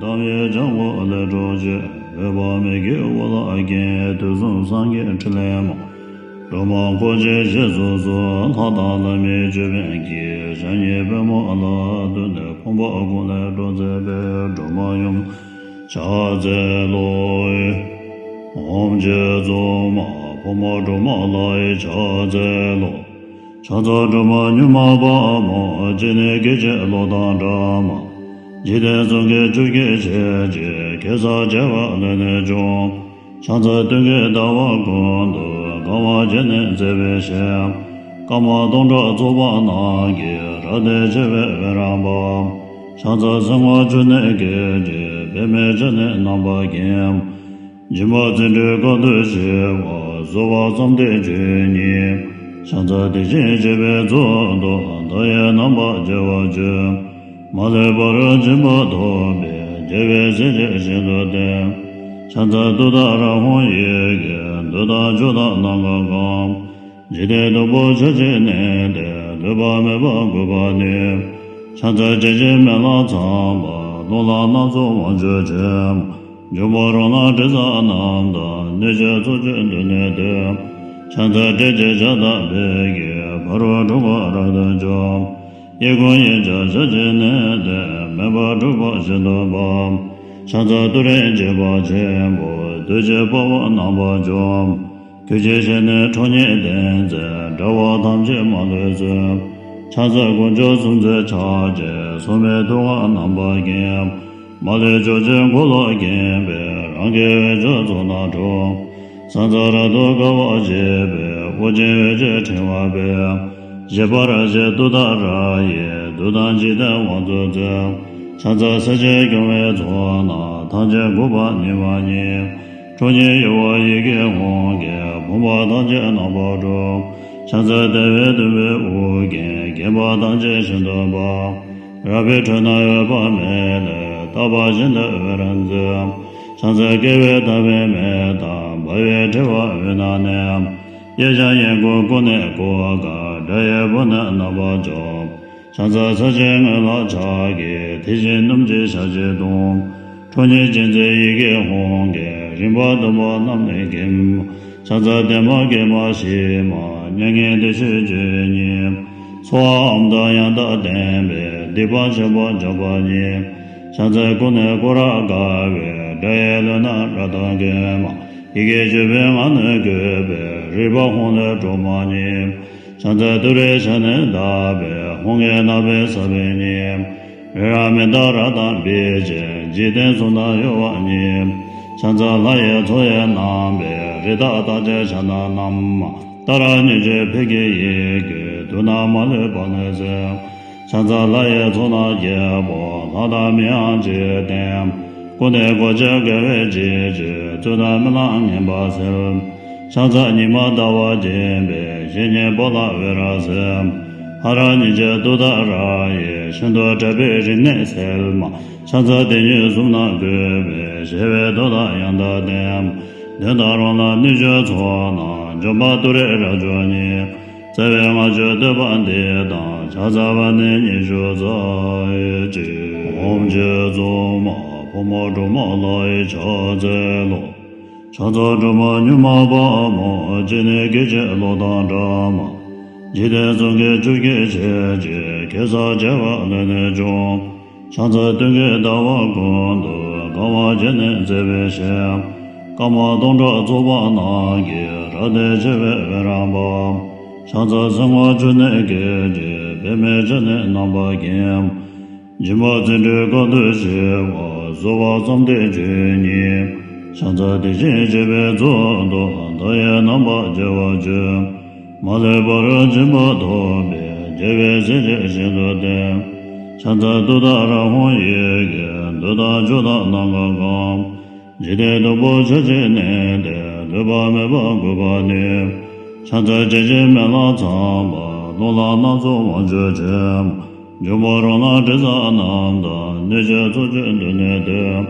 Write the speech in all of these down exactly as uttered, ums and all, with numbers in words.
དམ་ཡེ་ལྗང་གུ་ལས་འཕྲོ་ཆེ། འོད་དཔག་མེད་ཀྱི་འོད་ལ་བརྒྱན། དུས་གསུམ་སངས་རྒྱས་ཕྲིན་ལས་མ། སྒྲོལ་མ་འཁོར་བཅས་ཞེས་སུ་གསོལ། ལྷ་དང་ལྷ་མིའི་ཅོད་པན་གྱིས། ཞབས་གཉིས་པད་མོ་ལ་བཏུད་ནས། ཕོངས་པ་ཀུན་ལས་སྒྲོལ་མཛད་པའི། སྒྲོལ་མ་ཡུམ་ཕྱག་འཚལ་ལོ། ཨོཾ་རྗེ་བཙུན་མ་ཕོ་མོ་སྒྲོལ་མ་ལ་ཕྱག་འཚལ་ལོ། ཕྱག་འཚལ་སྒྲོལ་མ་མྱུར་མ་དཔའ་མོ། སྤྱན་ནི་སྐད་ཅིག་གློག་དང་འདྲ་མ། འཇིག་རྟེན་གསུམ་གྱི་ཆུ་སྐྱེས་ཞལ་གཅིག་གེ་སར་བྱེ་བ་ལས་ནི་བྱུང་། ཕྱག་འཚལ་སྟོན་ཀའི་ཟླ་བ་ཀུན་ཏུ། དགའ་བ་བརྒྱ་ནི་མཛེས་པའི་ཞལ། སྐར་མ་སྟོང་ཕྲག་ཚོགས་པ་རྣམས་ཀྱིས། རབ་བརྟན་ཆེ་བའི་འོད་རབ་འབར། ཕྱག་འཚལ་སེར་སྔོ་ཆུ་ནས་སྐད་ཅིག་པདྨའི་སྤྱན་ནི་རྣམ་པར་བརྒྱན། འཇིགས་པ་བརྩོན་འགྲུས་དཀའ་ཐུབ་ཞི་བ། གཟུ་བ་བསམ་གཏན་ཆོས་ཉིད། ཕྱག་འཚལ་དེ་བཞིན་གཤེགས་པའི་གཙུག་ཏོར། མཐའ་ཡས་རྣམ་པར་རྒྱལ་བར་བྱོན། མ་ལུས་ཕ་རོལ་ཕྱིན་པ་ཐོབ་པའི། རྒྱལ་བའི་སྲས་ཀྱིས་ཤིན་ཏུ་བསྟེན། ཕྱག་འཚལ་ཏུཏྟཱ་ར་ཧཱུྃ་ཡི་གེས། འདོད་དང་ཕྱོགས་དང་ནམ་མཁའ་གང་། འཇིག་རྟེན་སྟུག་པོ་ཆར་ཆེན་ནད་དེ། ལུས་པ་མེད་པར་འགུགས་པ་ནི། ཕྱག་འཚལ་བྱད་བཞིའི་མེ་ལྷ་ཚངས་པ། རླུང་ལྷ་སྣ་ཚོགས་དབང་ཕྱུག་ཆེ། འབྱུང་པོ་རོ་ལངས་དྲི་ཟ་རྣམས་དང་། གནོད་བྱེད་ཚོགས་བཅས་སྡུག་བསྔལ་འདས། ཕྱག་འཚལ་ཏྲཊ་ཅེས་བྱ་དང་ཕཊ་ཀྱིས། ཕ་རོལ་འཁྲུལ་འཁོར་རབ་ཏུ་འཇོམས། གཡས་བསྐུམ་གཡོན་བརྐྱང་ཞབས་ཀྱིས་མནན་ཏེ། མེ་འབར་འཁྲུགས་པ་ཤིན་ཏུ་འབར། ཕྱག་འཚལ་ཏུ་རེ་འཇིགས་པ་ཆེན་པོ། གདོས་བཅས་དཔའ་བོ་རྣམ་པར་འཇོམས། གོས་ཆེན་ཞལ་ནི་ཁྲོ་གཉེར་ལྡན་མཛད། དགྲ་བོ་ཐམས་ཅད་མ་ལུས་གསོད། ཕྱག་འཚལ་དཀོན་མཆོག་གསུམ་མཛད་ཕྱག་རྒྱའི། སྲུང་མའི་ཐུགས་ཀར་རྣམ་པར་བརྒྱན། མ་ལུས་ཕྱོགས་བཅུའི་འཁོར་ལོ་བརྒྱན་པའི། རང་གི་འོད་ཆོས་ཚོགས་རྣམས་འཁྲུགས། ཟང་ཟིང་རབ་ཏུ་དགའ་བར་བྱེད་པའི། དབུ་རྒྱན་འོད་ཀྱི་ཕྲེང་བ་སྤེལ། བཞད་པར་བྱེད་ཏུཏྟཱ་ར་ཡིས། བདུད་དང་འཇིག་རྟེན་དབང་དུ་མཛད། ཕྱག་འཚལ་སྲས་བཅས་སྐྱོང་བའི་ཚོགས་རྣམས། ཐམས་ཅད་འགུགས་པར་ནུས་པ་ཉིད། ཁྲོ་གཉེར་གཡོ་བ་ཡི་གེ་ཧཱུྃ་གིས། ཕོངས་པ་ཐམས་ཅད་རྣམ་པར་སྒྲོལ། ཕྱག་འཚལ་བདེ་བའི་སྟོན་པའི་དབུ་རྒྱན། བརྒྱན་པ་ཐམས་ཅད་ཤིན་ཏུ་འབར། རལ་པའི་ཁྲོད་ན་འོད་དཔག་མེད་ལས། རྟག་པ་བཞིན་དུ་འོད་རབ་མཛད། ཕྱག་འཚལ་བསྐལ་པའི་མཐའ་བའི་མེ་དང་། འབར་བའི་ཕྲེང་བ་འོད་རྣམས་ནི། གཡས་བརྐྱང་གཡོན་བསྐུམ་ཀུན་ནས་བསྐོར་དཀའ། དགྲ་ཡི་དཔུང་ནི་རྣམ་པར་འཇོམས། ཕྱག་འཚལ་ཕྱག་ཆེན་སྔོན་ལ་ཕྱག་གི། མཐིལ་བཞིན་སྣུམ་གྱི་ཞལ་གཅིག་གདོང་། ཁྲོ་གཉེར་ཅན་མཛད་ཡི་གེ་ཧཱུྃ་གིས། རིམ་པ་བདུན་པོ་རྣམས་ནི་འགེམས། ཕྱག་འཚལ་བདེ་མ་དགེ་མ་ཞི་མ། མྱ་ངན་འདས་ཞི་སྤྱོད་ཉིད། ཚོགས་དབང་དང་ཡང་དག་ལྡན་པའི། སྡིག་པ་ཆེན་པོ་འཇོམས་པ་ཉིད། ཕྱག་འཚལ་ཀུན་ནས་བསྐོར་རབ་དགའ་བའི། དགྲ་ཡི་ལུས་རྣམས་རབ་ཏུ་འགེམས། ཡི་གེ་བཅུ་པའི་ངག་ནི་བཀོད་པའི། རིག་པ་ཧཱུྃ་ལས་སྒྲོལ་མ་ཉིད། ཕྱག་འཚལ་ཏུ་རེའི་ཞབས་ནི་བརྡབས་པའི། ཧཱུྃ་གི་རྣ་བས་ཟབ་པའི་ཉིད། འོད་རབ་མི་འདའ་རབ་དང་འབིགས་བྱེད། འཇིག་རྟེན་གསུམ་དང་གཡོ་བ་ཉིད། ཕྱག་འཚལ་ལྷ་ཡི་ཚོགས་ཡི་རྣམ་པའི། རི་དྭགས་རྟགས་ཅན་ཞལ་ནག་རྣམས། ཏཱ་ར་གཉིས་བརྗོད་ཕཊ་ཀྱི་ཡི་གེས། དུག་རྣམས་མ་ལུས་པ་ནི་སེལ། ཕྱག་འཚལ་ལྷ་ཡི་ཚོགས་རྣམས་རྒྱལ་པོ། ལྷ་དང་མིའམ་ཅི་ཡིས་བསྟེན། ཀུན་ནས་གོ་ཆ་དགའ་བའི་བརྗིད་ཀྱིས། རྩོད་དང་རྨི་ལམ་ངན་པ་སེལ། ཕྱག་འཚལ་ཉི་མ་ཟླ་བ་རྒྱས་པའི། གཞལ་ཡས་པོ་ལ་འོད་རབ་གསལ། ཧ་ར་གཉིས་བརྗོད་ཏུཏྟཱ་ར་ཡིས། ཤིན་ཏུ་དྲག་པོའི་རིམས་ནད་སེལ་མ། ཕྱག་འཚལ་དེ་ཉིད་གསུམ་རྣམས་བཀོད་པའི། བྱེ་བའི་མདོག་དང་ཡང་དག་ལྡན། གདོན་དང་རང་ལ་གནོད་བྱེད་ཚོགས་རྣམས། འཇོམས་པ་ཏུ་རེ་རབ་མཆོག་ཉིད། རྩ་བའི་སྔགས་ཀྱི་བསྟོད་པ་འདི་དང་། ཕྱག་འཚལ་བ་ནི་ཉི་ཤུ་རྩ་གཅིག་ཨོཾ་རྗེ་བཙུན་མ་ཕོ་མོ་སྒྲོལ་མ་ལ་ཕྱག་འཚལ་ལོ། ཕྱག་འཚལ་སྒྲོལ་མ་མྱུར་མ་དཔའ་མོ། སྤྱན་ནི་སྐད་ཅིག་གློག་དང་འདྲ་མ། འཇིག་རྟེན་གསུམ་གྱི་ཆུ་སྐྱེས་ཞལ་གཅིག་གེ་སར་བྱེ་བ་ལས་ནི་བྱུང་། ཕྱག་འཚལ་སྟོན་ཀའི་ཟླ་བ་ཀུན་ཏུ། དགའ་བ་བརྒྱ་ནི་མཛེས་པའི་ཞལ། སྐར་མ་སྟོང་ཕྲག་ཚོགས་པ་རྣམས་ཀྱིས། རབ་བརྟན་ཆེ་བའི་འོད་རབ་འབར། ཕྱག་འཚལ་སེར་སྔོ་ཆུ་ནས་སྐད་ཅིག་པདྨའི་སྤྱན་ནི་རྣམ་པར་བརྒྱན། འཇིགས་པ་བརྩོན་འགྲུས་དཀའ་ཐུབ་ཞི་བ། གཟུ་བ་བསམ་གཏན་ཆོས་ཉིད། ཕྱག་འཚལ་དེ་བཞིན་གཤེགས་པའི་གཙུག་ཏོར། མཐའ་ཡས་རྣམ་པར་རྒྱལ་བར་བྱོན། མ་ལུས་ཕ་རོལ་ཕྱིན་པ་ཐོབ་པའི། རྒྱལ་བའི་སྲས་ཀྱིས་ཤིན་ཏུ་བསྟེན། ཕྱག་འཚལ་ཏུཏྟཱ་ར་ཧཱུྃ་ཡི་གེས། འདོད་དང་ཕྱོགས་དང་ནམ་མཁའ་གང་། འཇིག་རྟེན་སྟུག་པོ་ཆར་ཆེན་ནད་དེ། ལུས་པ་མེད་པར་འགུགས་པར་ནུས། ཕྱག་འཚལ་བྱད་བཞིའི་མེ་ལྷ་ཚངས་པ། རླུང་ལྷ་སྣ་ཚོགས་དབང་ཕྱུག་ཆེ། འབྱུང་པོ་རོ་ལངས་དྲི་ཟ་རྣམས་དང་། གནོད་བྱེད་ཚོགས་བཅས་སྡུག་བསྔལ་འདས།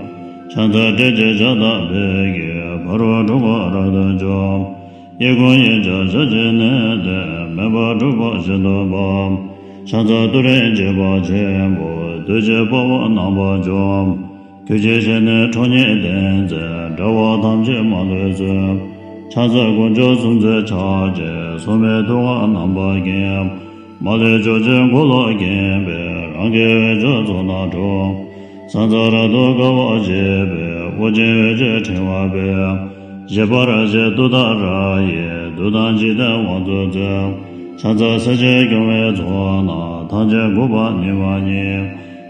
ཕྱག་འཚལ་ཏྲཊ་ཅེས་བྱ་དང་ཕཊ་ཀྱིས། ཕ་རོལ་འཁྲུལ་འཁོར་རབ་ཏུ་འཇོམས། གཡས་བསྐུམ་གཡོན་བརྐྱང་ཞབས་ཀྱིས་མནན་ཏེ། མེ་འབར་འཁྲུགས་པ་ཤིན་ཏུ་འབར། ཕྱག་འཚལ་ཏུ་རེ་འཇིགས་པ་ཆེན་པོ། གདོས་བཅས་དཔའ་བོ་རྣམ་པར་འཇོམས། གུས་ཕྱིར་བཞེས་ནས་ཁྲོ་གཉེར་ལྡན་མཛད། དགྲ་བོ་ཐམས་ཅད་མ་ལུས་གསོད། ཕྱག་འཚལ་དཀོན་མཆོག་གསུམ་མཛད་ཕྱག་རྒྱའི། སྲུང་མའི་ཐུགས་ཀར་རྣམ་པར་བསྐྱེད། མ་ལུས་ཕྱོགས་བཅུའི་འཁོར་ལོ་བརྒྱན་པའི། རང་གི་འོད་ཆོས་ཚོགས་རྣམས་སྒྲོག །ཟང་ཟིང་རབ་ཏུ་དགའ་བར་བྱེད་པའི། དབུ་རྒྱན་འོད་ཀྱི་ཕྲེང་བ་སྤེལ། བཞད་པར་བྱེད་ཏུཏྟཱ་ར་ཡིས། བདུད་དང་འཇིག་རྟེན་དབང་དུ་མཛད། ཕྱག་འཚལ་སྲས་བཅས་སྐྱོང་བའི་ཚོགས་རྣམས། ཐམས་ཅད་འགུགས་པར་ནུས་པ་ཉིད།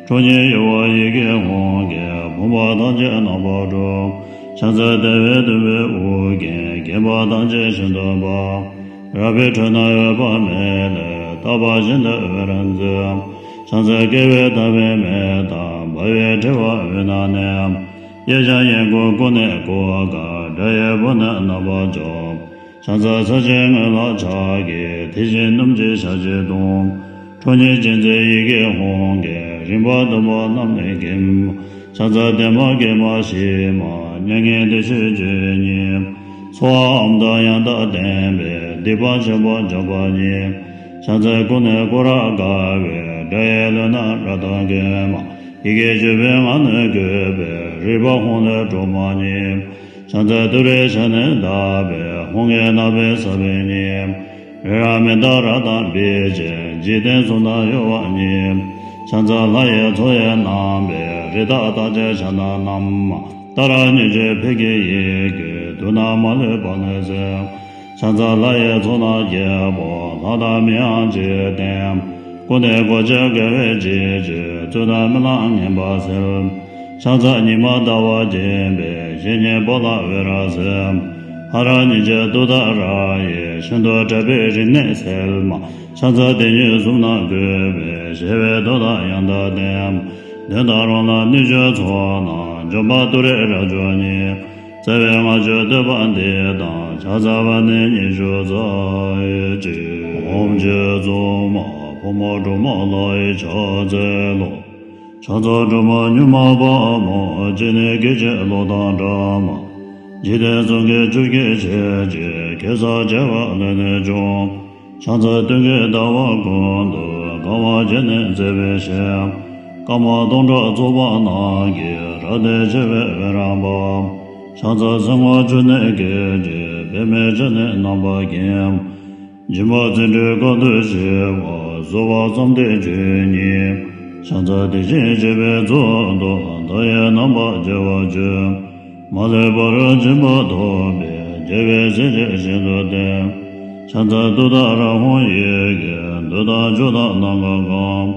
ཁྲོ་གཉེར་གཡོ་བ་ཡི་གེ་ཧཱུྃ་གིས། ཕོངས་པ་ཐམས་ཅད་རྣམ་པར་སྒྲོལ། ཕྱག་འཚལ་བདེ་བའི་སྟོན་པའི་དབུ་རྒྱན། བརྒྱན་པ་ཐམས་ཅད་ཞིང་དུ་སྤར། རལ་པའི་ཁྲོད་ན་འོད་དཔག་མེད་ལས། རྟག་པར་བཞེངས་ཏེ་འོད་རབ་མཛད། ཕྱག་འཚལ་བསྐལ་པའི་མཐའ་པའི་མེ་དང་། འབར་བའི་ཕྲེང་བ་འོད་རྣམས་གནས། གཡས་བརྐྱང་གཡོན་བསྐུམ་ཀུན་ནས་བསྐོར་དཀའ། དགྲ་ཡི་དཔུང་ནི་རྣམ་པར་འཇོམས། ཕྱག་འཚལ་ཚར་གཅིག་སྔོན་ལ་ཕྱག་གི། མཐིལ་གྱིས་བསྣུན་ཅིང་ཞབས་ཀྱིས་བརྡུང་། ཁྲོ་གཉེར་ཅན་མཛད་ཡི་གེ་ཧཱུྃ་གིས། རིམ་པ་བདུན་པོ་རྣམས་ནི་འགེམས། ཕྱག་འཚལ་བདེ་མ་དགེ་མ་ཞི་མ། མྱ་ངན་འདས་ཞི་སྤྱོད་ཡུལ་ཉིད། ཚོགས་ཨ་ཧོམ་དང་ཡང་དག་ལྡན་པས། སྡིག་པ་ཆེན་པོ་འཇོམས་པ་ཉིད། ཕྱག་འཚལ་ཀུན་ནས་བསྐོར་རབ་དགའ་བའི། དགྲ་ཡི་ལུས་རྣམས་རབ་ཏུ་འགེམས། ཡི་གེ་བཅུ་པའི་ངག་ནི་བཀོད་པའི། རིག་པ་ཧཱུྃ་ལས་སྒྲོག་མ་ཉིད། ཕྱག་འཚལ་ཏུ་རེའི་ཞབས་ནི་བརྡབས་པས། ཧཱུྃ་གི་རྣ་བས་ཟབ་པའི་སྙིང་། རི་རབ་མནྡ་ར་དང་འབིགས་བྱེད། འཇིག་རྟེན་གསུམ་རྣམས་གཡོ་བ་ཉིད། ཕྱག་འཚལ་ལྷ་ཡི་ཚོགས་ཡི་རྣམ་པའི། རིགས་བདག་རྟག་བརྒྱད་ཕྱག་ན་བསྣམས། ཏཱ་ར་གཉིས་བརྗོད་ཕཊ་ཀྱི་ཡི་གེས། བདུད་རྣམས་མ་ལུས་པ་ནི་སེལ། ཕྱག་འཚལ་ལྷ་ཡི་ཚོགས་རྣམས་བརྒྱད་པོ། ལྷ་དང་མིའམ་ཅི་ཡིས་བསྟེན། ཀུན་ནས་གོ་ཆ་དགེ་བའི་བྱིན་གྱིས། རྩོད་དང་རྨི་ལམ་ངན་པ་སེལ། ཕྱག་འཚལ་ཉི་མ་ཟླ་བ་རྒྱས་པའི། བཤེས་གཉེན་པོ་ལ་འོད་རབ་གསལ། ཧ་ར་གཉིས་བརྗོད་ཏུཏྟཱ་ར་ཡིས། ཤིན་ཏུ་དྲག་པོའི་རིམས་ནད་སེལ་མ། ཕྱག་འཚལ་དེ་ཉིད་གསུམ་རྣམས་བཀོད་པའི། གཞལ་བའི་མདོ་དང་ཡང་དག་ལྡན། གདོན་དང་རོ་ལངས་གནོད་སྦྱིན་ཚོགས་རྣམས། འཇོམས་པ་ཏུ་རེ་རབ་མཆོག་ཉིད། རྩ་བའི་སྔགས་ཀྱི་བསྟོད་པ་འདི་དང་། ཕྱག་འཚལ་བ་ནི་ཉི་ཤུ་རྩ་གཅིག །ཧཱུྃ་ཆོས་སྲུང་མ་ཕོ་མོ་སྒྲོལ་མ་ལྷ་ཡི་ཕྱག་འཚལ་ལོ། ཕྱག་འཚལ་སྒྲོལ་མ་མྱུར་མ་དཔའ་མོ། སྤྱན་ནི་སྐད་ཅིག་གློག་དང་འདྲ་མ། འཇིག་རྟེན་གསུམ་གྱི་ཆུ་སྐྱེས་ཆེ་ཆེ། གེ་སར་བྱེ་བ་ལས་ནི་བྱུང་། ཕྱག་འཚལ་སྟོན་ཀའི་ཟླ་བ་ཀུན་ཏུ། གང་བ་བརྒྱ་ནི་མཛེས་པའི་ཞལ། སྐར་མ་སྟོང་ཕྲག་ཚོགས་པ་རྣམས་ཀྱིས། རབ་བརྟན་ཆེ་བའི་འོད་རབ་འབར། ཕྱག་འཚལ་སེར་སྔོ་ཆུ་ནས་སྐད་ཅིག །པདྨའི་ཆར་ནི་རྣམ་པར་བརྒྱན། འཇིགས་མ་བརྩོན་འགྲུས་ཀུན་ཏུ་ཞི་བ། གསོལ་བ་བརྩམས་ཏེ་ཆོས་ཉིད། ཕྱག་འཚལ་དེ་བཞིན་གཤེགས་པའི་གཙུག་ཏོར། མཐའ་ཡས་རྣམ་པར་རྒྱལ་བར་བརྗོད། མ་ལུས་པ་རུ་སྦྱིན་པ་ཐོབ་པའི། རྒྱལ་བའི་སྲས་ཀྱི་ཞིང་དུ་སྟོན། ཕྱག་འཚལ་ཏུཏྟཱ་ར་ཧཱུྃ་ཡི་གེས། བདུད་དང་ཕྱོགས་དང་ནམ་མཁའ་གང་།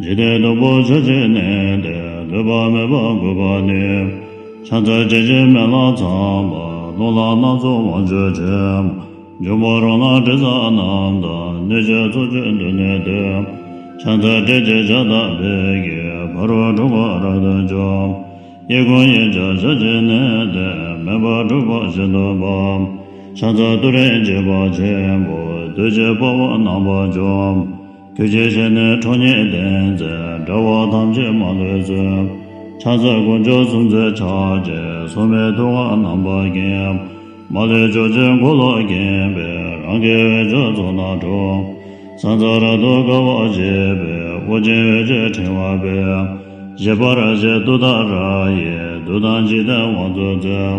འཇིག་རྟེན་སྟུག་པོ་ཆར་ཆེན་ནད་དེ། ལུས་པ་མེད་པར་འགུགས་པར་ནུས། ཕྱག་འཚལ་བྱད་བཞིན་སྨན་བླ་ཚངས་པ། རླུང་ལྷ་སྣ་ཚོགས་དབང་ཕྱུག་མཆོད། འབྱུང་པོ་རོ་ལངས་དྲི་ཟ་རྣམས་དང་། གནོད་བྱེད་ཚོགས་ཀྱི་མདུན་ནས་བཏུལ། ཕྱག་འཚལ་ཏྲཊ་ཅེས་བྱ་དང་ཕཊ་ཀྱིས། ཕ་རོལ་འཁྲུལ་འཁོར་རབ་ཏུ་འཇོམས། གཡས་བསྐུམ་གཡོན་བརྐྱང་ཞབས་ཀྱིས་མནན་ཏེ། མེ་འབར་འཁྲུལ་འཁོར་ཞིང་དུ་སྤར། ཕྱག་འཚལ་ཏུ་རེའི་འཇིགས་པ་ཆེན་པོ། བདུད་ཀྱི་དཔའ་བོ་རྣམ་པར་འཇོམས། གུས་ཕྱིར་བཞེས་ནས་ཁྲོ་གཉེར་ལྡན་མཛད། དགྲ་བོ་ཐམས་ཅད་མ་ལུས་གསོད། ཕྱག་འཚལ་དཀོན་མཆོག་གསུམ་མཛད་ཕྱག་རྒྱའི། སྲུང་མའི་ཐུགས་ཀར་རྣམ་པར་བསྐྱེད། མ་ལུས་ཕྱོགས་བཅུའི་འཁོར་ལོ་བརྒྱན་པའི། རང་གི་འོད་ཆོས་ཚོགས་རྣམས་སྒྲོག །ཟང་ཟིང་རབ་ཏུ་དགའ་བར་བྱེད་པའི། དབུ་རྒྱན་འོད་ཀྱི་ཕྲེང་བ་སྤེལ། བཞད་པར་བྱེད་ཏུཏྟཱ་ར་ཡིས། བདུད་དང་འཇིག་རྟེན་དབང་དུ་མཛད།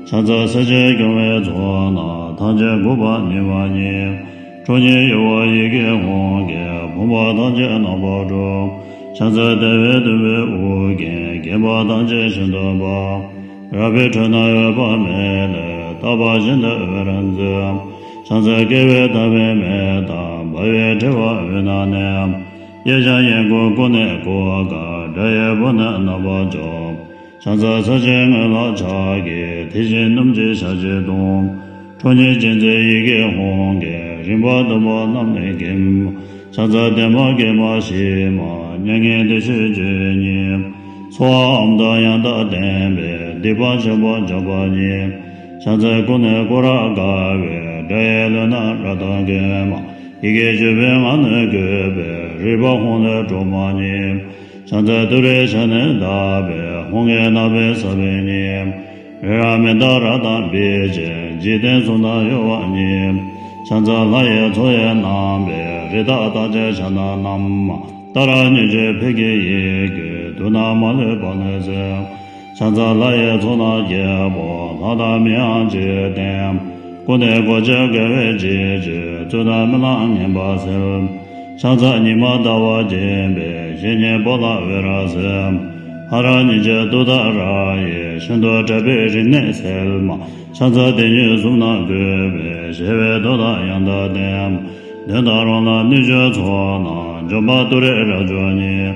ཕྱག་འཚལ་སྲས་བཅས་སྐྱོང་བའི་ཚོགས་རྣམས། ཐམས་ཅད་འགུགས་པར་ནུས་པ་ཉིད། ཁྲོ་གཉེར་གཡོ་བ་ཡི་གེ་ཧཱུྃ་གིས། ཕོངས་པ་ཐམས་ཅད་རྣམ་པར་སྒྲོལ། ཕྱག་འཚལ་བདེ་བའི་སྟོན་པའི་དབུ་རྒྱན། བརྒྱན་པ་ཐམས་ཅད་ཞིང་དུ་སྤར། རལ་པའི་ཁྲོད་ན་འོད་དཔག་མེད་ལས། རྟག་པར་བཞེངས་ཏེ་འོད་རབ་མཛད། ཕྱག་འཚལ་བསྐལ་པའི་མཐའ་པའི་མེ་དང་། འབར་བའི་ཕྲེང་བ་འོད་རྣམས་གནས། གཡས་བརྐྱང་གཡོན་བསྐུམ་ཀུན་ནས་བསྐོར་དཀའ། དགྲ་ཡི་དཔུང་ནི་རྣམ་པར་འཇོམས། ཕྱག་འཚལ་ཚར་གཅིག་སྔོན་ལ་ཕྱག་གི། མཐིལ་གྱིས་བསྣུན་ཅིང་ཞབས་ཀྱིས་བརྡུང་། ཁྲོ་གཉེར་ཅན་མཛད་ཡི་གེ་ཧཱུྃ་གིས། རིམ་པ་བདུན་པོ་རྣམས་ནི་འགེམས། ཕྱག་འཚལ་བདེ་མ་དགེ་མ་ཞི་མ། མྱ་ངན་འདས་ཞི་སྤྱོད་ཡུལ་ཉིད། ཚོགས་ཨ་ཧོམ་དང་ཡང་དག་ལྡན་པས། སྡིག་པ་ཆེན་པོ་འཇོམས་པ་ཉིད། ཕྱག་འཚལ་ཀུན་ནས་བསྐོར་རབ་དགའ་བའི། དགྲ་ཡི་ལུས་རྣམས་རབ་ཏུ་འགེམས། ཡི་གེ་བཅུ་པའི་ངག་ནི་བཀོད་པའི། རིག་པ་ཧཱུྃ་ལས་སྒྲོག་མ་ཉིད། ཕྱག་འཚལ་ཏུ་རེའི་ཞབས་ནི་བརྡབས་པས། ཧཱུྃ་གི་རྣ་བས་ཟབ་པའི་སྙིང་། རི་རབ་མནྡ་ར་དང་འབིགས་བྱེད། འཇིག་རྟེན་གསུམ་རྣམས་གཡོ་བ་ཉིད། ཕྱག་འཚལ་ལྷ་ཡི་ཚོགས་ཡི་རྣམ་པའི། རིགས་བདག་རྟག་བརྒྱད་ཕྱག་ན་བསྣམས། ཏཱ་ར་གཉིས་བརྗོད་ཕཊ་ཀྱི་ཡི་གེས། བདུད་རྣམས་མ་ལུས་པ་ནི་སེལ། ཕྱག་འཚལ་ལྷ་ཡི་ཚོགས་རྣམས་རྒྱལ་པོ། ལྷ་དང་མིའང་བཅས་བསྟེན། སྐུ་ནི་གོ་ཆེན་དགའ་བའི་བརྗིད་ཀྱིས། རྩོད་དང་རྨི་ལམ་ངན་པ་སེལ། ཕྱག་འཚལ་ཉི་མ་ཟླ་བ་རྒྱས་པའི། གཞལ་ཡས་སྤོ་ལགས་འོད་རབ་གསལ། ཧ་ར་གཉིས་བརྗོད་ཏུཏྟཱ་ར་ཡིས། ཤིན་ཏུ་དྲག་པོའི་རིམས་ནད་སེལ་མ། ཕྱག་འཚལ་དེ་ཉིད་གཟུགས་རྣམས་བཀོད་པའི། ཞི་བའི་མཐུ་དང་ཡང་དག་ལྡན། གདོན་དང་རོ་ལངས་གནོད་སྦྱིན་ཚོགས་རྣམས། འཇོམས་པ་ཏུ་རེ་རབ་མཆོག་ཉིད།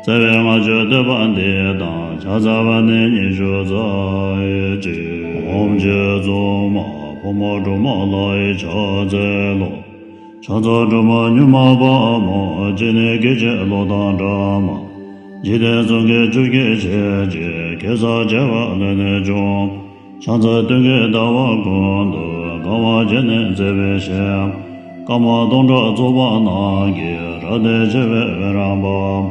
བརྩེ་བའི་སྔགས་བརྗོད་བསྟོད་པ་འདི་དང་། ཕྱག་འཚལ་བ་ནི་ཉི་ཤུ་རྩ་གཅིག་ཨོཾ་རྗེ་བཙུན་མ་ཕག་མོ་སྒྲོལ་མ་ལྷ་ཡི་ཕྱག་འཚལ་ལོ། ཕྱག་འཚལ་སྒྲོལ་མ་མྱུར་མ་དཔའ་མོ། སྤྱན་ནི་སྐད་ཅིག་གློག་དང་འདྲ་མ། འཇིག་རྟེན་གསུམ་མགོན་བཅོ་བརྒྱད་ཆེ་ཆེ། གེ་སར་བྱེ་བ་ལས་ནི་བྱུང་། ཕྱག་འཚལ་སྟོན་ཀའི་ཟླ་བ་ཀུན་ཏུ། གང་བ་བརྒྱ་ནི་བརྩེ་བས་བཞེས། སྐར་མ་སྟོང་ཕྲག་ཚོགས་པ་རྣམས་ཀྱིས། རབ་བརྟན་ཆེ་བའི་འོད་རབ་འབར།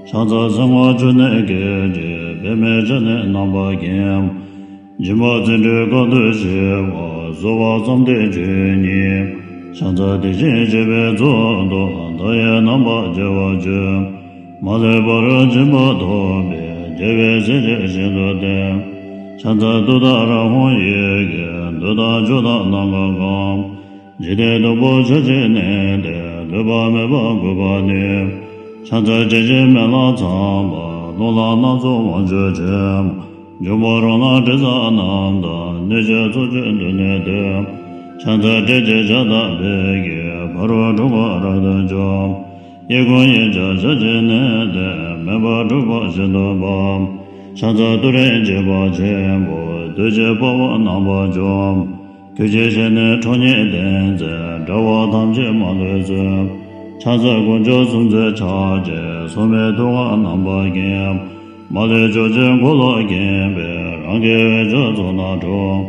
ཕྱག་འཚལ་སེར་སྔོ་ཆུ་ནས་སྐད་ཅིག་པདྨས་ཕྱག་ནི་རྣམ་པར་བརྒྱན། སྦྱིན་པ་བརྩོན་འགྲུས་དཀའ་ཐུབ་ཞི་བ། གསོལ་བ་བརྩམས་ཏེ་ཆོས་ཉིད། ཕྱག་འཚལ་དེ་བཞིན་གཤེགས་པའི་གཙུག་ཏོར། མཐའ་ཡས་རྣམ་པར་རྒྱལ་བར་བརྗོད། མ་ལུས་ཕ་རོལ་ཕྱིན་པ་ཐོབ་པའི། རྒྱལ་བའི་སྲས་ཀྱིས་ཤིན་ཏུ་བསྟེན། ཕྱག་འཚལ་ཏུཏྟཱ་ར་ཧཱུྃ་ཡི་གེ་འདོད་དང་ཕྱོགས་དང་ནམ་མཁའ་གང་། འཇིག་རྟེན་སྟུག་པོ་ཆར་ཆེན་གནས་ཏེ། ལུས་པ་མེད་པར་འགུལ་བ་ནི། ཕྱག་འཚལ་བྱད་བཞིན་སྨན་བླ་ཚངས་པ། རླུང་ལྷ་སྣ་ཚོགས་དབང་ཕྱུག་ཆེན། འབྱུང་པོ་རོ་ལངས་དྲི་ཟ་རྣམས་དང་། གནོད་སྦྱིན་ཚོགས་མཆོག་མདུན་ནས་བསྟོད། ཕྱག་འཚལ་ཏྲཊ་ཅེས་བྱ་དང་ཕཊ་ཀྱིས། ཕ་རོལ་འཁྲུལ་འཁོར་རབ་ཏུ་འཇོམས། གཡས་བསྐུམ་གཡོན་བརྐྱང་ཕྱག་བྱས་ནས་ཏེ། མེ་འབར་འཁྲུལ་འཁོར་ཞིང་དུ་འབབ། ཕྱག་འཚལ་ཏུ་རེ་རྗེ་འབངས་ཆེན་པོ། བདུད་ཀྱི་དཔའ་བོ་རྣམ་པར་འཇོམས། གོས་ཆེན་ཞལ་ནི་ཁྲོ་གཉེར་ལྡན་མཛད། དགྲ་བོ་ཐམས་ཅད་མ་ལུས་གསོད། ཕྱག་འཚལ་དཀོན་མཆོག་གསུམ་མཛད་ཕྱག་རྒྱའི། སྲུང་མའི་ཐུགས་ཀར་རྣམ་པར་བརྒྱན། མ་ལུས་ཕྱོགས་བཅུའི་འཁོར་ལོ་བརྒྱན་པའི། རང་གི་འོད་ཀྱི་ཚོགས་རྣམས་འཁྲུགས།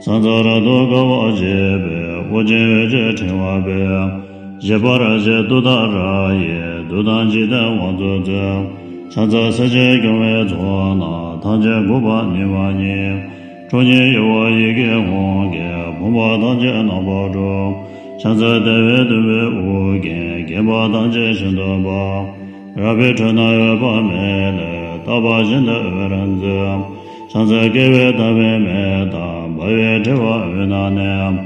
ཕྱག་འཚལ་རབ་ཏུ་དགའ་བར་བྱེད་པའི། དབུ་ཅན་འོད་ཀྱི་ཕྲེང་བ་སྤེལ། བཞད་པར་བྱེད་ཏུཏྟཱ་ར་ཡིས། བདུད་དང་འཇིག་རྟེན་དབང་དུ་མཛད། ཕྱག་འཚལ་སེར་ཆེན་སྐྱོང་བའི་ཚོགས་རྣམས། ཐམས་ཅད་འགུགས་པར་ནུས་པ་ཉིད། ཁྲོ་གཉེར་གཡོ་བ་ཡི་གེ་ཧཱུྃ་གིས། ཕོངས་པ་ཐམས་ཅད་རྣམ་པར་འཁྲུགས། ཕྱག་འཚལ་བདེ་བའི་དུམ་བུས་དབུ་བརྒྱན། བརྒྱན་པ་ཐམས་ཅད་ཞིང་དུ་འབབ། རལ་པའི་ཁྲོད་ན་འོད་དཔག་མེད་ལས། རྟག་པ་བཞིན་དུ་འོད་རབ་མཛད། ཕྱག་འཚལ་བསྐལ་པའི་ཐ་མའི་མེ་ལྟར། འབར་བའི་ཕྲེང་བ་འོད་རྣམས་གནས།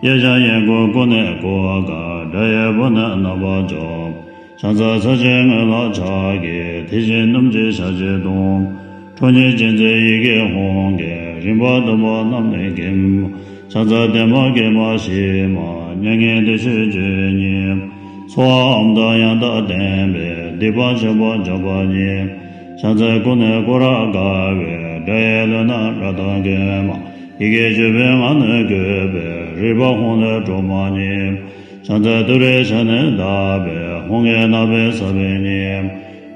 གཡས་བརྐྱང་གཡོན་བསྐུམ་ཀུན་ནས་བསྐོར་དཀའ། དགྲ་ཡི་དཔུང་ནི་རྣམ་པར་འཇོམས། ཕྱག་འཚལ་ཕྱག་ཆེན་སྔོན་ལ་ཕྱག་གི། མཐིལ་བཞི་སྣུམ་གྱི་ཞལ་གྱིས་བརྡུང་། ཁྲོ་གཉེར་ཅན་མཛད་ཡི་གེ་ཧཱུྃ་གིས། རིམ་པ་བདུན་པོ་རྣམས་ནི་འགེམས། ཕྱག་འཚལ་བདེ་མ་དགེ་མ་ཞི་མ། མྱ་ངན་འདས་ཞི་སྤྱོད་ཉིད། ཚོགས་དབྱིངས་དང་ཡང་དག་ལྡན་པས། སྡིག་པ་ཆེན་པོ་འཇོམས་པ་ཉིད། ཕྱག་འཚལ་སྐུ་ནི་བསྐོར་རབ་དཀའ་བའི། དགྲ་ཡི་ལུས་རྣམས་རབ་ཏུ་འགེམས། ཡི་གེ་བཅུ་པའི་ངག་ནི་བཀོད་པའི། རིག་པ་ཧཱུྃ་ལས་སྒྲོལ་མ་ཉིད། ཕྱག་འཚལ་ཏུ་རེའི་ཞབས་ནི་བརྡབས་པའི། ཧཱུྃ་གི་རྣ་བས་ཟབ་པའི་ཉིད།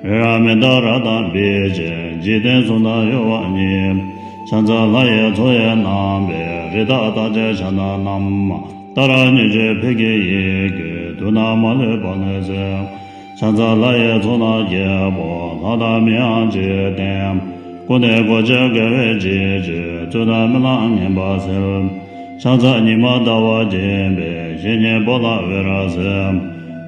འོད་རབ་མི་འདའ་རབ་དང་འབིགས་བྱེད། འཇིག་རྟེན་གསུམ་རྣམས་གཡོ་བ་ཉིད། ཕྱག་འཚལ་ལྷ་ཡི་ཚོགས་གཡས་བསྣམས་པའི། རི་དྭགས་རྟགས་ཅན་ཕྱག་ན་བསྣམས། ཏཱ་ར་གཉིས་བརྗོད་ཕཊ་ཀྱི་ཡི་གེས། དུག་རྣམས་མ་ལུས་པ་ནི་སེལ། ཕྱག་འཚལ་ལྷ་ཡི་ཚོགས་རྣམས་རྒྱལ་པོ། ལྷ་དང་མིའང་བཅས་བསྟེན། སྐུ་ནི་གོ་ཆེན་དགའ་བའི་བརྗིད་ཀྱིས། རྩོད་དང་རྨི་ལམ་ངན་པ་སེལ། ཕྱག་འཚལ་ཉི་མ་ཟླ་བ་རྒྱས་པའི། གཞལ་ཡས་སྤོ་ལགས་འོད་རབ་གསལ།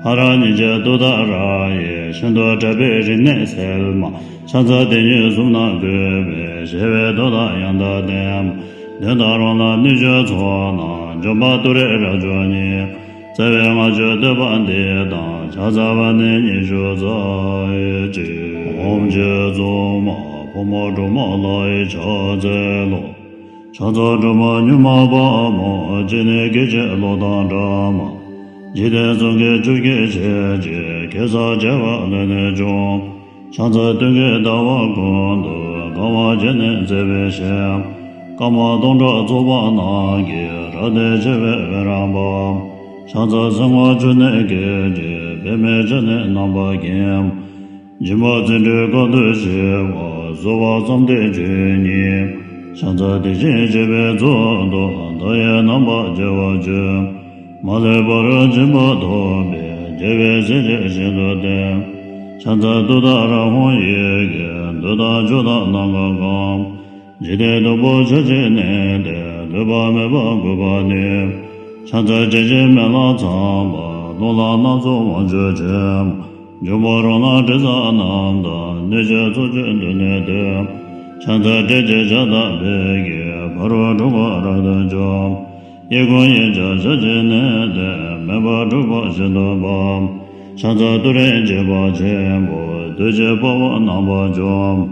ཧ་ར་གཉིས་བརྗོད་ཏུཏྟཱ་ར་ཡིས། ཤིན་ཏུ་དྲག་པོའི་རིམས་ནད་སེལ་མ། ཕྱག་འཚལ་དེ་ཉིད་གཟུགས་རྣམས་བཀོད་པའི། ཞི་བའི་མཐུ་དང་ཡང་དག་ལྡན། གདོན་དང་རོ་ལངས་གནོད་སྦྱིན་ཚོགས་རྣམས། འཇོམས་པ་ཏུ་རེ་རབ་མཆོག་ཉིད། བརྩེ་བའི་སྔགས་བརྗོད་བསྟོད་པ་འདི་དང་། ཕྱག་འཚལ་བ་ནི་ཉི་ཤུ་རྩ་གཅིག་ཨོཾ་རྗེ་བཙུན་མ་ཕག་མོ་སྒྲོལ་མ་ལྷ་ཡི་ཕྱག་འཚལ་ལོ། ཕྱག་འཚལ་སྒྲོལ་མ་མྱུར་མ་དཔའ་མོ། སྤྱན་ནི་སྐད་ཅིག་གློག་དང་འདྲ་མ། འཇིག་རྟེན་གསུམ་མགོན་བཅོ་བརྒྱད་ཆེ་ཆེ། གེ་སར་བྱེ་བ་ལས་ནི་བྱུང་། ཕྱག་འཚལ་སྟོན་ཀའི་ཟླ་བ་ཀུན་ཏུ། གང་བ་བརྒྱ་ནི་བརྩེ་བས་བཞེས། སྐར་མ་སྟོང་ཕྲག་ཚོགས་པ་རྣམས་ཀྱིས། རབ་བརྟན་ཆེ་བའི་འོད་རབ་འབར། ཕྱག་འཚལ་སེར་སྔོ་ཆུ་ནས་སྐད་ཅིག་པདྨས་ཕྱག་ནི་རྣམ་པར་བརྒྱན། སྦྱིན་པ་བརྩོན་འགྲུས་དཀའ་ཐུབ་ཞི་བ། གསོལ་བ་བརྩམས་ཏེ་ཆོས་ཉིད། ཕྱག་འཚལ་དེ་བཞིན་གཤེགས་པའི་གཙུག་ཏོར། མཐའ་ཡས་རྣམ་པར་རྒྱལ་བར་བརྗོད། མ་ལུས་ཕ་རོལ་ཕྱིན་པ་ཐོབ་པའི། རྒྱལ་བའི་སྲས་ཀྱིས་ཤིན་ཏུ་བསྟེན། ཕྱག་འཚལ་ཏུཏྟཱ་ར་ཧཱུྃ་ཡི་གེས། འདོད་དང་ཕྱོགས་དང་ནམ་མཁའ་གང་། འཇིག་རྟེན་སྟུག་པོ་ཆར་ཆེན་གནས་ཏེ། ལུས་པ་མེད་པར་འགུལ་བ་ནི། ཕྱག་འཚལ་བྱད་བཞིན་སྨན་བླ་ཚངས་པ། རླུང་ལྷ་སྣ་ཚོགས་དབང་ཕྱུག་ཆེན། འབྱུང་པོ་རོ་ལངས་དྲི་ཟ་རྣམས་དང་། གནོད་སྦྱིན་ཚོགས་མཆོག་མདུན་ནས་བསྟོད། ཕྱག་འཚལ་ཏྲཊ་ཅེས་བྱ་དང་བོད་ཀྱི་ཕ་རོལ་འཁྲུལ་འཁོར་རབ་ཏུ་འཇོམས། གཡས་བསྐུམ་གཡོན་བརྐྱང་ཕྱག་བྱས་ནས་ཏེ། མེ་འབར་འཁྲུག་པ་བཞིན་དུ་ཕབ། ཕྱག་འཚལ་ཏུ་རེ་རྒྱས་པ་ཆེན་པོས། བདུད་ཀྱི་དཔའ་བོ་རྣམ་པར་འཇོམས།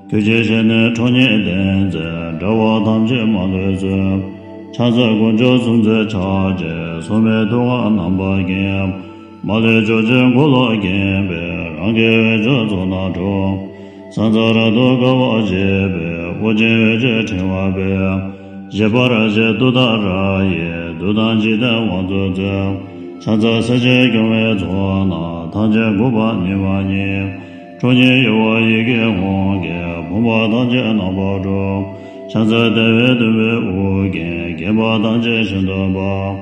གུས་ཕྱག་བྱས་ནས་ཁྲོ་གཉེར་ལྡན་མཛད། དགྲ་བོ་ཐམས་ཅད་མ་ལུས་གསོད། ཕྱག་འཚལ་དཀོན་མཆོག་གསུམ་མཛད་ཕྱག་རྒྱའི། སྲུང་མའི་ཐུགས་ཀར་རྣམ་པར་བརྒྱན། མ་ལུས་ཕྱོགས་བཅུའི་འཁོར་ལོ་བརྒྱན་པའི། རང་གི་འོད་ཆོས་ཚོགས་རྣམས་འཁྲུགས། ཕྱག་འཚལ་རབ་ཏུ་དགའ་བ་བརྗིད་པའི། དབུ་རྒྱན་འོད་ཀྱི་ཕྲེང་བ་སྤེལ། བཞད་པར་བྱེད་ཏུཏྟཱ་ར་ཡིས། བདུད་དང་འཇིག་རྟེན་དབང་ཕྱུག་སྩོལ། ཕྱག་འཚལ་སྲས་བཅས་སྐྱོང་བའི་ཚོགས་རྣམས། ཐམས་ཅད་འགུགས་པར་ནུས་པ་ཉིད། ཁྲོ་གཉེར་གཡོ་བ་ཡི་གེ་ཧཱུྃ་གིས། ཕོངས་པ་ཐམས་ཅད་རྣམ་པར་འཁྲུགས། ཕྱག་འཚལ་བདེ་བའི་སྟོན་པའི་དབུ་རྒྱན། བརྒྱན་པ་ཐམས་ཅད་ཤིན་ཏུ་འབར།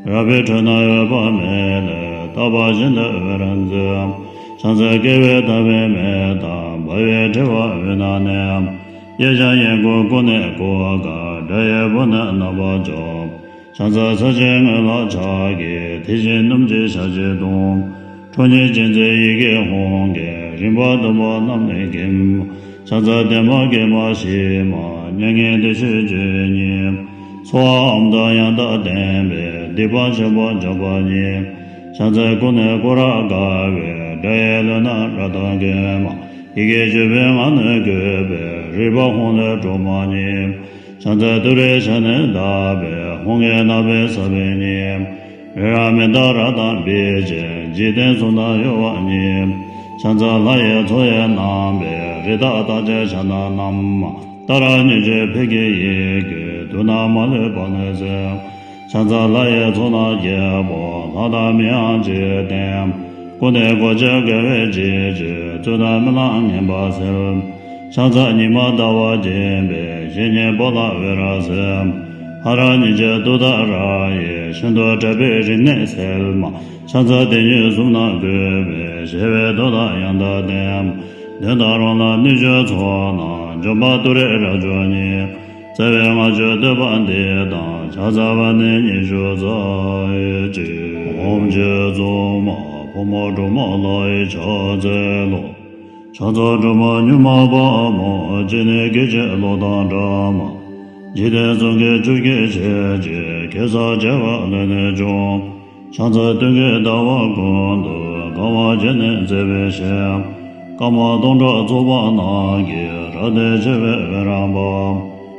རལ་པའི་ཁྲོད་ན་འོད་དཔག་མེད་ལས། རྟག་པ་བཞིན་དུ་འོད་རབ་མཛད། ཕྱག་འཚལ་བསྐལ་པའི་མཐའ་བའི་མེ་དང་། འབར་བའི་ཕྲེང་བ་འོད་རྣམས་ནི། གཡས་བརྐྱང་གཡོན་བསྐུམ་ཀུན་ནས་བསྐོར་དཀའ། དགྲ་ཡི་དཔུང་ནི་རྣམ་པར་འཇོམས། ཕྱག་འཚལ་ཕྱག་ཕྱིར་མངོན་ལག་ཕྱག་གིས། མཐིལ་བཞི་སྣུམ་གྱི་ཞལ་གྱིས་བརྡུང་། ཁྲོ་གཉེར་ཅན་མཛད་ཡི་གེ་ཧཱུྃ་གིས། རིམ་པ་བདུན་པོ་རྣམས་ནི་འགེམས། ཕྱག་འཚལ་བདེ་མ་དགེ་མ་ཞི་མ། མྱ་ངན་འདས་ཞི་སྤྱོད་ཡུལ་ཉིད། ཚོར་བའམ་བརྡ་ཡང་དག་ལྡན་པའི། སྡིག་པ་ཆེན་པོ་འཇོམས་པ་ཉིད། ཕྱག་འཚལ་ཀུན་ནས་བསྐོར་རབ་དགའ་བའི། དགྲ་ཡི་ལུས་རྣམས་རབ་ཏུ་འགེམས། ཡི་གེ་བཅུ་པའི་ངག་ནི་བཀོད་པའི། རིག་པ་ཧཱུྃ་ལས་སྒྲོན་མ་ཉིད། ཕྱག་འཚལ་ཏུ་རེའི་ཞལ་ནི་བརྡབས་པའི། ཧཱུྃ་གི་རྣ་བས་ཟབ་པའི་གཉིས། རི་རབ་མི་རྟག་རབ་དང་འབིགས་བྱེད། འཇིག་རྟེན་གསུམ་དང་གཡོ་བ་ཉིད། ཕྱག་འཚལ་ལྷ་ཡི་ཚོགས་ཡི་རྣམ་པའི། རི་དྭགས་རྟགས་ཅན་ཕྱག་ན་བསྣམས། ཏཱ་ར་གཉིས་བརྗོད་ཕཊ་ཀྱི་ཡི་གེས། དུག་རྣམས་མ་ལུས་པ་ནི་སེལ། ཕྱག་འཚལ་ལྷ་ཡི་ཚོགས་རྣམས་རྒྱལ་པོ། ལྷ་དང་མིའམ་ཅི་ཡིས་བསྟེན། ཀུན་ནས་གོ་ཆ་དགའ་བས་འཇིགས་བྱེད། རྩོད་དང་རྨི་ལམ་ངན་པ་སེལ། ཕྱག་འཚལ་ཉི་མ་ཟླ་བ་རྒྱས་པའི། གཞན་ཉིད་པོ་ལ་འོད་རབ་གསལ། ཧ་ར་གཉིས་བརྗོད་ཏུཏྟཱ་ར་ཡིས། ཤིན་ཏུ་དྲག་པོའི་རིམས་ནད་སེལ་མ། ཕྱག་འཚལ་དེ་ཉིད་གསུམ་རྣམས་བཀོད་པའི། བྱེ་བའི་མདོག་དང་ཡང་དག་ལྡན། གདོན་དང་རོ་ལངས་གནོད་སྦྱིན་ཚོགས་རྣམས། འཇོམས་པ་ཏུ་རེ་རབ་མཆོག་ཉིད། བརྩེ་བའི་ངག་བརྗོད་བསྟོད་པ་འདི་དང་། ཕྱག་འཚལ་བ་ནི་ཉི་ཤུ་རྩ་གཅིག་ཨོཾ་རྗེ་བཙུན་མ་ཕག་མོ་སྒྲོལ་མ་ལྷ་ཡི་ཕྱག་འཚལ་ལོ། ཕྱག་འཚལ་སྒྲོལ་མ་མྱུར་མ་དཔའ་མོ། སྤྱན་ནི་སྐད་ཅིག་གློག་དང་འདྲ་མ། འཇིག་རྟེན་གསུམ་མགོན་ཆུ་སྐྱེས་ཞལ་གྱི། གེ་སར་རྒྱལ་བ་ལས་ནི་བྱུང་། ཕྱག་འཚལ་སྟོན་ཀའི་ཟླ་བ་ཀུན་ཏུ། དགའ་བ་བརྒྱ་ནི་མཛེས་པའི་ཞལ། སྐར་མ་སྟོང་ཕྲག་ཚོགས་པ་རྣམས་ཀྱིས། རབ་བརྟན་ཆེ་བའི་འོད་རབ་འབར།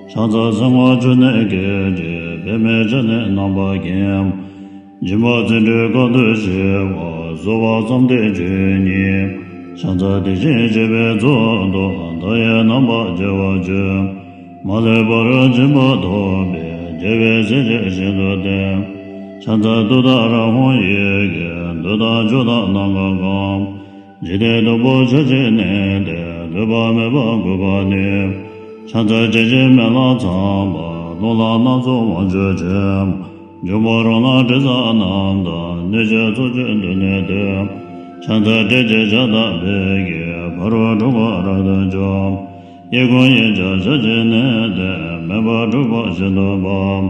ཕྱག་འཚལ་སེར་སྔོ་ཆུ་ནས་སྐད་ཅིག་པདྨའི་སྤྱན་ནི་རྣམ་པར་བརྒྱན། སྦྱིན་པ་བརྩོན་འགྲུས་དཀའ་ཐུབ་ཞི་བ། བཟོད་པ་བསམ་གཏན་ཆོས་ཉིད། ཕྱག་འཚལ་དེ་བཞིན་གཤེགས་པའི་གཙུག་ཏོར། མཐའ་ཡས་རྣམ་པར་རྒྱལ་བ་སྤྱོད། མ་ལུས་པ་རུ་སྦྱིན་པ་ཐོབ་པའི། རྒྱལ་བའི་སྲས་ཀྱིས་ཤིན་ཏུ་བསྟེན། ཕྱག་འཚལ་ཏུཏྟཱ་ར་ཧཱུྃ་ཡི་གེས། བདུད་དང་ཕྱོགས་དང་ནམ་མཁའ་གང་། འཇིག་རྟེན་བདུན་པོ་ཆར་ཆེན་གནས་ཏེ། ལུས་པ་མེད་པར་འགུགས་པ་ནི། ཕྱག་འཚལ་བྱད་བཞིའི་སྨན་བླ་ཚངས་པ། རླུང་ལྷ་སྣ་ཚོགས་དབང་ཕྱུག་ཆེ། འབྱུང་པོ་རོ་ལངས་དྲི་ཟ་རྣམས་དང་། གནོད་བྱེད་ཚོགས་ཀྱི་མདུན་ནས་བཏུལ། ཕྱག་འཚལ་ཏྲཊ་ཅེས་བྱ་དང་བོད་ཀྱི། ཕ་རོལ་འཁྲུལ་འཁོར་རབ་ཏུ་འཇོམས། གཡས་བསྐུམ་གཡོན་བརྐྱང་ཕྱག་བྱས་ནས་ཏེ། མེ་འབར་འཁྲུག་པ་བཞིན་དུ་ཕབ།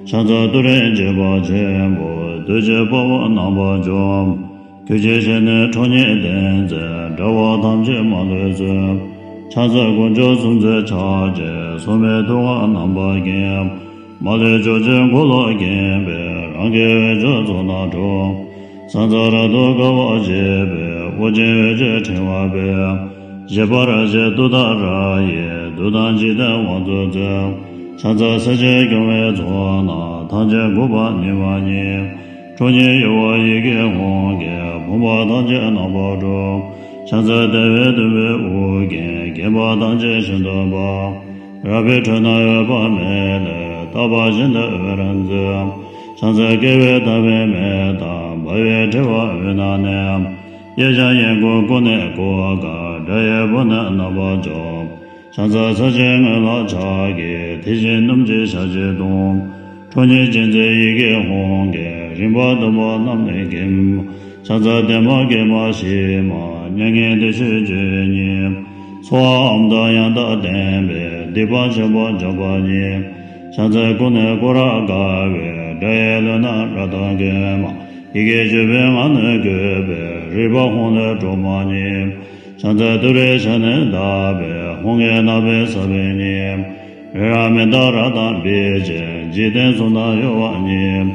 ཕྱག་འཚལ་ཏུ་རེ་རྒྱས་པ་ཆེན་པོས། བདུད་ཀྱི་དཔའ་བོ་རྣམ་པར་འཇོམས། གུས་ཕྱག་བྱས་ནས་ཁྲོ་གཉེར་ལྡན་མཛད། དགྲ་བོ་ཐམས་ཅད་མ་ལུས་གསོད། ཕྱག་འཚལ་དཀོན་མཆོག་གསུམ་མཛད་ཕྱག་རྒྱའི། སྲུང་མའི་ཐུགས་ཀར་རྣམ་པར་བརྒྱན། མ་ལུས་ཕྱོགས་བཅུའི་འཁོར་ལོ་བརྒྱན་པའི། རང་གི་འོད་ཆོས་ཚོགས་རྣམས་འཁྲུགས། ཕྱག་འཚལ་རབ་ཏུ་དགའ་བ་བརྗིད་པའི། དབུ་རྒྱན་འོད་ཀྱི་ཕྲེང་བ་སྤེལ། བཞད་པར་བྱེད་ཏུཏྟཱ་ར་ཡིས། བདུད་དང་འཇིག་རྟེན་དབང་ཕྱུག་སྩོལ། ཕྱག་འཚལ་སྲས་བཅས་སྐྱོང་བའི་ཚོགས་རྣམས། ཐམས་ཅད་འགུགས་པར་ནུས་པ་ཉིད། ཁྲོ་གཉེར་གཡོ་བ་ཡི་གེ་ཧཱུྃ་གིས། ཕོངས་པ་ཐམས་ཅད་རྣམ་པར་འཁྲུགས། ཕྱག་འཚལ་བདེ་བའི་སྟོན་པའི་དབུ་རྒྱན། བརྒྱན་པ་ཐམས་ཅད་ཤིན་ཏུ་འབར། རལ་པའི་ཁྲོད་ན་འོད་དཔག་མེད་ལས། རྟག་པ་བཞིན་དུ་འོད་རབ་མཛད། ཕྱག་འཚལ་བསྐལ་པའི་མཐའ་བའི་མེ་དང་། འབར་བའི་ཕྲེང་བ་འོད་རྣམས་ནི། གཡས་བརྐྱང་གཡོན་བསྐུམ་ཀུན་ནས་བསྐོར་དཀའ། དགྲ་ཡི་དཔུང་ནི་རྣམ་པར་འཇོམས། ཕྱག་འཚལ་ཕྱག་ཕྱིར་མངོན་ལག་ཕྱག་གིས། མཐིལ་བཞི་སྣུམ་གྱི་ཞལ་གྱིས་བརྡུང་། ཁྲོ་གཉེར་ཅན་མཛད་ཡི་གེ་ཧཱུྃ་གིས། རིམ་པ་བདུན་པོ་རྣམས་ནི་འགེམས། ཕྱག་འཚལ་བདེ་མ་དགེ་མ་ཞི་མ། མྱ་ངན་འདས་ཞི་སྤྱོད་ཡུལ་ཉིད། ཚོར་བའམ་བརྡ་ཡང་དག་ལྡན་པའི། སྡིག་པ་ཆེན་པོ་འཇོམས་པ་ཉིད། ཕྱག་འཚལ་ཀུན་ནས་བསྐོར་རབ་དགའ་བའི། དགྲ་ཡི་ལུས་རྣམས་རབ་ཏུ་འགེམས། ཡི་གེ་བཅུ་པའི་ངག་ནི་བཀོད་པའི། རིག་པ་ཧཱུྃ་ལས་སྒྲོན་མ་ཉིད། ཕྱག་འཚལ་ཏུ་རེའི་ཞལ་ནས་བཟླས་པའི། ཧཱུྃ་གི་རྣམ་པའི་ས་བོན་ཉིད། རི་རབ་མནྡ་ར་དང་འབིགས་བྱེད། འཇིག་རྟེན་གསུམ་དང་གཡོ་བ་ཉིད།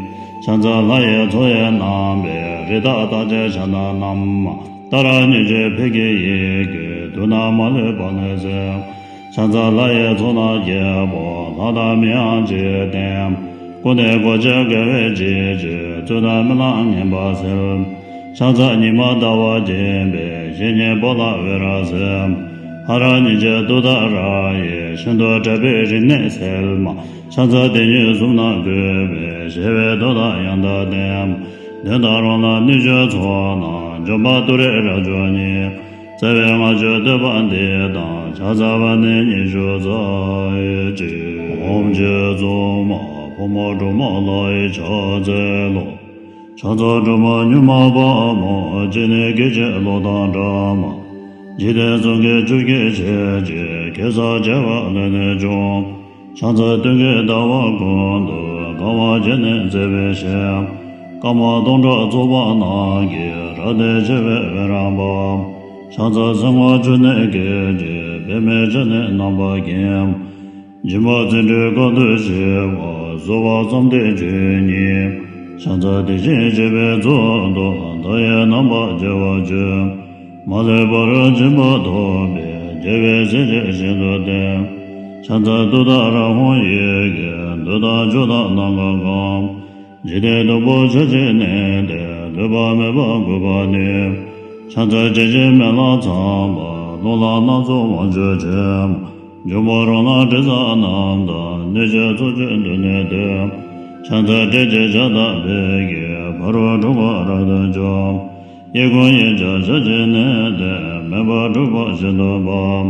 ཕྱག་འཚལ་ལྷ་ཡི་མཚོ་ཡི་རྣམ་པའི། རི་དྭགས་རྟགས་ཅན་ཤ་དང་རྣམས། ཏཱ་ར་གཉིས་བརྗོད་ཕཊ་ཀྱི་ཡི་གེས། བདུད་དང་མ་ལུས་པ་ནི་སེལ། ཕྱག་འཚལ་ལྷ་ཡི་ཚོགས་རྣམས་རྒྱལ་པོ། ལྷ་དང་མིའམ་ཅི་ཡིས་བསྟེན། ཀུན་ནས་གོ་ཆ་དགེ་བས་བྱེད་ཅིང་། རྩོད་དང་རྨི་ལམ་ངན་པ་སེལ། ཕྱག་འཚལ་ཉི་མ་ཟླ་བ་རྒྱས་པའི། བཤེས་གཉེན་པོ་ཏ་བི་ར་སེ། ཧ་ར་གཉིས་བརྗོད་ཏུཏྟཱ་ར་ཡིས། ཤིན་ཏུ་དྲག་པོའི་རིམས་ནད་སེལ་མ། ཕྱག་འཚལ་དེ་ཉིད་གསུམ་རྣམས་བཀོད་པའི། ཞི་བའི་མཐུ་དང་ཡང་དག་ལྡན། གདོན་དང་རོ་ལངས་གནོད་སྦྱིན་ཚོགས་རྣམས། འཇོམས་པ་ཏུ་རེ་རབ་མཆོག་ཉིད། བརྩེ་བའི་སྔགས་བརྗོད་བསྟོད་པ་འདི་དང་། ཕྱག་འཚལ་བ་ནི་ཉི་ཤུ་རྩ་གཅིག །ཨོཾ་རྗེ་བཙུན་མ་ཕག་མོ་སྒྲོལ་མ་ལྷ་ཡི་ཕྱག་འཚལ་ལོ། ཕྱག་འཚལ་སྒྲོལ་མ་མྱུར་མ་དཔའ་མོ། སྤྱན་ནི་སྐད་ཅིག་གློག་དང་འདྲ་མ། འཇིག་རྟེན་གསུམ་གྱི་ཆུ་སྐྱེས་ཆེ་ཆེ། གེ་སར་བྱེ་བ་ལས་ནི་བྱུང་། ཕྱག་འཚལ་སྟོན་ཀའི་ཟླ་བ་ཀུན་ཏུ། དགའ་བ་བརྒྱ་ནི་མཛེས་པའི་ཞལ། སྐར་མ་སྟོང་ཕྲག་ཚོགས་པ་རྣམས་ཀྱིས། རབ་བརྟན་ཆེ་བའི་འོད་རབ་འབར། ཕྱག་འཚལ་སེར་སྔོ་ཆུ་ནས་སྐད་ཅིག །པདྨའི་ཆར་ནི་རྣམ་པར་བརྒྱན། འཇིགས་པ་བརྩོན་འགྲུས་དཀའ་ཐུབ་ཞི་བ། གསོལ་བ་བསམ་གཏན་ཆོས་ཉིད། ཕྱག་འཚལ་དེ་བཞིན་གཤེགས་པའི་གཙུག་ཏོར། མཐའ་ཡས་རྣམ་པར་རྒྱལ་བར་སྤྱོད། མ་ལུས་པ་རབ་འབྱིན་པ་ཐོབ་པའི། རྒྱལ་བའི་སྲས་ཀྱིས་ཤིན་ཏུ་བསྟེན། ཕྱག་འཚལ་ཏུཏྟཱ་ར་ཧཱུྃ་ཡི་གེས། བདུད་དང་ཕྱོགས་དང་ནམ་མཁའ་གང་། འཇིག་རྟེན་སྟུག་པོ་ཕྱོགས་བཅུར་གནས་ཏེ། ལུས་པ་མེད་པར་འགུགས་པ་ནི། ཕྱག་འཚལ་བྱད་བཞིའི་མེ་ལྷ་ཚངས་པ། རླུང་ལྷ་སྣ་ཚོགས་དབང་ཕྱུག་ཆེ། འབྱུང་པོ་རོ་ལངས་དྲི་ཟ་རྣམས་དང་། གནོད་བྱེད་ཚོགས་བཅས་མདུན་ནས་བཏུལ། ཕྱག་འཚལ་ཏྲཊ་ཅེས་བྱ་དང་ཕཊ་ཀྱིས། ཕ་རོལ་འཁྲུལ་འཁོར་རབ་ཏུ་འཇོམས། གཡས་བསྐུམ་གཡོན་བརྐྱང་ཕྱག་བཅས་ནས་ཏེ། མེ་འབར་འཁྲུགས་པ་ཤིན་ཏུ་འབར།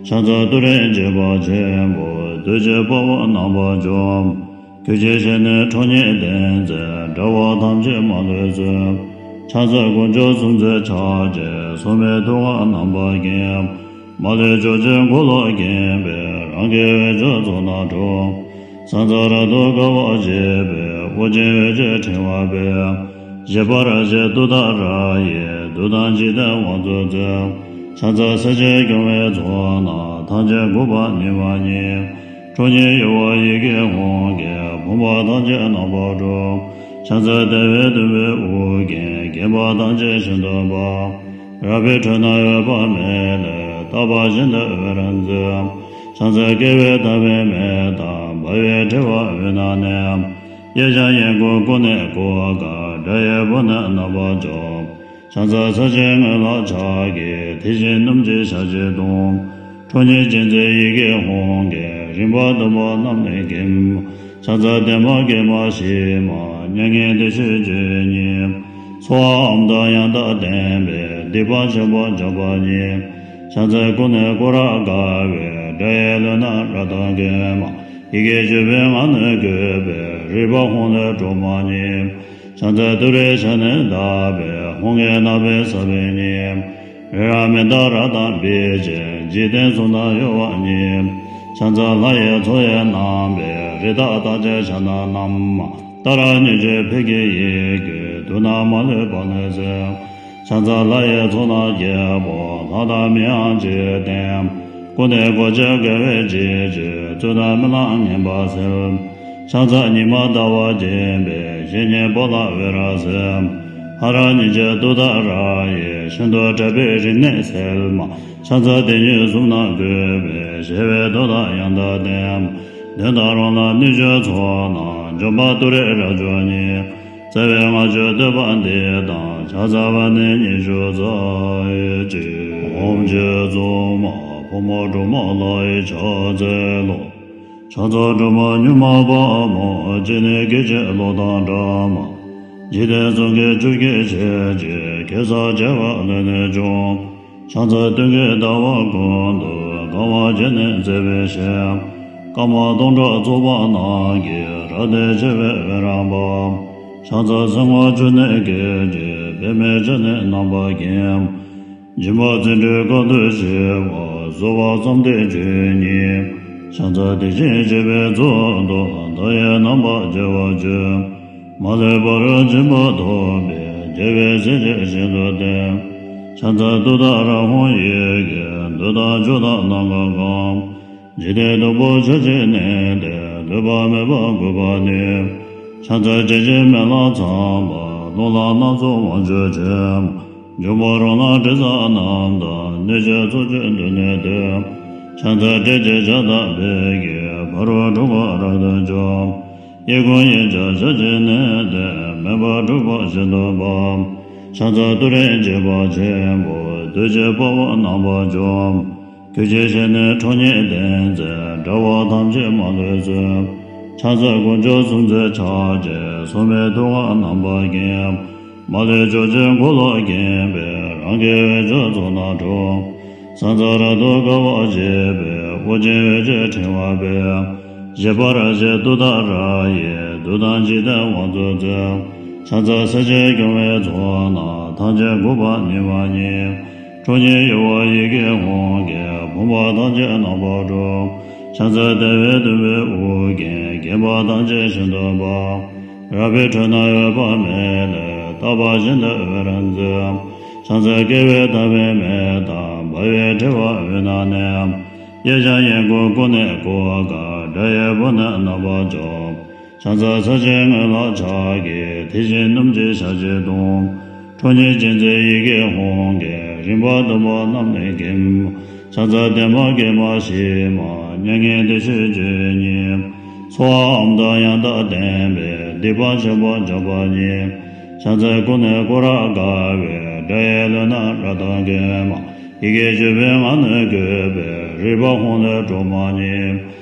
ཕྱག་འཚལ་ཏུ་རེ་འཇིགས་པ་ཆེན་པོ། བདུད་ཀྱི་དཔའ་བོ་རྣམ་པར་འཇོམས། གུས་ཕྱིར་ཞལ་ནས་ཁྲོ་གཉེར་ལྡན་མཛད། དགྲ་བོ་ཐམས་ཅད་མ་ལུས་གསོད། ཕྱག་འཚལ་དཀོན་མཆོག་གསུམ་མཛད་ཕྱག་རྒྱའི། སྲུང་མའི་ཐུགས་ཀར་རྣམ་པར་བརྒྱན། མ་ལུས་ཕྱོགས་བཅུའི་འཁོར་ལོ་བརྒྱན་པའི། རང་གི་འོད་ཆོས་ཚོགས་རྣམས་འཁྲུགས། ཕྱག་འཚལ་རབ་ཏུ་དགའ་བ་བརྗིད་པའི། དབུ་རྒྱན་འོད་ཀྱི་ཕྲེང་བ་སྤེལ། བཞད་པར་བྱེད་ཏུཏྟཱ་ར་ཡིས། བདུད་དང་འཇིག་རྟེན་དབང་ཕྱུག་རྩོད། ཕྱག་འཚལ་སྲས་བཅས་སྐྱོང་བའི་ཚོགས་རྣམས། ཐམས་ཅད་འགུགས་པར་ནུས་པ་ཉིད། ཁྲོ་གཉེར་གཡོ་བ་ཡི་གེ་ཧཱུྃ་གིས། ཕོངས་པ་ཐམས་ཅད་རྣམ་པར་སྒྲོལ། ཕྱག་འཚལ་བདེ་བའི་སྟོབས་དཔུང་གིས། བརྒྱན་པ་ཐམས་ཅད་ཤིན་ཏུ་འབར། རལ་པའི་ཁྲོད་ན་འོད་དཔག་མེད་ལས། རྟག་པར་ཤིན་ཏུ་འོད་རབ་མཛད། ཕྱག་འཚལ་བསྐལ་པའི་མཐའ་བའི་མེ་དང་། འབར་བའི་ཕྲེང་བ་འོད་རྣམས་ནི། གཡས་བརྐྱང་གཡོན་བསྐུམ་ཀུན་ནས་བསྐོར་དཀའ། དགྲ་ཡི་དཔུང་ནི་རྣམ་པར་འཇོམས། ཕྱག་འཚལ་ས་གཞིའི་ངོས་ལ་ཕྱག་གིས། དེ་བཞིན་སྣུམ་གྱི་ཞལ་གྱིས་བརྡུང་། ཁྲོ་གཉེར་ཅན་མཛད་ཡི་གེ་ཧཱུྃ་གིས། རིམ་པ་བདུན་པོ་རྣམས་ནི་འགེམས། ཕྱག་འཚལ་བདེ་མ་དགེ་མ་ཞི་མ། མྱ་ངན་འདས་ཞི་སྤྱོད་ཉིད། ཚོགས་ཨོཾ་དང་ཡང་དག་ལྡན་པས། སྡིག་པ་ཆེན་པོ་འཇོམས་པ་ཉིད། ཕྱག་འཚལ་ཀུན་ནས་བསྐོར་རབ་དགའ་བའི། དགྲ་ཡི་ལུས་རྣམས་རབ་ཏུ་འགེམས། ཡི་གེ་བཅུ་པའི་ངག་ནི་བཀོད་པའི། རིག་པ་ཧཱུྃ་ལས་སྒྲོལ་མ་ཉིད། ཕྱག་འཚལ་ཏུ་རེའི་ཞལ་ནས་བཟླས་པའི། ཧཱུྃ་གི་རྣམ་པའི་ས་བོན་ཉིད། རི་རབ་མནྡ་ར་དང་འབིགས་བྱེད། འཇིག་རྟེན་གསུམ་དང་གཡོ་བ་ཉིད། ཕྱག་འཚལ་ལྷ་ཡི་མཚོ་ཡི་རྣམ་པའི། རི་དྭགས་རྟགས་ཅན་ཤ་དང་རྣམས། ཏཱ་ར་གཉིས་བརྗོད་ཕཊ་ཀྱི་ཡི་གེས། བདུད་དང་མ་ལུས་པ་ནི་སེལ། ཕྱག་འཚལ་ལྷ་ཡི་ཚོགས་རྣམས་རྒྱལ་པོ། ལྷ་དང་མིའམ་ཅི་ཡིས་བསྟེན། ཀུན་ནས་གོ་ཆ་དགེ་བས་བྱེད་ཅིང་། རྩོད་དང་རྨི་ལམ་ངན་པ་སེལ། ཕྱག་འཚལ་ཉི་མ་ཟླ་བ་རྒྱས་པའི། བཤེས་གཉེན་པོ་ཏ་བི་ར་སེ། ཧ་ར་གཉིས་བརྗོད་ཏུཏྟཱ་ར་ཡིས། ཤིན་ཏུ་དྲག་པོའི་རིམས་ནད་སེལ་མ། ཕྱག་འཚལ་དེ་ཉིད་གསུམ་རྣམས་བཀོད་པའི། ཞི་བའི་མཐུ་དང་ཡང་དག་ལྡན། གདོན་དང་རོ་ལངས་གནོད་སྦྱིན་ཚོགས་རྣམས། འཇོམས་པ་ཏུ་རེ་རབ་མཆོག་ཉིད། བརྩེ་བའི་སྔགས་བརྗོད་བསྟོད་པ་འདི་དང་། ཕྱག་འཚལ་བ་ནི་ཉི་ཤུ་རྩ་གཅིག །ཨོཾ་རྗེ་བཙུན་མ་ཕག་མོ་སྒྲོལ་མ་ལྷ་ཡི་ཕྱག་འཚལ་ལོ། ཕྱག་འཚལ་སྒྲོལ་མ་མྱུར་མ་དཔའ་མོ། སྤྱན་ནི་སྐད་ཅིག་གློག་དང་འདྲ་མ། འཇིག་རྟེན་གསུམ་གྱི་ཆུ་སྐྱེས་ཆེ་ཆེ། གེ་སར་བྱེ་བ་ལས་ནི་བྱུང་། ཕྱག་འཚལ་སྟོན་ཀའི་ཟླ་བ་ཀུན་ཏུ། དགའ་བ་བརྒྱ་ནི་མཛེས་པའི་ཞལ། སྐར་མ་སྟོང་ཕྲག་ཚོགས་པ་རྣམས་ཀྱིས། རབ་བརྟན་ཆེ་བའི་འོད་རབ་འབར། ཕྱག་འཚལ་སེར་སྔོ་ཆུ་ནས་སྐད་ཅིག །པདྨའི་ཆར་ནི་རྣམ་པར་བརྒྱན། འཇིགས་པ་བརྩོན་འགྲུས་དཀའ་ཐུབ་ཞི་བ། གསོལ་བ་བསམ་གཏན་ཆོས་ཉིད། ཕྱག་འཚལ་དེ་བཞིན་གཤེགས་པའི་གཙུག་ཏོར། མཐའ་ཡས་རྣམ་པར་རྒྱལ་བར་སྤྱོད། མ་ལུས་པ་རབ་འབྱིན་པ་ཐོབ་པའི། རྒྱལ་བའི་སྲས་ཀྱིས་ཤིན་ཏུ་བསྟེན། ཕྱག་འཚལ་ཏུཏྟཱ་ར་ཧཱུྃ་ཡི་གེ། འདོད་དང་ཕྱོགས་དང་ནམ་མཁའ་གང་། འཇིག་རྟེན་སྟུག་པོ་ཆར་ཆེན་ནད་དེ། ལུས་པ་མེད་པར་འགུགས་པ་ནི། ཕྱག་འཚལ་དྲི་ཞིམ་མེ་ལྷ་ཚངས་པ། རླུང་ལྷ་སྣ་ཚོགས་དབང་ཕྱུག་ཆེ། འབྱུང་པོ་རོ་ལངས་དྲི་ཟ་རྣམས་དང་། གནོད་བྱེད་ཚོགས་ཀྱི་མདུན་ནས་བཏུལ། ཕྱག་འཚལ་ཏྲཊ་ཅེས་བྱ་དག་པོས། ཕ་རོལ་འཁྲུལ་འཁོར་རབ་ཏུ་འཇོམས། གཡས་བསྐུམ་གཡོན་བརྐྱང་ཕྱག་བྱས་ནས། དེ་མེ་འབར་འཁྲུལ་འཁོར་ཞིག་ཏུ་འབབ། ཕྱག་འཚལ་ཏུ་རེ་བྱེད་པ་ཆེན་པོས། བདུད་ཀྱི་དཔའ་བོ་རྣམ་པར་འཇོམས། གུས་ཕྱག་བྱས་ནས་ཁྲོ་གཉེར་ལྡན་མཛད། དགྲ་བོ་ཐམས་ཅད་མ་ལུས་གསོད། ཕྱག་འཚལ་དཀོན་མཆོག་གསུམ་མཛད་ཕྱག་རྒྱའི། སྲུང་མའི་ཐུགས་ཀར་རྣམ་པར་བརྒྱན། མ་ལུས་ཕྱོགས་བཅུར་འཁོར་ལོ་བརྒྱན་པའི། རང་གི་འོད་ཆོས་ཚོགས་རྣམས་འཁྲུགས། ས་མཚམས་རབ་ཏུ་དགའ་བར་བྱེད་པའི། དབུ་རྒྱན་འོད་ཀྱི་ཕྲེང་བ་སྤེལ། བཞད་པར་བྱེད་ཏུཏྟཱ་ར་ཡིས། བདུད་དང་འཇིག་རྟེན་དབང་ཕྱུག་རྩོད། ཕྱག་འཚལ་སེར་ཆེན་སྐྱོང་བའི་ཚོགས་རྣམས། ཐམས་ཅད་འགུགས་པར་ནུས་པ་ཉིད། ཁྲོ་གཉེར་གཡོ་བ་ཡི་གེ་ཧཱུྃ་གིས། ཕོངས་པ་ཐམས་ཅད་རྣམ་པར་འཁྲུགས། ཕྱག་འཚལ་བདེ་བའི་སྟོན་པའི་དབུ་རྒྱན། བརྒྱན་པ་ཐམས་ཅད་ཞིང་དུ་འབབ། རལ་པའི་ཁྲོད་ན་འོད་དཔག་མེད་ལས། རྟག་པ་བཞིན་དུ་འོད་རབ་མཛད། ཕྱག་འཚལ་བསྐལ་པའི་མཐའ་མེད་མེ་དང་། འབར་བའི་ཕྲེང་བ་འོད་རྣམས་གནས། གཡས་བརྐྱང་གཡོན་བསྐུམ་ཀུན་ནས་བསྐོར་དཀའ། དགྲ་ཡི་དཔུང་ནི་རྣམ་པར་འཇོམས། ཕྱག་འཚལ་ས་ཆེན་ངན་ལྷག་ཕྱག་རྒྱའི། དེ་བཞིན་སྣུམ་གྱི་ཞལ་གྱིས་བརྡུང་། ཁྲོ་གཉེར་ཅན་མཛད་ཡི་གེ་ཧཱུྃ་གིས། རིམ་པ་བདུན་པོ་རྣམས་ནི་འགེམས། ཕྱག་འཚལ་བདེ་མ་དགེ་མ་ཞི་མ། མྱ་ངན་འདས་ཞི་སྤྱོད་ཉིད། འཚེ་བའམ་དང་ཡང་དག་ལྡན་པའི། སྡིག་པ་ཆེན་པོ་སྦྱངས་པ་ཉིད། ཕྱག་འཚལ་ཀུན་ནས་བསྐོར་རབ་དགའ་བའི། དགྲ་ཡི་ལུས་རྣམས་རབ་ཏུ་འགེམས། ཡི་གེ་བཅུ་པའི་ངག་ནི་བཀོད་པའི། རིག་པ་ཧཱུྃ་ལས་སྒྲོག་མ་ཉིད།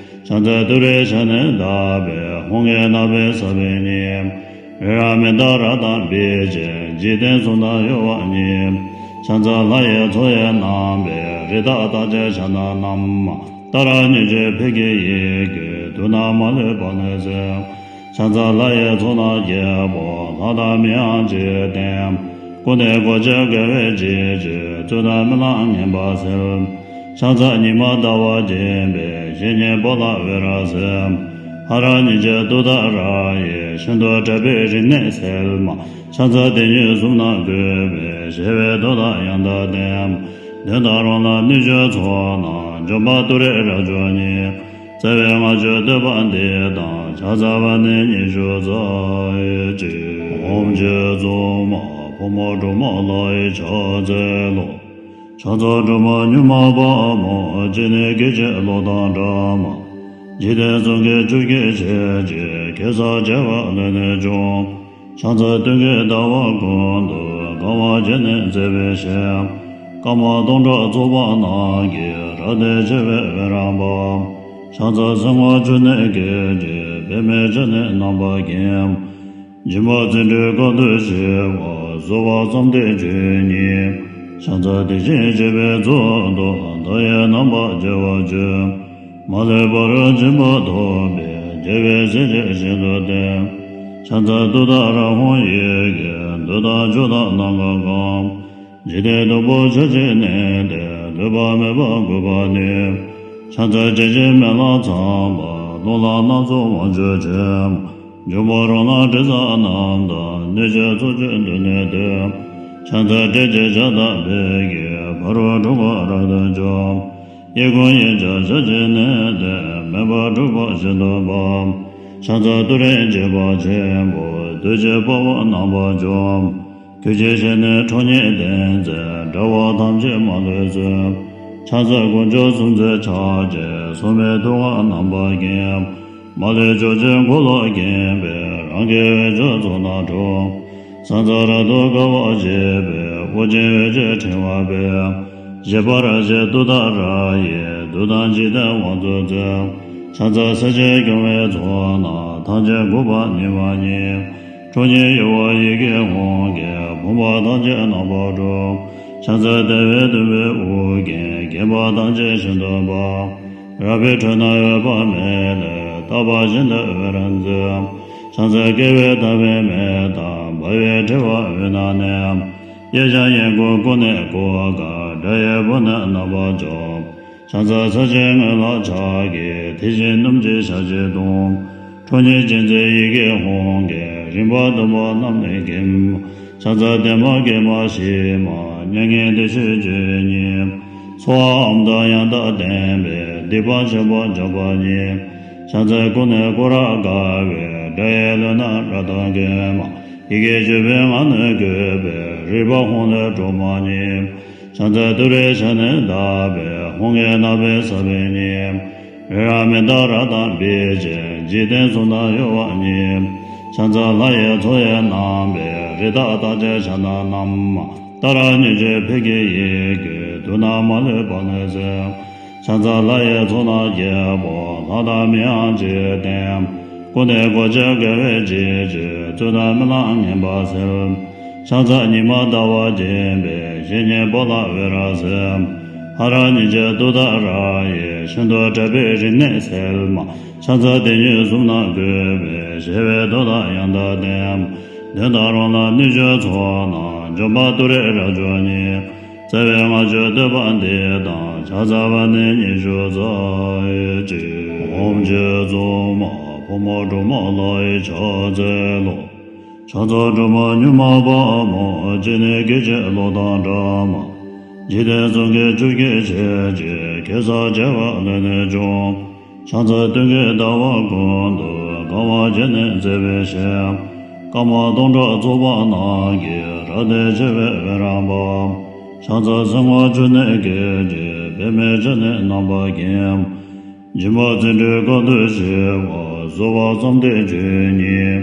ཕྱག་འཚལ་ཏུ་རེའི་ཞལ་ནི་ལྡག་པའི། ཧཱུྃ་གི་རྣ་བས་ཟབ་པའི་སྙིང་། རི་རབ་མི་རྟག་རབ་དང་འབིགས་བྱེད། འཇིག་རྟེན་གསུམ་དང་གཡོ་བ་ཉིད། ཕྱག་འཚལ་ལྷ་ཡི་ཚོགས་ཡི་རྣམ་པའི། རི་དྭགས་རྟགས་ཅན་ཕྱག་ན་བསྣམས། ཏཱ་ར་གཉིས་བརྗོད་ཕཊ་ཀྱི་ཡི་གེས། དུག་རྣམས་མ་ལུས་པ་ནི་སེལ། ཕྱག་འཚལ་ལྷ་ཡི་ཚོགས་རྣམས་རྒྱལ་པོ། ལྷ་དང་མིའམ་ཅི་ཡིས་བསྟེན། ཀུན་ནས་གོ་ཆ་དགའ་བས་བརྗིད་ཀྱིས། རྩོད་དང་རྨི་ལམ་ངན་པ་སེལ། ཕྱག་འཚལ་ཉི་མ་ཟླ་བ་རྒྱས་པའི། བཤེས་གཉེན་པོ་ལ་འོད་རབ་གསལ། ཧ་ར་གཉིས་བརྗོད་ཏུཏྟཱ་ར་ཡིས། ཤིན་ཏུ་དྲག་པོའི་རིམས་ནད་སེལ་མ། ཕྱག་འཚལ་དེ་ཉིད་གསུམ་རྣམས་བཀོད་པའི། གཞལ་བའི་མདོ་དང་ཡང་དག་ལྡན། གདོན་དང་རོ་ལངས་གནོད་བྱེད་ཚོགས་རྣམས། འཇོམས་པ་ཏུ་རེ་རབ་མཆོག་ཉིད། རྩ་བའི་སྔགས་ཀྱི་བསྟོད་པ་འདི་དང་། ཕྱག་འཚལ་བ་ནི་ཉི་ཤུ་རྩ་གཅིག་ཨོཾ་རྗེ་བཙུན་མ་ཕོ་མོ་སྒྲོལ་མ་ལྷ་ཡི་ཕྱག་འཚལ་ལོ། ཕྱག་འཚལ་སྒྲོལ་མ་མྱུར་མ་དཔའ་མོ། སྤྱན་ནི་སྐད་ཅིག་གློག་དང་འདྲ་མ། འཇིག་རྟེན་གསུམ་མགོན་ཆུ་སྐྱེས་ཆེ་ཆེ། གེ་སར་བྱེ་བ་ལས་ནི་བྱུང་། ཕྱག་འཚལ་སྟོན་ཀའི་ཟླ་བ་ཀུན་ཏུ། དགའ་བ་བརྒྱ་ནི་མཛེས་པའི་ཞལ། སྐར་མ་སྟོང་ཕྲག་ཚོགས་པ་རྣམས་ཀྱིས། རབ་བརྟན་ཆེ་བའི་འོད་རབ་འབར། ཕྱག་འཚལ་སེར་སྔོ་ཆུ་ནས་སྐད་ཅིག། པདྨས་ཕྱག་ནི་རྣམ་པར་བརྒྱན། འཇིགས་པ་བརྩོན་འགྲུས་ཀུན་ཏུ་ཞི་བ། གསོ་བ་བསམ་གཏན་ཆོས་ཉིད། ཕྱག་འཚལ་དེ་བཞིན་གཤེགས་པའི་གཙུག་ཏོར། མཐའ་ཡས་རྣམ་པར་རྒྱལ་བ་སྤྱོད། མ་ལུས་ཕ་རོལ་ཕྱིན་པ་ཐོབ་པའི། རྒྱལ་བའི་སྲས་ཀྱི་ཞིང་དུ་སྟོན། ཕྱག་འཚལ་ཏུཏྟཱ་ར་ཧཱུྃ་ཡི་གེ། འདོད་དང་ཕྱོགས་དང་ནམ་མཁའ་གང་། འཇིག་རྟེན་སྟུག་པོ་ཆར་ཆེན་ནད་དེ། ལུས་པ་མེད་པར་འགུགས་པ་ནི། ཕྱག་འཚལ་དྲི་ཞིམ་མེ་ལྷ་ཚངས་པ། རླུང་ལྷ་སྣ་ཚོགས་དབང་ཕྱུག་ཆེ། འབྱུང་པོ་རོ་ལངས་དྲི་ཟ་རྣམས་དང་། གནོད་བྱེད་ཚོགས་ཀྱི་མདུན་ནས་བཏུལ། ཕྱག་འཚལ་ཏྲཊ་ཅེས་བྱ་དག་པོས། ཕ་རོལ་འཁྲུལ་འཁོར་རབ་ཏུ་འཇོམས། གཡས་བསྐུམ་གཡོན་བརྐྱང་ཕྱག་བྱས་ནས། དེ་མེ་འབར་འཁྲུལ་འཁོར་ཞིང་དུ་འབབ། ཕྱག་འཚལ་ཏུ་རེ་རྒྱས་པ་ཆེན་པོས། བདུད་ཀྱི་དཔའ་བོ་རྣམ་པར་འཇོམས། གུས་ཕྱག་བྱས་ནས་ཁྲོ་གཉེར་ལྡན་མཛད། དགྲ་བོ་ཐམས་ཅད་མ་ལུས་གསོད། ཕྱག་འཚལ་དཀོན་མཆོག་གསུམ་མཛད་ཕྱག་རྒྱའི། སྲུང་མའི་ཐུགས་ཀར་རྣམ་པར་བརྒྱན། མ་ལུས་ཕྱོགས་བཅུར་འཁོར་ལོ་བརྒྱན་པའི། རང་གི་འོད་ཆོས་ཚོགས་རྣམས་འཁྲུགས། ས་མཚམས་རབ་ཏུ་དགའ་བར་བྱེད་པའི། དབུ་རྒྱན་འོད་ཀྱི་ཕྲེང་བ་སྤེལ། བཞད་པར་བྱེད་ཏུཏྟཱ་ར་ཡིས། བདུད་དང་འཇིག་རྟེན་དབང་ཕྱུག་རྩོད། ཕྱག་འཚལ་སེར་ཆེན་སྐྱོང་བའི་ཚོགས་རྣམས། ཐམས་ཅད་འགུགས་པར་ནུས་པ་ཉིད། ཁྲོ་གཉེར་གཡོ་བ་ཡི་གེ་ཧཱུྃ་གིས། ཕོངས་པ་ཐམས་ཅད་རྣམ་པར་འཁྲུགས། ཕྱག་འཚལ་བདེ་བའི་སྟོན་པའི་དབུ་རྒྱན། བརྒྱན་པ་ཐམས་ཅད་ཞིང་དུ་འབབ། རལ་པའི་ཁྲོད་ན་འོད་དཔག་མེད་ལས། རྟག་པ་བཞིན་དུ་འོད་རབ་མཛད། ཕྱག་འཚལ་བསྐལ་པའི་མཐའ་མེད་མེ་དང་། འབར་བའི་ཕྲེང་བ་འོད་རྣམས་གནས། གཡས་བརྐྱང་གཡོན་བསྐུམ་ཀུན་ནས་བསྐོར་དཀའ། དགྲ་ཡི་དཔུང་ནི་རྣམ་པར་འཇོམས། ཕྱག་འཚལ་ས་ཆེན་ངན་ལྷག་ཕྱག་རྒྱའི། དེ་བཞིན་སྣུམ་གྱི་ཞལ་གྱིས་བརྡུང་། ཁྲོ་གཉེར་ཅན་མཛད་ཡི་གེ་ཧཱུྃ་གིས། རིམ་པ་བདུན་པོ་རྣམས་ནི་འགེམས། ཕྱག་ ཕྱག་འཚལ་བདེ་མ་དགེ་མ་ཞི་མ། མྱ་ངན་འདས་ཞི་སྤྱོད་ཉིད། ཚོགས་ཨ་མྲ་ཡང་དག་ལྡན་པས། སྡིག་པ་ཆེན་པོ་འཇོམས་པ་ཉིད། ཕྱག་འཚལ་ཀུན་ནས་བསྐོར་རབ་དགའ་བའི། དགྲ་ཡི་ལུས་རྣམས་རབ་ཏུ་འགེམས་མ། ཡི་གེ་བཅུ་པའི་ངག་ནི་བཀོད་པའི། རིག་པ་ཧཱུྃ་ལས་སྒྲོལ་མ་ཉིད། ཕྱག་འཚལ་ཏུ་རེའི་ཞལ་ནི་ལྡག་པའི། ཧཱུྃ་གི་རྣ་བས་ཟབ་པའི་ཉིད། རི་རབ་མི་རྟག་རབ་དང་འབིགས་བྱེད། འཇིག་རྟེན་གསུམ་དང་གཡོ་བ་ཉིད། ཕྱག་འཚལ་ལྷ་ཡི་ཚོགས་ཡིས་བསྣམས་པའི། རི་དྭགས་རྟགས་ཅན་ཞལ་ནས་བསྣམས་མ། ཏཱ་ར་གཉིས་བརྗོད་ཕཊ་ཀྱི་ཡི་གེས། དུག་རྣམས་མ་ལུས་པ་ནི་སེལ། ཕྱག་འཚལ་ལྷ་ཡི་ཚོགས་རྣམས་རྒྱལ་པོ། ལྷ་དང་མིའམ་ཅི་ཡིས་བསྟེན། ཀུན་ནས་གོ་ཆ་དགེ་བའི་བྱིན་གྱིས། རྩོད་དང་རྨི་ལམ་ངན་པ་སེལ། ཕྱག་འཚལ་ཉི་མ་ཟླ་བ་རྒྱས་པའི། བཤེས་གཉེན་པོ་ལ་འོད་རབ་གསལ། ཧ་ར་གཉིས་བརྗོད་ཏུཏྟཱ་ར་ཡིས། ཤིན་ཏུ་དྲག་པོའི་རིམས་ནད་སེལ་མ། ཕྱག་འཚལ་དེ་ཉིད་གསུམ་རྣམས་བཀོད་པའི། ཞི་བའི་མཐུ་དང་ཡང་དག་ལྡན། གདོན་དང་རོ་ལངས་གནོད་སྦྱིན་ཚོགས་རྣམས། འཇོམས་པ་ཏུ་རེ་རབ་འབྱོར་ཉིད། རྩ་བའི་སྔགས་བརྗོད་བསྟོད་པ་འདི་དང་། ཕྱག་འཚལ་བ་ནི་ཉི་ཤུ་རྩ་གཅིག་ཨོཾ་རྗེ་བཙུན་མ་ཕོ་མོ་སྒྲོལ་མ་ལྷ་ཡི་ཕྱག་འཚལ་ལོ། ཕྱག་འཚལ་སྒྲོལ་མ་མྱུར་མ་དཔའ་མོ། སྤྱན་ནི་སྐད་ཅིག་གློག་དང་འདྲ་མ། འཇིག་རྟེན་གསུམ་མགོན་བཅོམ་གྱི་ཞལ་གྱིས། གེ་སར་བྱེ་བ་ཀླས་ནི་བྱུང་། ཕྱག་འཚལ་སྟོན་ཀའི་ཟླ་བ་ཀུན་ཏུ། དགའ་བ་བརྗིད་ནས་མཛེས་པའི་ཞལ། སྐར་མ་སྟོང་ཕྲག་ཚོགས་པ་རྣམས་ཀྱིས། རབ་བརྟན་ཆེ་བའི་འོད་རབ་འབར། ཕྱག་འཚལ་སེར་སྔོ་ཆུ་ནས་སྐད་ཅིག་པདྨས་ཕྱག་ནི་རྣམ་པར་བརྒྱན། འཇིགས་མ་བརྩོན་འགྲུས་དཀའ་ཐུབ་ཞི་བ། བཟོད་པ་བསམ་གཏན་ཆོས་ཉིད།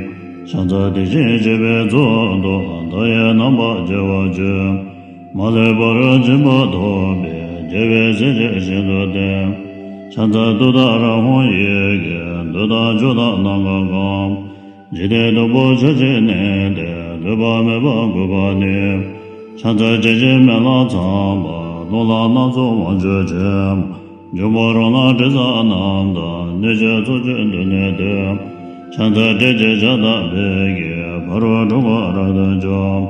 ཕྱག་འཚལ་དེ་བཞིན་གཤེགས་པའི་གཙུག་ཏོར། མཐའ་ཡས་རྣམ་པར་རྒྱལ་བར་བརྗོད། མ་ལུས་ཕ་རོལ་ཕྱིན་པ་ཐོབ་པའི། རྒྱལ་བའི་སྲས་ཀྱིས་ཞིང་དུ་བསྟན། ཕྱག་འཚལ་ཏུཏྟཱ་ར་ཧཱུྃ་ཡི་གེས། འདོད་དང་ཕྱོགས་དང་ནམ་མཁའ་གང་། འཇིག་རྟེན་བདུན་པོ་ཕྱོགས་བཅུར་གནས་ཏེ། ལུས་པ་མེད་པར་འགུགས་པ་ནི། ཕྱག་འཚལ་བྱད་བཞིའི་མེ་ལྷ་ཚངས་པ། རླུང་ལྷ་སྣ་ཚོགས་དབང་ཕྱུག་ཆེ། འབྱུང་པོ་རོ་ལངས་དྲི་ཟ་རྣམས་དང་། གནོད་བྱེད་ཚོགས་བཅུ་འདུལ་ནི་སྟེ། ཕྱག་འཚལ་ཏྲཊ་ཅེས་བྱ་དང་ཕཊ་ཀྱིས། ཕ་རོལ་འཁྲུལ་འཁོར་རབ་ཏུ་འཇོམས།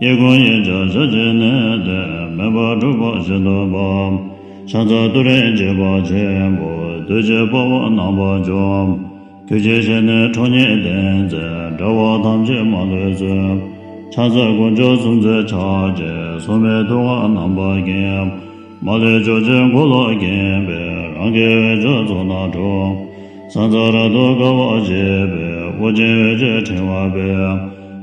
གཡས་བསྐུམ་གཡོན་བརྐྱང་ཕྱོགས་བཅུར་གནས་ཏེ། མེ་འབར་འཁྲུགས་པ་ཤིན་ཏུ་འབར། ཕྱག་འཚལ་ཏུ་རེའི་འཇིགས་པ་ཆེན་པོ། བདུད་ཀྱི་དཔའ་བོ་རྣམ་པར་འཇོམས། གོས་ཆེན་བཞེས་ནས་ཁྲོ་གཉེར་ལྡན་མཛད། དགྲ་བོ་ཐམས་ཅད་མ་ལུས་གསོད། ཕྱག་འཚལ་དཀོན་མཆོག་གསུམ་མཛད་ཕྱག་རྒྱའི། སྲུང་མའི་ཐུགས་ཀར་རྣམ་པར་བརྒྱན། མ་ལུས་ཕྱོགས་བཅུའི་འཁོར་ལོ་བརྒྱན་པའི། རང་གི་འོད་ཀྱི་ཚོགས་རྣམས་འཁྲུགས། ཕྱག་འཚལ་རབ་ཏུ་དགའ་བ་བརྗིད་པའི། དབུ་རྒྱན་འོད་ཀྱི་ཕྲེང་བ་སྤེལ།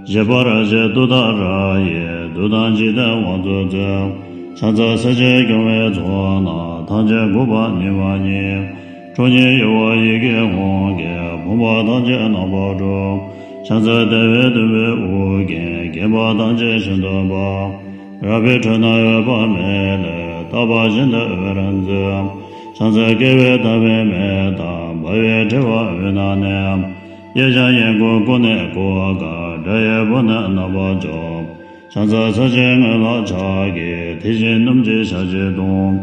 བཞད་པར་བྱེད་ཏུཏྟཱ་ར་ཡིས། བདུད་དང་འཇིག་རྟེན་དབང་དུ་མཛད། ཕྱག་འཚལ་སེར་ཆེན་སྐྱོང་བའི་ཚོགས་རྣམས། ཐམས་ཅད་འགུགས་པ་ནི་མ་ཉིད། ཁྲོ་གཉེར་གཡོ་བ་ཡི་གེ་ཧཱུྃ་གིས། ཕོངས་པ་ཐམས་ཅད་རྣམ་པར་སྒྲོལ། ཕྱག་འཚལ་བདེ་བའི་སྟོན་པའི་དབུ་རྒྱན། བརྒྱན་པ་ཐམས་ཅད་ཤིན་ཏུ་འབར། རལ་པའི་ཁྲོད་ན་འོད་དཔག་མེད་ལས། རྟག་པ་བཞིན་དུ་འོད་རབ་མཛད། ཕྱག་འཚལ་བསྐལ་པའི་མཐའ་བའི་མེ་དང་། འབར་བའི་ཕྲེང་བ་འོད་རྣམས་གནས། གཡས་བརྐྱང་གཡོན་བསྐུམ་ཀུན་ནས་བསྐོར་དཀའ། དགྲ་ཡི་དཔུང་ནི་རྣམ་པར་འཇོམས། ཕྱག་འཚལ་ས་ཆེན་དངུལ་ལག་ཕྱག་གིས། དེ་བཞིན་སྣུམ་གྱི་ཞལ་གྱིས་བརྡུང་།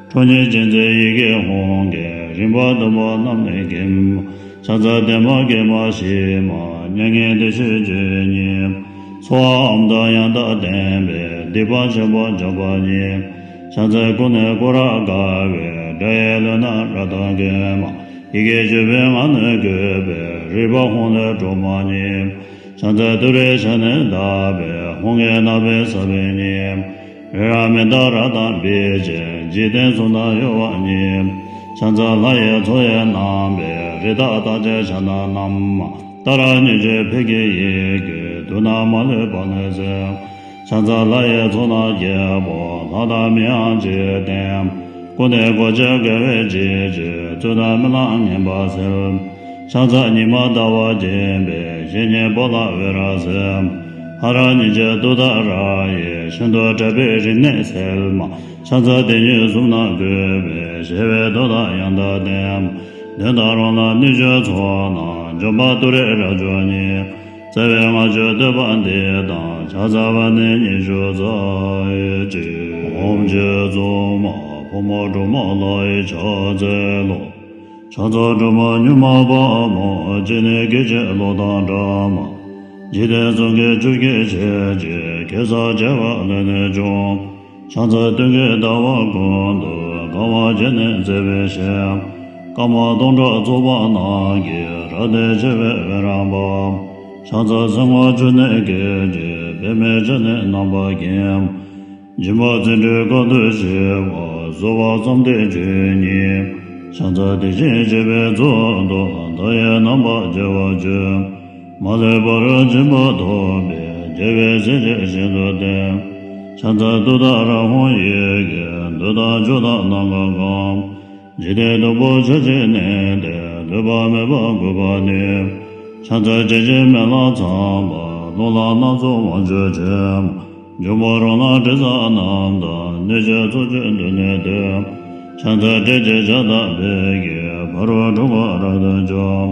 ཁྲོ་གཉེར་ཅན་མཛད་ཡི་གེ་ཧཱུྃ་གིས། རིམ་པ་བདུན་པོ་རྣམས་ནི་འགེམས། ཕྱག་འཚལ་བདེ་མ་དགེ་མ་ཞི་མ། མྱ་ངན་འདས་ཞི་སྤྱོད་ཉིད། ཚོགས་ཨ་མྲ་ཡང་དག་ལྡན་པས། སྡིག་པ་ཆེན་པོ་འཇོམས་པ་ཉིད། ཕྱག་འཚལ་ཀུན་ནས་བསྐོར་རབ་དགའ་བའི། དགྲ་ཡི་ལུས་རྣམས་རབ་ཏུ་འགེམས་མ། ཡི་གེ་བཅུ་པའི་ངག་ནི་བཀོད་པའི། རིག་པ་ཧཱུྃ་ལས་སྒྲོལ་མ་ཉིད། ཕྱག་འཚལ་ཏུ་རེའི་ཞལ་ནི་ལྡག་པའི། ཧཱུྃ་གི་རྣ་བས་ཟབ་པའི་ཉིད། རི་རབ་མི་རྟག་རབ་དང་འབིགས་བྱེད། འཇིག་རྟེན་གསུམ་དང་གཡོ་བ་ཉིད། ཕྱག་འཚལ་ལྷ་ཡི་ཚོགས་ཡིས་བསྣམས་པའི། རི་དྭགས་རྟགས་ཅན་ཞལ་རྣམས་བསྣམས། ཏཱ་ར་གཉིས་བརྗོད་ཕཊ་ཀྱི་ཡི་གེས། དུག་རྣམས་མ་ལུས་པ་ནི་སེལ། ཕྱག་འཚལ་ལྷ་ཡི་ཚོགས་རྣམས་རྒྱལ་པོ། ལྷ་དང་མིའམ་ཅི་ཡིས་བསྟེན། ཀུན་ནས་གོ་ཆ་དགེ་བའི་བྱིན་གྱིས། རྩོད་དང་རྨི་ལམ་ངན་པ་སེལ། ཕྱག་འཚལ་ཉི་མ་ཟླ་བ་རྒྱས་པའི། བཤེས་གཉེན་པོ་ལ་འོད་རབ་གསལ། ཧ་ར་གཉིས་བརྗོད་ཏུཏྟཱ་ར་ཡིས། ཤིན་ཏུ་དྲག་པོའི་རིམས་ནད་སེལ་མ། ཕྱག་འཚལ་དེ་ཉིད་གསུམ་རྣམས་བཀོད་པའི། ཞི་བའི་མཐུ་དང་ཡང་དག་ལྡན། གདོན་དང་རོ་ལངས་གནོད་སྦྱིན་ཚོགས་རྣམས། འཇོམས་པ་ཏུ་རེ་རབ་འབྱོར་ཉིད། རྩ་བའི་སྔགས་བརྗོད་བསྟོད་པ་འདི་དང་། ཕྱག་འཚལ་བ་ནི་ཉི་ཤུ་རྩ་གཅིག་ཨོཾ་རྗེ་བཙུན་མ་ཕོ་མོ་སྒྲོལ་མ་ལྷ་ཡི་ཕྱག་འཚལ་ལོ། ཕྱག་འཚལ་སྒྲོལ་མ་མྱུར་མ་དཔའ་མོ། སྤྱན་ནི་སྐད་ཅིག་གློག་དང་འདྲ་མ། འཇིག་རྟེན་གསུམ་མགོན་བཅོམ་གྱི་ཞལ་གྱིས། གེ་སར་བྱེ་བ་ཀླས་ནི་བྱུང་། ཕྱག་འཚལ་སྟོན་ཀའི་ཟླ་བ་ཀུན་ཏུ། དགའ་བ་བརྗིད་ནས་མཛེས་པའི་ཞལ། སྐར་མ་སྟོང་ཕྲག་ཚོགས་པ་རྣམས་ཀྱིས། རབ་བརྟན་ཆེ་བའི་འོད་རབ་འབར། ཕྱག་འཚལ་སེར་སྔོ་ཆུ་ནས་སྐད་ཅིག་པདྨས་ཕྱག་ནི་བསྣམས་པ་བརྒྱན། སྦྱིན་པ་བརྩོན་འགྲུས་དཀའ་ཐུབ་ཞི་བ། གསོལ་བ་བརྩམས་ཏེ་མཆོད་ཉིད། ཕྱག་འཚལ་དེ་བཞིན་གཤེགས་པའི་གཙུག་ཏོར། མཐའ་ཡས་རྣམ་པར་རྒྱལ་བར་བརྗོད། མ་ལུས་པ་རུ་སྦྱིན་པ་ཐོབ་པའི། རྒྱལ་བའི་སྲས་ཀྱིས་ཤིན་ཏུ་བསྟེན། ཕྱག་འཚལ་ཏུཏྟཱ་ར་ཧཱུྃ་ཡི་གེ། མདོས་དང་མཆོད་དང་གནང་བ་གང་། འཇིག་རྟེན་སྟོང་པར་ཕྱག་བྱས་ནས། ཏེ་ལུས་པ་མེད་པར་འགུགས་པ་ནི། ཕྱག་འཚལ་བྱ་བྱེད་སྨན་བླ་ཚངས་པ། རླུང་ལྷ་སྣ་ཚོགས་དབང་ཕྱུག་མཆོད། འབྱུང་པོ་རོ་ལངས་དྲི་ཟ་རྣམས་དང་། གནོད་བྱེད་ཚོགས་ཀྱི་མདུན་ནས་བཏུལ། ཕྱག་འཚལ་ཏྲཊ་ཅེས་བྱ་དང་ཕཊ་ཀྱིས། ཕ་རོལ་འཁྲུལ་འཁོར་རབ་ཏུ་འཇོམས།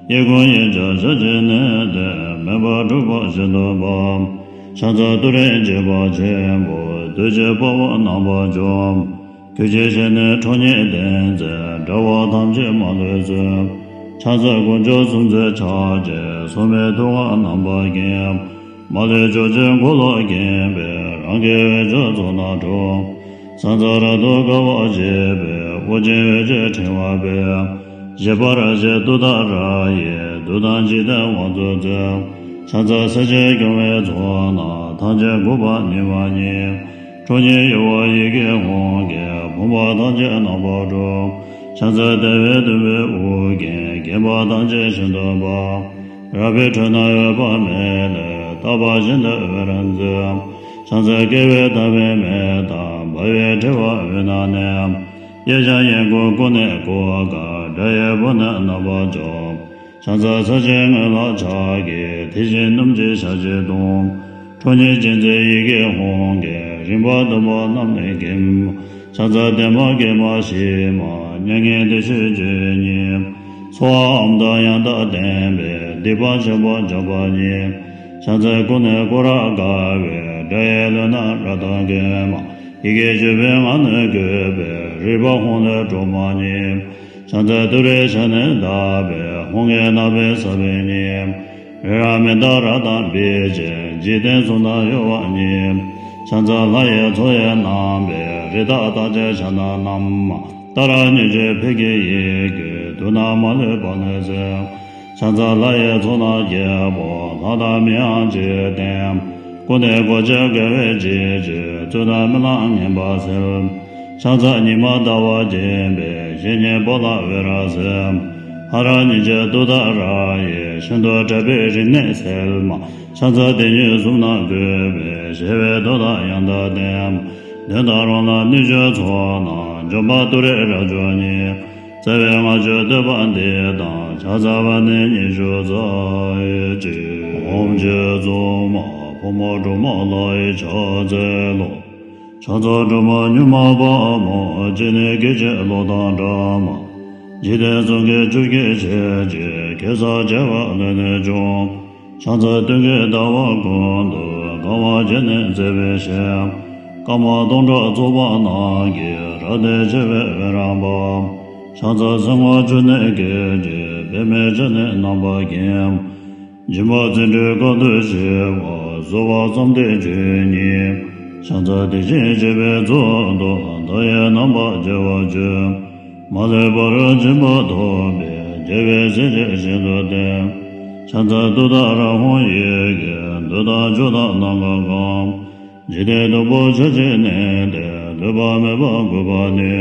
གཡས་བསྐུམ་གཡོན་བརྐྱང་ཕྱག་བྱས་ནས། ཏེ་མེ་འབར་འཁྲུགས་པ་ཤིན་ཏུ་འབར། ཕྱག་འཚལ་ཏུ་རེ་འཇིགས་པ་ཆེན་པོ། བདུད་ཀྱི་དཔའ་བོ་རྣམ་པར་འཇོམས། གོས་ཆེན་བཞེས་ནས་ཁྲོ་གཉེར་ལྡན་མཛད། དགྲ་བོ་ཐམས་ཅད་མ་ལུས་གསོད། ཕྱག་འཚལ་དཀོན་མཆོག་གསུམ་མཛད་ཕྱག་རྒྱའི། སོར་མོས་ཐུབ་དབང་རྣམ་པར་བརྒྱན། མ་ལུས་ཕྱོགས་བཅུའི་འཁོར་ལོས་བརྒྱན་པའི། རང་གི་འོད་ཀྱི་ཚོགས་རྣམས་འཁྲུགས། ཕྱག་འཚལ་རབ་ཏུ་དགའ་བ་བརྗིད་པའི། དབུ་ཅན་འོད་ཀྱི་ཕྲེང་བ་སྤེལ། བཞད་པར་བྱེད་ཏུཏྟཱ་ར་ཡིས། བདུད་དང་འཇིག་རྟེན་དབང་དུ་མཛད། ཕྱག་འཚལ་སེམས་ཅན་མགོན་པོའི་ཚོགས་རྣམས། ཐམས་ཅད་འགུགས་པར་ནུས་པ་ཉིད། ཁྲོ་གཉེར་གཡོ་བ་ཡི་གེ་ཧཱུྃ་གིས། ཕོངས་པ་ཐམས་ཅད་རྣམ་པར་སྒྲོལ། ཕྱག་འཚལ་བདེ་བའི་སྟོན་པའི་དབུ་རྒྱན། བརྒྱན་པ་ཐམས་ཅད་ཤིན་ཏུ་འབར། རལ་པའི་ཁྲོད་ན་འོད་དཔག་མེད་ལས། རྟག་པ་བཞིན་དུ་འོད་རབ་མཛད། ཕྱག་འཚལ་བསྐལ་པའི་མཐའ་མེད་མེ་དང་། འབར་བའི་ཕྲེང་བ་འོད་རྣམས་བསྣམས། གཡས་བརྐྱང་གཡོན་བསྐུམ་ཀུན་ནས་བསྐོར་དཀའ། དགྲ་ཡི་དཔུང་ནི་རྣམ་པར་འཇོམས། ཕྱག་འཚལ་སེམས་ཅན་སྔོན་ལ་ཕྱག་བགྱིས། དེ་བཞིན་སྣུམ་གྱི་ཞལ་གྱིས་བརྡུང་། ཁྲོ་གཉེར་ཅན་མཛད་ཡི་གེ་ཧཱུྃ་གིས། རིམ་པ་བདུན་པོ་རྣམས་ནི་འགེམས། ཕྱག་འཚལ་བདེ་མ་དགེ་མ་ཞི་མ། མྱ་ངན་འདས་ཞི་སྤྱོད་ཉིད། ཚོགས་ཨོཾ་དང་ཡང་དག་ལྡན་པས། སྡིག་པ་ཆེན་པོ་འཇོམས་པ་ཉིད། ཕྱག་འཚལ་ཀུན་ནས་བསྐོར་རབ་དགའ་བའི། དགྲ་ཡི་ལུས་རྣམས་རབ་ཏུ་འགེམས། ཡི་གེ་བཅུ་པའི་ངག་ནི་བཀོད་པའི། རིག་པ་ཧཱུྃ་ལས་སྒྲོལ་མ་ཉིད། ཕྱག་འཚལ་ཏུ་རེའི་ཞལ་ནི་ཟླ་བའི། ཧཱུྃ་གི་རྣམ་པའི་ས་བོན་ཉིད། རི་རབ་མནྡ་ར་དང་འབིགས་བྱེད། འཇིག་རྟེན་གསུམ་རྣམས་གཡོ་བ་ཉིད། ཕྱག་འཚལ་ལྷ་ཡི་ཚོགས་ཡི་རྣམ་པའི། རི་དྭགས་རྟགས་ཅན་ཕྱག་ན་བསྣམས། ཏཱ་ར་གཉིས་བརྗོད་ཕཊ་ཀྱི་ཡི་གེས། དུག་རྣམས་མ་ལུས་པ་ནི་སེལ། ཕྱག་འཚལ་ལྷ་ཡི་ཚོགས་རྣམས་རྒྱལ་པོ། ལྷ་དང་མིའམ་ཅི་ཡིས་བསྟེན། ཀུན་ནས་གོ་ཆ་དགའ་བའི་བརྗིད་ཀྱིས། རྩོད་དང་རྨི་ལམ་ངན་པ་སེལ། ཕྱག་འཚལ་ཉི་མ་ཟླ་བ་རྒྱས་པའི། བཤེས་གཉེན་པོ་ལ་འོད་རབ་གསལ། ཧ་ར་གཉིས་བརྗོད་ཏུཏྟཱ་ར་ཡིས། ཤིན་ཏུ་དྲག་པོའི་རིམས་ནད་སེལ་མ། ཕྱག་འཚལ་དེ་ཉིད་གསུམ་རྣམས་བཀོད་པའི། ཞི་བའི་མདོ་དང་ཡང་དག་ལྡན། གདོན་དང་རོ་ལངས་གནོད་སྦྱིན་ཚོགས་རྣམས། འཇོམས་པ་ཏུ་རེ་རབ་མཆོག་ཉིད། རྩ་བའི་སྔགས་ཀྱི་བསྟོད་པ་འདི་དང་། ཕྱག་འཚལ་བ་ནི་ཉི་ཤུ་རྩ་གཅིག་ཨོཾ་རྗེ་བཙུན་མ་ཕོ་མོ་སྒྲོལ་མ་ལྷ་ཡི་ཕྱག་འཚལ་ལོ། ཕྱག་འཚལ་སྒྲོལ་མ་མྱུར་མ་དཔའ་མོ། སྤྱན་ནི་སྐད་ཅིག་གློག་དང་འདྲ་མ། འཇིག་རྟེན་གསུམ་གྱི་ཆུ་སྐྱེས་ཆེ་ཆེ། གེ་སར་བྱེ་བ་ལས་ནི་བྱུང་། ཕྱག་འཚལ་སྟོན་ཀའི་ཟླ་བ་ཀུན་ཏུ། གང་བ་བརྒྱ་ནི་མཛེས་པའི་ཞལ། སྐར་མ་སྟོང་ཕྲག་ཚོགས་པ་རྣམས་ཀྱིས། རབ་བརྟན་ཆེ་བའི་འོད་རབ་འབར། ཕྱག་འཚལ་སེར་སྔོ་ཆུ་ནས་སྐད་ཅིག་པདྨས་ཕྱག་ནི་བསྣམས་པ་བརྒྱན། སྦྱིན་པ་བརྩོན་འགྲུས་དཀའ་ཐུབ་ཞི་བ། གསོལ་བ་བརྩམས་ཏེ་མཆོད་ཉིད། ཕྱག་འཚལ་དེ་བཞིན་གཤེགས་པའི་གཙུག་ཏོར། མཐའ་ཡས་རྣམ་པར་རྒྱལ་བར་བརྗོད། མ་ལུས་པ་རུ་སྦྱིན་པ་ཐོབ་པའི། རྒྱལ་བའི་སྲས་ཀྱིས་ཤིན་ཏུ་བསྟེན། ཕྱག་འཚལ་ཏུཏྟཱ་ར་ཧཱུྃ་ཡི་གེ། མདོས་དང་མཆོད་དང་གནང་བ་གང་། འཇིག་རྟེན་སྟོང་པར་ཕྱག་བྱས་ནས། ཏེ་ལུས་པ་མེད་པར་འགུགས་པ་ནི།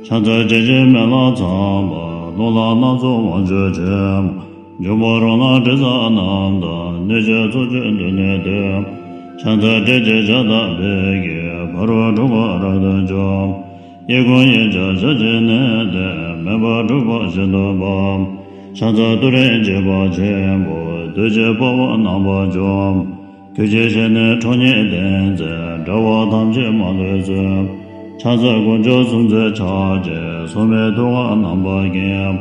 ཕྱག་འཚལ་བྱ་བྱེད་སྨན་བླ་ཚངས་པ། རླུང་ལྷ་སྣ་ཚོགས་དབང་ཕྱུག་མཆོད། འབྱུང་པོ་རོ་ལངས་དྲི་ཟ་རྣམས་དང་། གནོད་བྱེད་ཚོགས་ཀྱི་མདུན་ནས་བཏུལ། ཕྱག་འཚལ་ཏྲཊ་ཅེས་བྱ་དང་ཕཊ་ཀྱིས། ཕ་རོལ་འཁྲུལ་འཁོར་རབ་ཏུ་འཇོམས། གཡས་བསྐུམ་གཡོན་བརྐྱང་ཕྱག་བྱས་ནས། ཏེ་མེ་འབར་འཁྲུགས་པ་ཤིན་ཏུ་འབར། ཕྱག་འཚལ་ཏུ་རེ་འཇིགས་པ་ཆེན་པོ། བདུད་ཀྱི་དཔའ་བོ་རྣམ་པར་འཇོམས། གོས་ཆེན་བཞེས་ནས་ཁྲོ་གཉེར་ལྡན་མཛད། དགྲ་བོ་ཐམས་ཅད་མ་ལུས་གསོད། ཕྱག་འཚལ་དཀོན་མཆོག་གསུམ་མཛད་ཕྱག་རྒྱའི། སོར་མོས་ཐུབ་དབང་རྣམ་པར་བརྒྱན།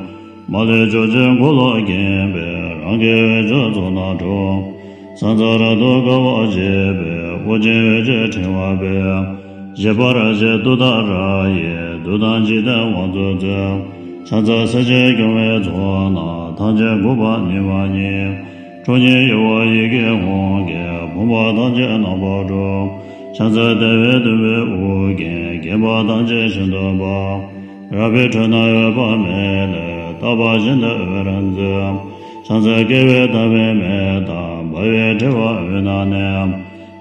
མ་ལུས་ཕྱོགས་བཅུའི་འཁོར་ལོས་བརྒྱན་པའི། རང་གི་འོད་ཀྱི་ཚོགས་རྣམས་འཁྲུགས། ཕྱག་འཚལ་རབ་ཏུ་དགའ་བ་བརྗིད་པའི། དབུ་ཅན་འོད་ཀྱི་ཕྲེང་བ་སྤེལ། བཞད་པར་བྱེད་ཏུཏྟཱ་ར་ཡིས། བདུད་དང་འཇིག་རྟེན་དབང་དུ་མཛད། ཕྱག་འཚལ་སེམས་ཅན་མགོན་པོའི་ཚོགས་རྣམས། ཐམས་ཅད་འགུགས་པར་ནུས་པ་ཉིད། ཁྲོ་གཉེར་གཡོ་བ་ཡི་གེ་ཧཱུྃ་གིས། ཕོངས་པ་ཐམས་ཅད་རྣམ་པར་སྒྲོལ། ཕྱག་འཚལ་བདེ་བའི་སྟོན་པའི་དབུ་རྒྱན། བརྒྱན་པ་ཐམས་ཅད་ཤིན་ཏུ་འབར། རལ་པའི་ཁྲོད་ན་འོད་དཔག་མེད་ལས། རྟག་པ་བཞིན་དུ་འོད་རབ་མཛད། ཕྱག་འཚལ་བསྐལ་པའི་མཐའ་བའི་མེ་དང་འབར་བའི་ཕྲེང་བ་དབུས་ན་གནས།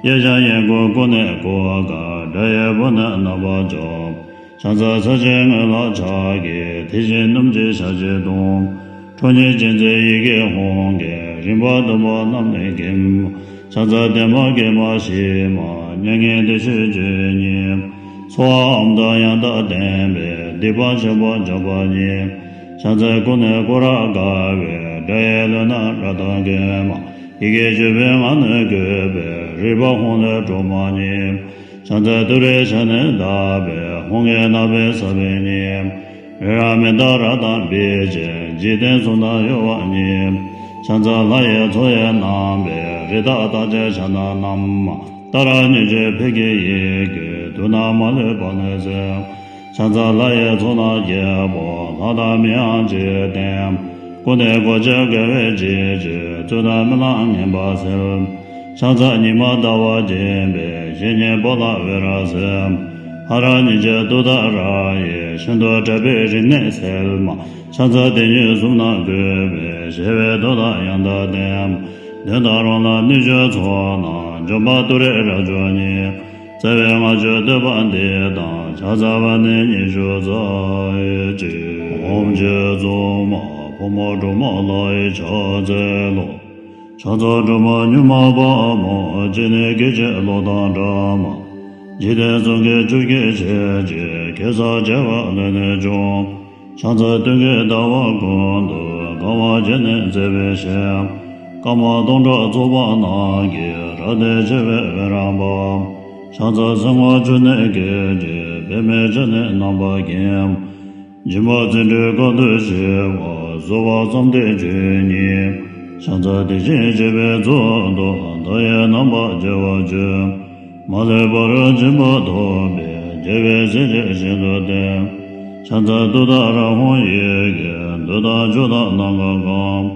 གཡས་བརྐྱང་གཡོན་བསྐུམ་ཀུན་ནས་བསྐོར་དཀའ་དགྲ་ཡི་དཔུང་ནི་རྣམ་པར་འཇོམས། ཕྱག་འཚལ་ས་སྤྱན་སྔོན་ལ་ཕྱག་བགྱི། དེ་བཞིན་སྣུམ་གྱི་ཞལ་གྱིས་བརྡུང་། ཁྲོ་གཉེར་ཅན་མཛད་ཡི་གེ་ཧཱུྃ་གིས། རིམ་པ་བདུན་པོ་རྣམས་ནི་འགེམས། ཕྱག་འཚལ་བདེ་མ་དགེ་མ་ཞི་མ། མྱ་ངན་འདས་ཞི་སྤྱོད་ཉིད། ཚོགས་ཨ་ཧོམ་དང་ཡང་དག་ལྡན་པས། སྡིག་པ་ཆེན་པོ་འཇོམས་པ་ཉིད། ཕྱག་འཚལ་ཀུན་ནས་བསྐོར་རབ་དགའ་བའི། དགྲ་ཡི་ལུས་རྣམས་རབ་ཏུ་འགེམས། ཡི་གེ་བཅུ་པའི་ངག་ནི་བཀོད་པའི། རིག་པ་ཧཱུྃ་ལས་སྒྲོལ་མ་ཉིད། ཕྱག་འཚལ་ཏུ་རེའི་ཞབས་ནི་བརྡབས་པས། ཧཱུྃ་གི་རྣམ་པའི་ས་བོན་ཉིད། རི་རབ་མི་རྟག་རབ་དང་འབིགས་བྱེད། འཇིག་རྟེན་གསུམ་རྣམས་གཡོ་བ་ཉིད། ཕྱག་འཚལ་ལྷ་ཡི་མཚོ་ཡི་རྣམ་པའི། རི་དྭགས་རྟགས་ཅན་ཕྱག་ན་བསྣམས། ཏཱ་ར་གཉིས་བརྗོད་ཕཊ་ཀྱི་ཡི་གེས། དུག་རྣམས་མ་ལུས་པ་ནི་སེལ། ཕྱག་འཚལ་ལྷ་ཡི་ཚོགས་རྣམས་རྒྱལ་པོ། ལྷ་དང་མིའམ་ཅི་ཡིས་བསྟེན། ཀུན་ནས་གོ་ཆ་དགེ་བའི་བྱིན་གྱིས། རྩོད་དང་རྨི་ལམ་ངན་པ་སེལ། ཕྱག་འཚལ་ཉི་མ་ཟླ་བ་རྒྱས་པའི། བཤེས་གཉེན་པོ་ཏ་བི་ར་སེ། ཧ་ར་གཉིས་བརྗོད་ཏུཏྟཱ་ར་ཡིས། ཤིན་ཏུ་དྲག་པོའི་རིམས་ནད་སེལ་མ། ཕྱག་འཚལ་དེ་ཉིད་གསུམ་རྣམས་བཀོད་པའི། གཞལ་བའི་དུག་དང་ཡང་དག་ལྡན། གདོན་དང་རོ་ལངས་གནོད་སྦྱིན་ཚོགས་རྣམས། འཇོམས་པ་ཏུ་རེ་རབ་མཆོག་ཉིད། རྩ་བའི་སྔགས་བརྗོད་བསྟོད་པ་འདི་དང་། ཕྱག་འཚལ་བ་ནི་ཉི་ཤུ་རྩ་གཅིག། ཨོཾ་རྗེ་བཙུན་མ་ཕག་མོ་སྒྲོལ་མ་ལྷ་ཡི་ཕྱག་འཚལ་ལོ། ཕྱག་འཚལ་སྒྲོལ་མ་མྱུར་མ་དཔའ་མོ། སྤྱན་ནི་སྐད་ཅིག་གློག་དང་འདྲ་མ། འཇིག་རྟེན་གསུམ་མགོན་ཆུ་སྐྱེས་ཆེ་ཆེ། གེ་སར་བྱེ་བ་ལས་ནི་བྱུང་། ཕྱག་འཚལ་སྟོན་ཀའི་ཟླ་བ་ཀུན་ཏུ། གང་བ་བརྒྱ་ནི་མཛེས་པའི་ཞལ། སྐར་མ་སྟོང་ཕྲག་ཚོགས་པ་རྣམས་ཀྱིས། རབ་བརྟན་ཆེ་བའི་འོད་རང་འབར། ཕྱག་འཚལ་སེར་སྔོ་ཆུ་ནས་སྐད་ཅིག། པདྨས་ཕྱག་ནི་རྣམ་པར་བརྒྱན། སྦྱིན་པ་བརྩོན་འགྲུས་དཀའ་ཐུབ་ཞི་བ། གསོལ་བ་བསམ་གཏན་ཆོས་ཉིད། ཕྱག་འཚལ་དེ་བཞིན་གཤེགས་པའི་གཙུག་ཏོར། མཐའ་ཡས་རྣམ་པར་རྒྱལ་བ་སྤྱོད། མ་ལུས་པ་རུ་སྦྱིན་པ་ཐོབ་པའི། རྒྱལ་བའི་སྲས་ཀྱིས་ཤིན་ཏུ་བསྟེན། ཕྱག་འཚལ་ཏུཏྟཱ་ར་ཧཱུྃ་ཡི་གེས། འདོད་དང་ཕྱོགས་དང་ནམ་མཁའ་གང་།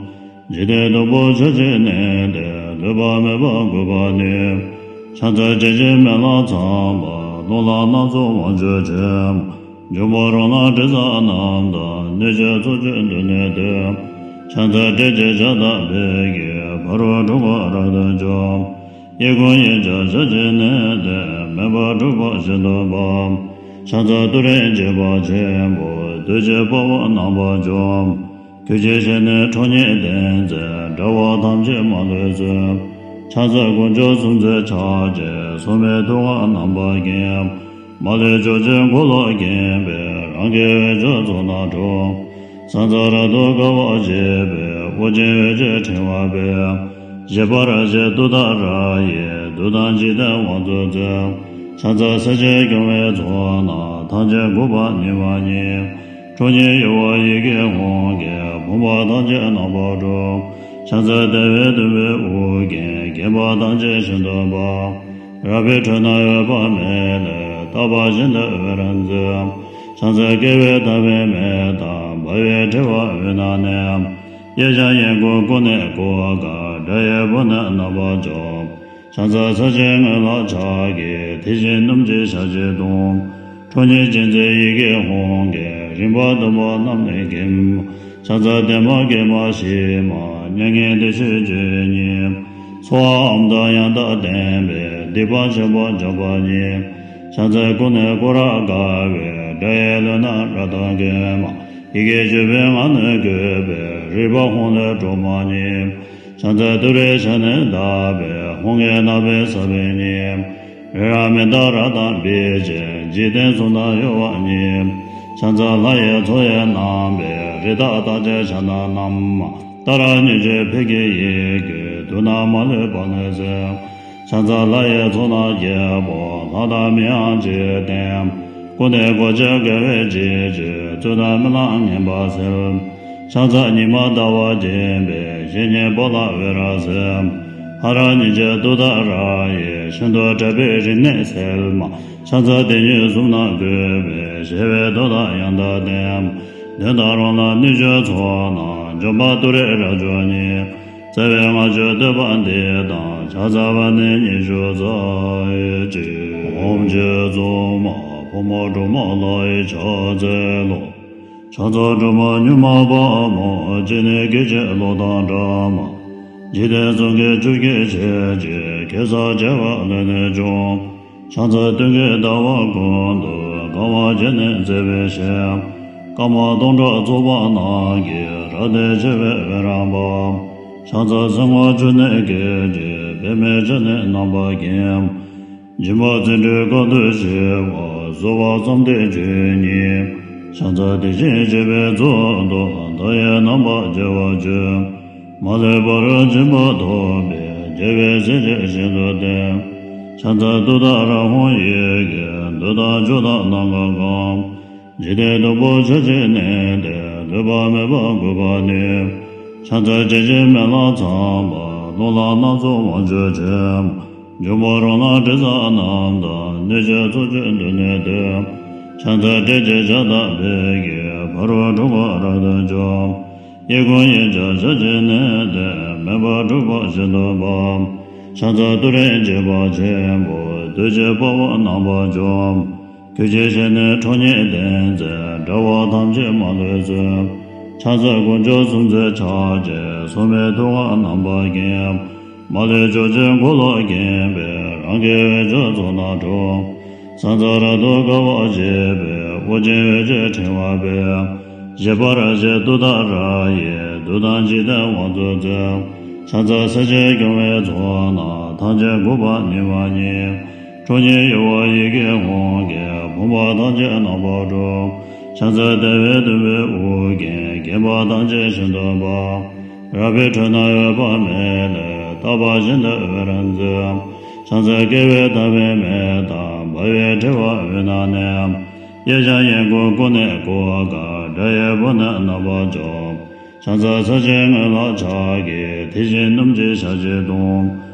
འཇིག་རྟེན་བདུན་པོ་ཕྱག་བྱས་ནས་ཏེ། ལུས་པ་མེད་པར་འགུགས་པར་ནུས། ཕྱག་འཚལ་བྱད་བཞིན་མེ་ལྷ་ཚངས་པ། རླུང་ལྷ་སྣ་ཚོགས་དབང་ཕྱུག་ཆེ། འབྱུང་པོ་རོ་ལངས་དྲི་ཟ་རྣམས་དང་། གནོད་བྱེད་ཚོགས་ཀྱིས་འདུལ་ནུས་ཏེ། ཕྱག་འཚལ་ཏྲཊ་ཅེས་བྱ་དང་ཕཊ་ཀྱིས། ཕ་རོལ་འཁྲུལ་འཁོར་རབ་ཏུ་འཇོམས། གཡས་བསྐུམ་གཡོན་བརྐྱང་ཕྱག་བྱས་ནས་ཏེ། མེ་འབར་འཁྲུལ་འཁོར་ཤིན་ཏུ་འབར། ཕྱག་འཚལ་ཏུ་རེ་རྒྱས་པ་ཆེན་པོས། གདོས་བཅས་དཔའ་བོ་རྣམ་པར་འཇོམས། གུས་ཕྱག་བྱས་ནས་ཁྲོ་གཉེར་ལྡན་མཛད། དགྲ་བོ་ཐམས་ཅད་མ་ལུས་གསོད། ཕྱག་འཚལ་དཀོན་མཆོག་གསུམ་མཛད་ཕྱག་རྒྱའི། སྲུང་མའི་ཐུགས་ཀར་རྣམ་པར་བརྒྱན། མ་ལུས་ཕྱོགས་བཅུའི་འཁོར་ལོ་བརྒྱན་པའི། རང་གི་འོད་ཆོས་ཚོགས་རྣམས་འཁྲུགས། ཕྱག་འཚལ་རབ་ཏུ་དགའ་བ་བརྗིད་པའི། དབུ་རྒྱན་འོད་ཀྱི་ཕྲེང་བ་སྤེལ། བཞད་པར་བྱེད་ཏུཏྟཱ་ར་ཡིས། བདུད་དང་འཇིག་རྟེན་དབང་དུ་མཛད། ཕྱག་འཚལ་སྲས་བཅས་སྐྱོང་བའི་ཚོགས་རྣམས། ཐམས་ཅད་འགུགས་པར་ནུས་པ་ཉིད། ཁྲོ་གཉེར་གཡོ་བ་ཡི་གེ་ཧཱུྃ་གིས། ཕོངས་པ་ཐམས་ཅད་རྣམ་པར་སྒྲོལ། ཕྱག་འཚལ་བདེ་བའི་སྟོན་པའི་དབུ་རྒྱན། བརྒྱན་པ་ཐམས་ཅད་ཤིན་ཏུ་འབར། རལ་པའི་ཁྲོད་ན་འོད་དཔག་མེད་ལས། རྟག་པ་བཞིན་དུ་འོད་རབ་མཛད། ཕྱག་འཚལ་བསྐལ་པའི་མཐའ་བའི་མེ་དང་། འབར་བའི་ཕྲེང་བ་དབུས་ན་གནས། གཡས་བརྐྱང་གཡོན་བསྐུམ་ཀུན་ནས་བསྐོར་དཀའ། དགྲ་ཡི་དཔུང་ནི་རྣམ་པར་འཇོམས། ཕྱག་འཚལ་ས་སྤྱན་སྔོན་ལ་ཕྱག་བགྱི། དེ་བཞིན་སྣུམ་གྱི་ཞལ་གྱིས་བརྡུང་། ཁྲོ་གཉེར་ཅན་མཛད་ཡི་གེ་ཧཱུྃ་གིས། རིམ་པ་བདུན་པོ་རྣམས་ནི་འགེམས། ཕྱག་འཚལ་བདེ་མ་དགེ་མ་ཞི་མ། མྱ་ངན་འདས་ཞི་སྤྱོད་ཉིད། ཚོགས་ཨ་ཧོམ་དང་ཡང་དག་ལྡན་པས། སྡིག་པ་ཆེན་པོ་འཇོམས་པ་ཉིད། ཕྱག་འཚལ་ཀུན་ནས་བསྐོར་རབ་དགའ་བའི། དགྲ་ཡི་ལུས་རྣམས་རབ་ཏུ་འགེམས། ཡི་གེ་བཅུ་པའི་ངག་ནི་བཀོད་པའི། རིག་པ་ཧཱུྃ་ལས་སྒྲོལ་མ་ཉིད། ཕྱག་འཚལ་ཏུ་རེའི་ཞབས་ནི་བརྡབས་པས། ཧཱུྃ་གི་རྣམ་པའི་ས་བོན་ཉིད། རི་རབ་མི་རྟག་རབ་དང་འབིགས་བྱེད། འཇིག་རྟེན་གསུམ་རྣམས་གཡོ་བ་ཉིད། ཕྱག་འཚལ་ལྷ་ཡི་མཚོ་ཡི་རྣམ་པའི། རི་དྭགས་རྟགས་ཅན་ཕྱག་ན་བསྣམས། ཏཱ་ར་གཉིས་བརྗོད་ཕཊ་ཀྱི་ཡི་གེས། དུག་རྣམས་མ་ལུས་པ་ནི་སེལ། ཕྱག་འཚལ་ལྷ་ཡི་ཚོགས་རྣམས་རྒྱལ་པོ། ལྷ་དང་མིའམ་ཅི་ཡིས་བསྟེན། ཀུན་ནས་གོ་ཆ་དགེ་བའི་བྱིན་གྱིས། རྩོད་དང་རྨི་ལམ་ངན་པ་སེལ། ཕྱག་འཚལ་ཉི་མ་ཟླ་བ་རྒྱས་པའི། བཤེས་གཉེན་པོ་ཏ་བི་ར་སེ། ཧ་ར་གཉིས་བརྗོད་ཏུཏྟཱ་ར་ཡིས། ཤིན་ཏུ་དྲག་པོའི་རིམས་ནད་སེལ་མ། ཕྱག་འཚལ་དེ་ཉིད་གསུམ་རྣམས་བཀོད་པའི། གཞལ་བའི་དུག་དང་ཡང་དག་ལྡན། གདོན་དང་རོ་ལངས་གནོད་སྦྱིན་ཚོགས་རྣམས། འཇོམས་པ་ཏུ་རེ་རབ་མཆོག་ཉིད། རྩ་བའི་སྔགས་བརྗོད་བསྟོད་པ་འདི་དང་། ཕྱག་འཚལ་བ་ནི་ཉི་ཤུ་རྩ་གཅིག། ཨོཾ་རྗེ་བཙུན་མ་ཕག་མོ་སྒྲོལ་མ་ལྷ་ཡི་ཕྱག་འཚལ་ལོ། ཕྱག་འཚལ་སྒྲོལ་མ་མྱུར་མ་དཔའ་མོ། སྤྱན་ནི་སྐད་ཅིག་གློག་དང་འདྲ་མ། འཇིག་རྟེན་གསུམ་མགོན་བཅུ་སྐྱེས་ཆེ་ཆེ། གེ་སར་བྱེ་བ་ལས་ནི་བྱུང་། ཕྱག་འཚལ་སྟོན་ཀའི་ཟླ་བ་ཀུན་ཏུ། གང་བ་བརྒྱ་ནི་མཛེས་པའི་ཞལ། སྐར་མ་སྟོང་ཕྲག་ཚོགས་པ་རྣམས་ཀྱིས། རབ་བརྟན་ཆེ་བའི་འོད་རབ་འབར། ཕྱག་འཚལ་སེར་སྔོ་ཆུ་ནས་སྐད་ཅིག། པདྨས་ཕྱག་ནི་རྣམ་པར་བརྒྱན། སྦྱིན་པ་བརྩོན་འགྲུས་དཀའ་ཐུབ་ཞི་བ། གསོལ་བ་བརྩམས་ཏེ་མཆོད་བརྙེས། ཕྱག་འཚལ་བདེ་ཆེན་བྱེ་བའི་གཙུག་ཏོར། མཐའ་ཡས་རྣམ་པར་རྒྱལ་བར་བརྗོད། མ་ལུས་ཕ་རོལ་ཕྱིན་པ་ཐོབ་པའི། རྒྱལ་བའི་སྲས་ཀྱིས་ཤིན་ཏུ་བསྟེན། ཕྱག་འཚལ་ཏུཏྟཱ་ར་ཧཱུྃ་ཡི་གེས། འདོད་དང་ཕྱོགས་དང་ནམ་མཁའ་གང་། འཇིག་རྟེན་སྟུག་པོ་ཆར་ཆེན་ནད་དེ། ལུས་པ་མེད་པར་འགུགས་པ་ནི། ཕྱག་འཚལ་བྱད་བཞིན་མེ་ལྷ་ཚངས་པ། རླུང་ལྷ་སྣ་ཚོགས་དབང་ཕྱུག་ཆེ། འབྱུང་པོ་རོ་ལངས་དྲི་ཟ་རྣམས་དང་། གནོད་སྦྱིན་ཚོགས་མཆོག་མདུན་ནས་བསྟོད། ཕྱག་འཚལ་ཏྲཊ་ཅེས་བྱ་དང་ཕཊ་ཀྱིས། ཕ་རོལ་འཁྲུལ་འཁོར་རབ་ཏུ་འཇོམས། གཡས་བསྐུམ་གཡོན་བརྐྱང་ཕྱག་བྱས་ནས། དེ་མེད་པར་འཁྲུལ་པ་ཤིན་ཏུ་སྤངས། ཕྱག་འཚལ་ཏུ་རེའི་འཇིགས་པ་ཆེན་པོ། བདུད་ཀྱི་དཔའ་བོ་རྣམ་པར་འཇོམས། གུས་ཕྱག་བྱས་ནས་ཁྲོ་གཉེར་ལྡན་མཛད། དགྲ་བོ་ཐམས་ཅད་མ་ལུས་གསོད། ཕྱག་འཚལ་དཀོན་མཆོག་གསུམ་མཚོན་ཕྱག་རྒྱའི། སོར་མོས་ཐུབ་དབང་རྣམ་པར་བརྒྱན། མ་ལུས་ཕྱོགས་བཅུའི་འཁོར་ལོ་བརྒྱན་པའི། རང་གི་འོད་ཀྱི་ཚོགས་རྣམས་འཁྲུགས། ས་མཚམས་རབ་ཏུ་དགའ་བར་བྱེད་པའི། དབུ་རྒྱན་འོད་ཀྱི་ཕྲེང་བ་སྤེལ། བཞད་པར་བྱེད་ཏུཏྟཱ་ར་ཡིས། བདུད་དང་འཇིག་རྟེན་དབང་དུ་མཛད། ཕྱག་འཚལ་སེར་ཆེན་སྐྱོང་བའི་ཚོགས་རྣམས། ཐམས་ཅད་འགུགས་པར་ནུས་པ་ཉིད། ཁྲོ་གཉེར་གཡོ་བ་ཡི་གེ་ཧཱུྃ་གིས། ཕོངས་པ་ཐམས་ཅད་རྣམ་པར་འཁྲུགས། ཕྱག་འཚལ་བདེ་བའི་སྟོན་པའི་དབུ་རྒྱན། བརྒྱན་པ་ཐམས་ཅད་ཤིན་ཏུ་འབར། རལ་པའི་ཁྲོད་ན་འོད་དཔག་མེད་ལས། རྟག་པ་བཞིན་དུ་འོད་རབ་མཛད། ཕྱག་འཚལ་བསྐལ་པའི་མཐའ་མེད་མེ་དང་། འབར་བའི་ཕྲེང་བ་འོད་རྣམས་གནས། གཡས་བརྐྱང་གཡོན་བསྐུམ་ཀུན་ནས་བསྐོར་དཀའ། དགྲ་ཡི་དཔུང་ནི་རྣམ་པར་འཇོམས། ཕྱག་འཚལ་ཚངས་ཆེན་སྔོན་ལ་ཕྱག་གི། མཐིལ་བཞི་སྣུམ་གྱི་ཞལ་གཅིག་བརྡུང་།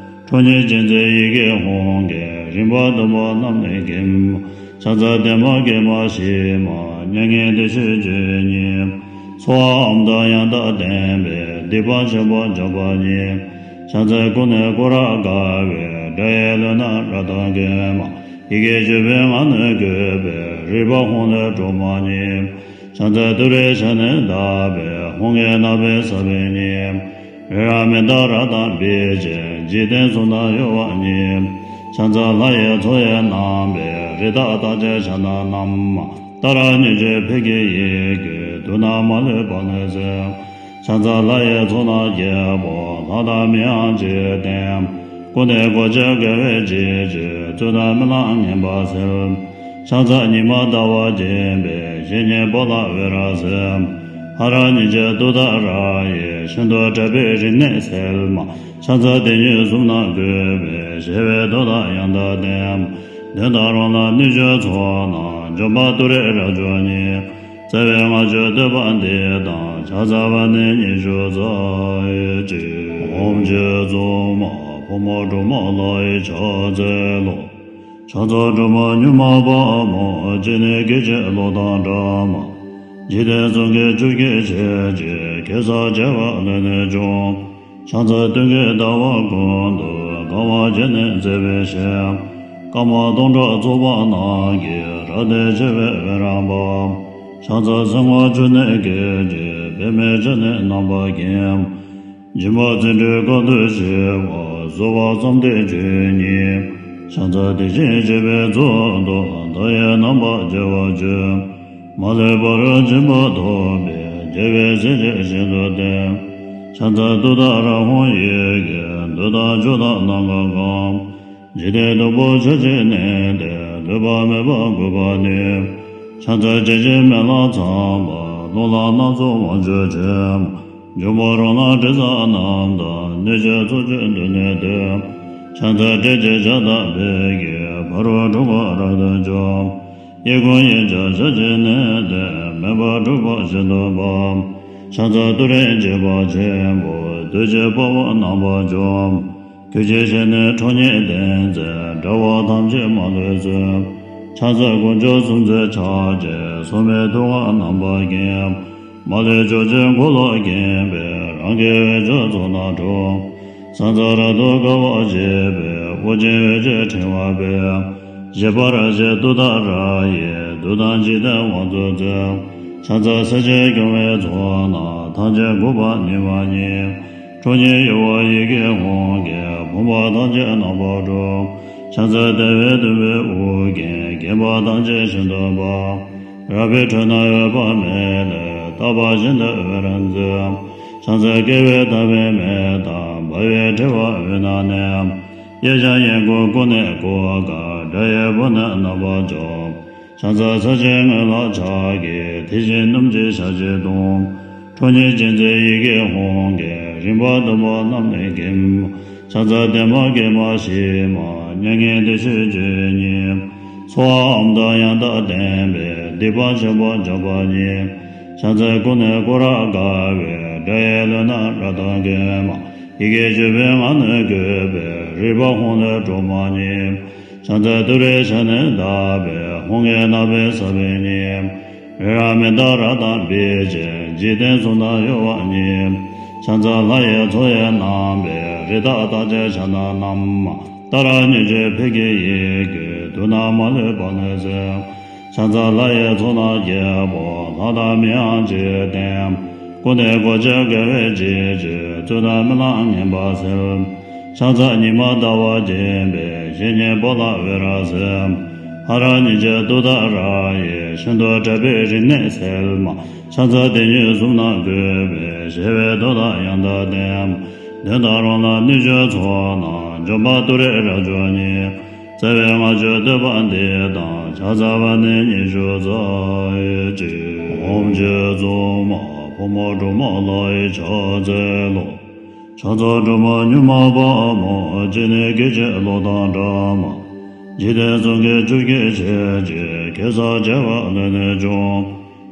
ཁྲོ་གཉེར་ཅན་མཛད་ཡི་གེ་ཧཱུྃ་གིས། རིམ་པ་བདུན་པ་རྣམས་ནི་འགེམས། ཕྱག་འཚལ་བདེ་མ་དགེ་མ་ཞི་མ། མྱ་ངན་འདས་ཞི་སྤྱོད་ཡུལ་ཉིད། ཚོགས་ཨོཾ་དང་ཡང་དག་ལྡན་པས། སྡིག་པ་ཆེན་པོ་འཇོམས་པ་ཉིད། ཕྱག་འཚལ་སྐུ་ནི་སྐུ་རབ་དགའ་བའི། དགྲ་ཡི་ལུས་རྣམས་རབ་ཏུ་འགེམས། ཡི་གེ་བཅུ་པའི་ངག་ནི་བཀོད་པའི། རིག་པ་ཧཱུྃ་ལས་སྒྲོལ་མ་ཉིད། ཕྱག་འཚལ་ཏུ་རེའི་ཞབས་ནི་བརྡབས་པའི། ཧཱུྃ་གི་རྣ་བའི་ས་བོན་ཉིད། རི་རབ་མནྡ་ར་དང་འབིགས་བྱེད། འཇིག་རྟེན་གསུམ་རྣམས་གཡོ་བ་ཉིད། ཕྱག་འཚལ་ལྷ་ཡི་ཚོགས་ཡི་རྣམ་པའི། རི་དྭགས་རྟགས་ཅན་ཞྭ་ནག་རྣམས། ཏཱ་ར་གཉིས་བརྗོད་ཕཊ་ཀྱི་ཡི་གེས། དུག་རྣམས་མ་ལུས་པ་ནི་སེལ། ཕྱག་འཚལ་ལྷ་ཡི་ཚོགས་རྣམས་རྒྱལ་པོ། ལྷ་དང་མིའམ་ཅི་ཡིས་བསྟེན། སྐུ་ནི་གོ་ཆ་དགེ་བའི་བྱིན་གྱིས། རྩོད་དང་རྨི་ལམ་ངན་པ་སེལ། ཕྱག་འཚལ་ཉི་མ་ཟླ་བ་རྒྱས་པའི། བཤེས་གཉེན་པོ་ལ་འོད་རབ་གསལ། ཧ་ར་གཉིས་བརྗོད་ཏུཏྟཱ་ར་ཡིས། ཤིན་ཏུ་དྲག་པོའི་རིམས་ནད་སེལ་མ། ཕྱག་འཚལ་སྡེ་སྣོད་གསུམ་རྣམས་བཀོད་པའི། ཞི་བའི་མཐུ་དང་ཡང་དག་ལྡན། གདོན་དང་རོ་ལངས་གནོད་སྦྱིན་ཚོགས་རྣམས། འཇོམས་པ་ཏུ་རེ་རབ་མཆོག་ཉིད། རྩ་བའི་སྔགས་ཀྱི་བསྟོད་པ་འདི་དང་། ཕྱག་འཚལ་བ་ནི་ཉི་ཤུ་རྩ་གཅིག། ཨོཾ་རྗེ་བཙུན་མ་ཕག་མོ་སྒྲོལ་མ་ལྷ་ཡི་ཕྱག་འཚལ་ལོ། ཕྱག་འཚལ་སྒྲོལ་མ་མྱུར་མ་དཔའ་མོ། སྤྱན་ནི་སྐད་ཅིག་གློག་དང་འདྲ་མ། འཇིག་རྟེན་གསུམ་མགོན་བཅུ་སྐྱེས་ཆེ་ཆེ། གེ་སར་བྱེ་བ་ལས་ནི་བྱུང་། ཕྱག་འཚལ་སྟོན་ཀའི་ཟླ་བ་ཀུན་ཏུ། གང་བ་བརྒྱ་ནི་མཛེས་པའི་ཞལ། སྐར་མ་སྟོང་ཕྲག་ཚོགས་པ་རྣམས་ཀྱིས། རབ་བརྟན་ཆེ་བའི་འོད་རབ་འབར། ཕྱག་འཚལ་སེར་སྔོ་ཆུ་ནས་སྐད་ཅིག། པདྨས་ཕྱག་ནི་རྣམ་པར་བརྒྱན། སྦྱིན་པ་བརྩོན་འགྲུས་དཀའ་ཐུབ་ཞི་བ། གསོལ་བ་བརྩམས་ཏེ་མཆོད་བརྙེས། ཕྱག་འཚལ་བདེ་ཆེན་བྱེ་བའི་གཙུག་ཏོར། མཐའ་ཡས་རྣམ་པར་རྒྱལ་བར་བརྗོད། མ་ལུས་ཕ་རོལ་ཕྱིན་པ་ཐོབ་པའི། རྒྱལ་བའི་སྲས་ཀྱིས་ཤིན་ཏུ་བསྟེན། ཕྱག་འཚལ་ཏུཏྟཱ་ར་ཧཱུྃ་ཡི་གེས། འདོད་དང་ཕྱོགས་དང་ནམ་མཁའ་གང་། འཇིག་རྟེན་སྟུག་པོ་ཆར་ཆེན་ནད་དེ། ལུས་པ་མེད་པར་འགུགས་པ་ནི། ཕྱག་འཚལ་བྱད་བཞིན་མེ་ལྷ་ཚངས་པ། རླུང་ལྷ་སྣ་ཚོགས་དབང་ཕྱུག་ཆེ། འབྱུང་པོ་རོ་ལངས་དྲི་ཟ་རྣམས་དང་། གནོད་སྦྱིན་ཚོགས་མཆོག་མདུན་ནས་བསྟོད། ཕྱག་འཚལ་ཏྲཊ་ཅེས་བྱ་དང་ཕཊ་ཀྱིས། ཕ་རོལ་འཁྲུལ་འཁོར་རབ་ཏུ་འཇོམས། གཡས་བསྐུམ་གཡོན་བརྐྱང་ཕྱག་བྱས་ནས་ཏེ། མེ་འབར་འཁྲུགས་པ་ཤིན་ཏུ་འབར། ཕྱག་འཚལ་ཏུ་རེའི་འཇིགས་པ་ཆེན་པོ། བདུད་ཀྱི་དཔའ་བོ་རྣམ་པར་འཇོམས། གུས་ཕྱག་བྱས་ནས་ཁྲོ་གཉེར་ལྡན་མཛད། དགྲ་བོ་ཐམས་ཅད་མ་ལུས་གསོད། ཕྱག་འཚལ་དཀོན་མཆོག་གསུམ་མཚོན་ཕྱག་རྒྱའི། སོར་མོས་ཐུབ་དབང་རྣམ་པར་བརྒྱན། མ་ལུས་ཕྱོགས་བཅུའི་འཁོར་ལོ་བརྒྱན་པའི། རང་གི་འོད་ཀྱི་ཚོགས་རྣམས་འཁྲུགས། ས་མཚམས་རབ་ཏུ་དགའ་བར་བྱེད་པའི། དབུ་རྒྱན་འོད་ཀྱི་ཕྲེང་བ་སྤེལ། བཞད་པར་བྱེད་ཏུཏྟཱ་ར་ཡིས། བདུད་དང་འཇིག་རྟེན་དབང་དུ་མཛད། ཕྱག་འཚལ་སྲས་བཅས་སྐྱོང་བའི་ཚོགས་རྣམས། ཐམས་ཅད་འགུགས་པར་ནུས་པ་ཉིད། ཁྲོ་གཉེར་གཡོ་བ་ཡི་གེ་ཧཱུྃ་གིས། ཕོངས་པ་ཐམས་ཅད་རྣམ་པར་སྒྲོལ། ཕྱག་འཚལ་བདེ་བའི་མཐུ་བའི་དབུ་རྒྱན། བརྒྱན་པ་ཐམས་ཅད་ཞིང་དུ་སྤར། རལ་པའི་ཁྲོད་ན་འོད་དཔག་མེད་ལས། རྟག་པ་བཞིན་དུ་འོད་རབ་མཛད། ཕྱག་འཚལ་བསྐལ་པའི་མཐའ་བའི་མེ་དང་། འབར་བའི་ཕྲེང་བ་དབུས་ན་གནས། གཡས་བརྐྱང་གཡོན་བསྐུམ་སྐུ་གནས་བསྐོར་དཀར། དགྲ་ཡི་དཔུང་ནི་རྣམ་པར་འཇོམས། ཕྱག་འཚལ་ཚར་གཅིག་སྔོན་ལ་ཕྱག་བགྱིས། དེ་བཞིན་སྣུམ་གྱི་ཞག་བཞི་བརྡུང་། ཁྲོ་གཉེར་ཅན་མཛད་ཡི་གེ་ཧཱུྃ་གིས། རིམ་པ་བདུན་པོ་རྣམས་ནི་འགེམས། ཕྱག་འཚལ་བདེ་མ་དགེ་མ་ཞི་མ། མྱ་ངན་འདས་ཞི་སྤྱོད་ཉིད། ཚོགས་ཨ་མྲ་དང་ཡང་དག་ལྡན་པས། སྡིག་པ་ཆེན་པོ་འཇོམས་པ་ཉིད། ཕྱག་འཚལ་སྐུ་གནས་སྐུ་རབ་དཀར་བའི། དགྲ་ཡི་ལུས་རྣམས་རབ་ཏུ་འགེམས། ཡི་གེ་བཅུ་པའི་ངག་ནི་བཀོད་པའི། རིག་པ་ཧཱུྃ་ལས་སྒྲོལ་མ་ཉིད། ཕྱག་འཚལ་ཏུ་རེའི་ཞབས་ནི་བརྡབས་པས། ཧཱུྃ་གི་རྣ་བས་ཟབ་པའི་ཉིད། རི་རབ་མི་རྟག་རབ་དང་འབིགས་བྱེད། འཇིག་རྟེན་གསུམ་རྣམས་གཡོ་བ་ཉིད། ཕྱག་འཚལ་ལྷ་ཡི་ཚོགས་ཡི་རྣམ་པའི། རི་དྭགས་རྟགས་ཅན་ཕྱག་ན་བསྣམས། ཏཱ་ར་གཉིས་བརྗོད་ཕཊ་ཀྱི་ཡི་གེས། དུག་རྣམས་མ་ལུས་པ་ནི་སེལ། ཕྱག་འཚལ་ལྷ་ཡི་ཚོགས་རྣམས་རྒྱལ་པོ། ལྷ་དང་མིའམ་ཅི་ཡིས་བསྟེན། སྐུ་གནས་གོ་ཆ་དགའ་བའི་བརྗིད་ཀྱིས། རྩོད་དང་རྨི་ལམ་ངན་པ་སེལ། ཕྱག་འཚལ་ཉི་མ་ཟླ་བ་རྒྱས་པའི། བཤེས་གཉེན་པོ་ཏ་བི་ར་སེ། ཧ་ར་གཉིས་བརྗོད་ཏུཏྟཱ་ར་ཡིས། ཤིན་ཏུ་ཕྲ་བའི་རིམས་ནད་སེལ་མ། ཕྱག་འཚལ་དེ་ཉིད་གསུམ་རྣམས་བཀོད་པའི། གཞལ་བའི་མདོ་དང་ཡང་དག་ལྡན། གདོན་དང་རོ་ལངས་གནོད་སྦྱིན་ཚོགས་རྣམས་འཇོམས་པ་ཏུ་རེ་རབ་མཆོག་ཉིད། རྩ་བའི་སྔགས་བཅུ་བསྟོད་པ་འདི་དང་། ཕྱག་འཚལ་བ་ནི་ཉི་ཤུ་རྩ་གཅིག་ཨོཾ་རྗེ་བཙུན་མ་ཕག་མོ་སྒྲོལ་མ་ལྷ་ཡི་ཕྱག་འཚལ་ལོ། ཕྱག་འཚལ་སྒྲོལ་མ་མྱུར་མ་དཔའ་མོ། སྤྱན་ནི་སྐད་ཅིག་གློག་དང་འདྲ་མ། འཇིག་རྟེན་གསུམ་མགོན་བཅོ་བརྒྱད་ཆེ་ཆེ། གེ་སར་བྱེ་བ་ལས་ནི་བྱུང་།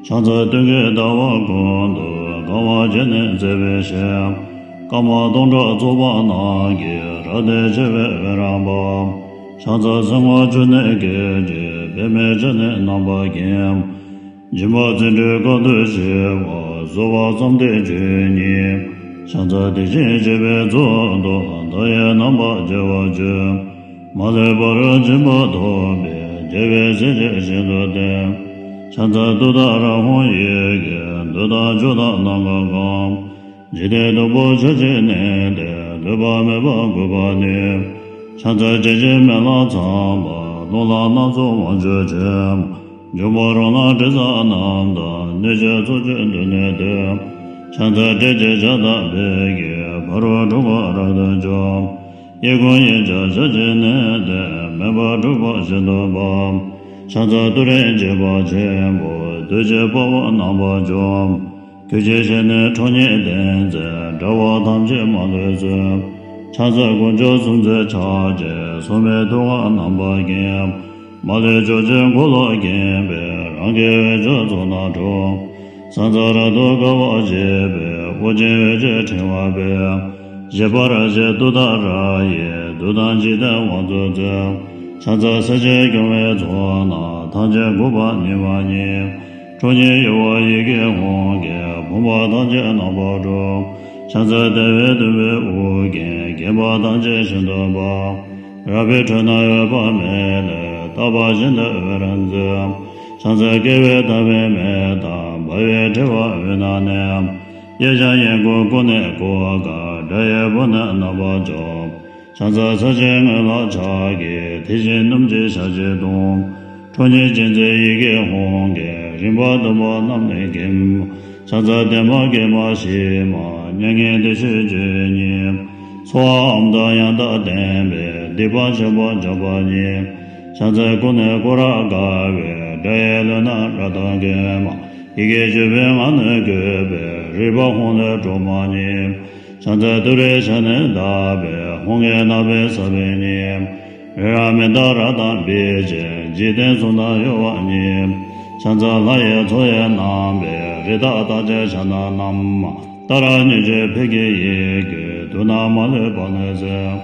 ཕྱག་འཚལ་སྟོན་ཀའི་ཟླ་བ་ཀུན་ཏུ། གང་བ་བརྒྱ་ནི་མཛེས་པའི་ཞལ། སྐར་མ་སྟོང་ཕྲག་ཚོགས་པ་རྣམས་ཀྱིས། རབ་བརྟན་ཆེ་བའི་འོད་རབ་འབར། ཕྱག་འཚལ་སེར་སྔོ་ཆུ་ནས་སྐད་ཅིག་པདྨའི་སྤྱན་ནི་རྣམ་པར་བརྒྱན། སྦྱིན་པ་བརྩོན་འགྲུས་དཀའ་ཐུབ་ཞི་བ། གསོལ་བ་བསམ་གཏན་ཆོས་ཉིད། ཕྱག་འཚལ་དེ་བཞིན་གཤེགས་པའི་གཙུག་ཏོར། མཐའ་ཡས་རྣམ་པར་རྒྱལ་བ་སྤྱོད། མ་ལུས་པ་རུ་སྦྱིན་པ་ཐོབ་པའི། རྒྱལ་བའི་སྲས་ཀྱིས་ཞིང་དུ་སྟོན། ཕྱག་འཚལ་ཏུཏྟཱ་ར་ཧཱུྃ་ཡི་གེས། འདོད་དང་ཕྱོགས་དང་ནམ་མཁའ་གང་། འཇིག་རྟེན་སྟུག་པོ་ཕྱོགས་བཅུ་གནས་ཏེ། ལུས་པ་མེད་པར་འགུགས་པར་ནུས། ཕྱག་འཚལ་བྱད་བཞིན་སྨན་བླ་ཚངས་པ། རླུང་ལྷ་སྣ་ཚོགས་དབང་ཕྱུག་ཆེ། འབྱུང་པོ་རོ་ལངས་དྲི་ཟ་རྣམས་དང་། གནོད་སྦྱིན་ཚོགས་བཅས་མདུན་ནས་བསྟོད། ཕྱག་འཚལ་ཏྲཊ་ཅེས་བྱ་དང་བོད་ཀྱི། ཕ་རོལ་འཁྲུལ་འཁོར་རབ་ཏུ་འཇོམས། གཡས་བསྐུམ་གཡོན་བརྐྱང་ཕྱག་བཞི་བསྣོལ་ཏེ། མོས་པ་འཁྲུལ་པ་ཞིང་དུ་སྤར། ཕྱག་འཚལ་ཏུ་རེའི་འཇིགས་པ་ཆེན་པོ། བདུད་ཀྱི་དཔའ་བོ་རྣམ་པར་འཇོམས། གོས་ཆེན་ཞལ་ནི་ཁྲོ་གཉེར་ལྡན་མཛད། དགྲ་བོ་ཐམས་ཅད་མ་ལུས་གསོད། ཕྱག་འཚལ་དཀོན་མཆོག་གསུམ་མཛད་ཕྱག་རྒྱའི། སྲུང་མའི་ཐུགས་ཀར་རྣམ་པར་བརྒྱན། མ་ལུས་ཕྱོགས་བཅུའི་འཁོར་ལོ་བརྒྱན་པའི། རང་གི་འོད་ཆོས་ཚོགས་རྣམས་འཁྲུགས། ས་མཚམས་རབ་ཏུ་དགའ་བ་བྱེད་པའི། དབུ་རྒྱན་འོད་ཀྱི་ཕྲེང་བ་སྤེལ། བཞད་པར་བྱེད་ཏུཏྟཱ་ར་ཡིས། བདུད་དང་འཇིག་རྟེན་དབང་ཕྱུག་རྩལ། ཕྱག་འཚལ་སྲས་བཅས་སྐྱོང་བའི་ཚོགས་རྣམས། ཐམས་ཅད་འགུགས་པར་ནུས་པ་ཉིད། ཁྲོ་གཉེར་གཡོ་བ་ཡི་གེ་ཧཱུྃ་གིས། ཕོངས་པ་ཐམས་ཅད་རྣམ་པར་སྒྲོལ། ཕྱག་འཚལ་བདེ་བའི་མཐུ་བའི་དབུ་རྒྱན། བརྒྱན་པ་ཐམས་ཅད་ཞིང་དུ་སྤར། རལ་པའི་ཁྲོད་ན་འོད་དཔག་མེད་ལས། རྟག་པ་བཞིན་དུ་འོད་རབ་མཛད། ཕྱག་འཚལ་བསྐལ་པའི་མཐའ་བའི་མེ་དང་། འབར་བའི་ཕྲེང་བ་དབུས་ན་གནས། གཡས་བརྐྱང་གཡོན་བསྐུམ་སྐུ་གནས་བསྐོར་དཀར། དགྲ་ཡི་དཔུང་ནི་རྣམ་པར་འཇོམས། ཕྱག་འཚལ་ཚར་གཅིག་སྔོན་ལ་ཕྱག་བགྱིས། དེ་བཞིན་སྣུམ་གྱི་ཞག་བཞི་བརྡུང་། ཁྲོ་གཉེར་ཅན་མཛད་ཡི་གེ་ཧཱུྃ་གིས། རིམ་པ་བདུན་པོ་རྣམས་ནི་འགེམས། ཕྱག་འཚལ་བདེ་མ་དགེ་མ་ཞི་མ། མྱ་ངན་འདས་ཞི་སྤྱོད་ཉིད། ཚོགས་ཨ་མྲ་དང་ཡང་དག་ལྡན་པས། སྡིག་པ་ཆེན་པོ་འཇོམས་པ་ཉིད། ཕྱག་འཚལ་སྐུ་གནས་སྐུ་རབ་དཀར་བའི། དགྲ་ཡི་ལུས་རྣམས་རབ་ཏུ་འགེམས། ཡི་གེ་བཅུ་པའི་ངག་ནི་བཀོད་པའི། རིག་པ་ཧཱུྃ་ལས་སྒྲོལ་མ་ཉིད། ཕྱག་འཚལ་ཏུ་རེའི་ཞབས་ནི་བརྡབས་པས། ཧཱུྃ་གི་རྣ་བས་ཟབ་པའི་ཉིད། རི་རབ་མི་རྟག་རབ་དང་འབིགས་བྱེད། འཇིག་རྟེན་གསུམ་རྣམས་གཡོ་བ་ཉིད། ཕྱག་འཚལ་ལྷ་ཡི་ཚོགས་ཡི་རྣམ་པའི། རི་དྭགས་རྟགས་ཅན་ཕྱག་ན་བསྣམས། ཏཱ་ར་གཉིས་བརྗོད་ཕཊ་ཀྱི་ཡི་གེས། དུག་རྣམས་མ་ལུས་པ་ནི་སེལ།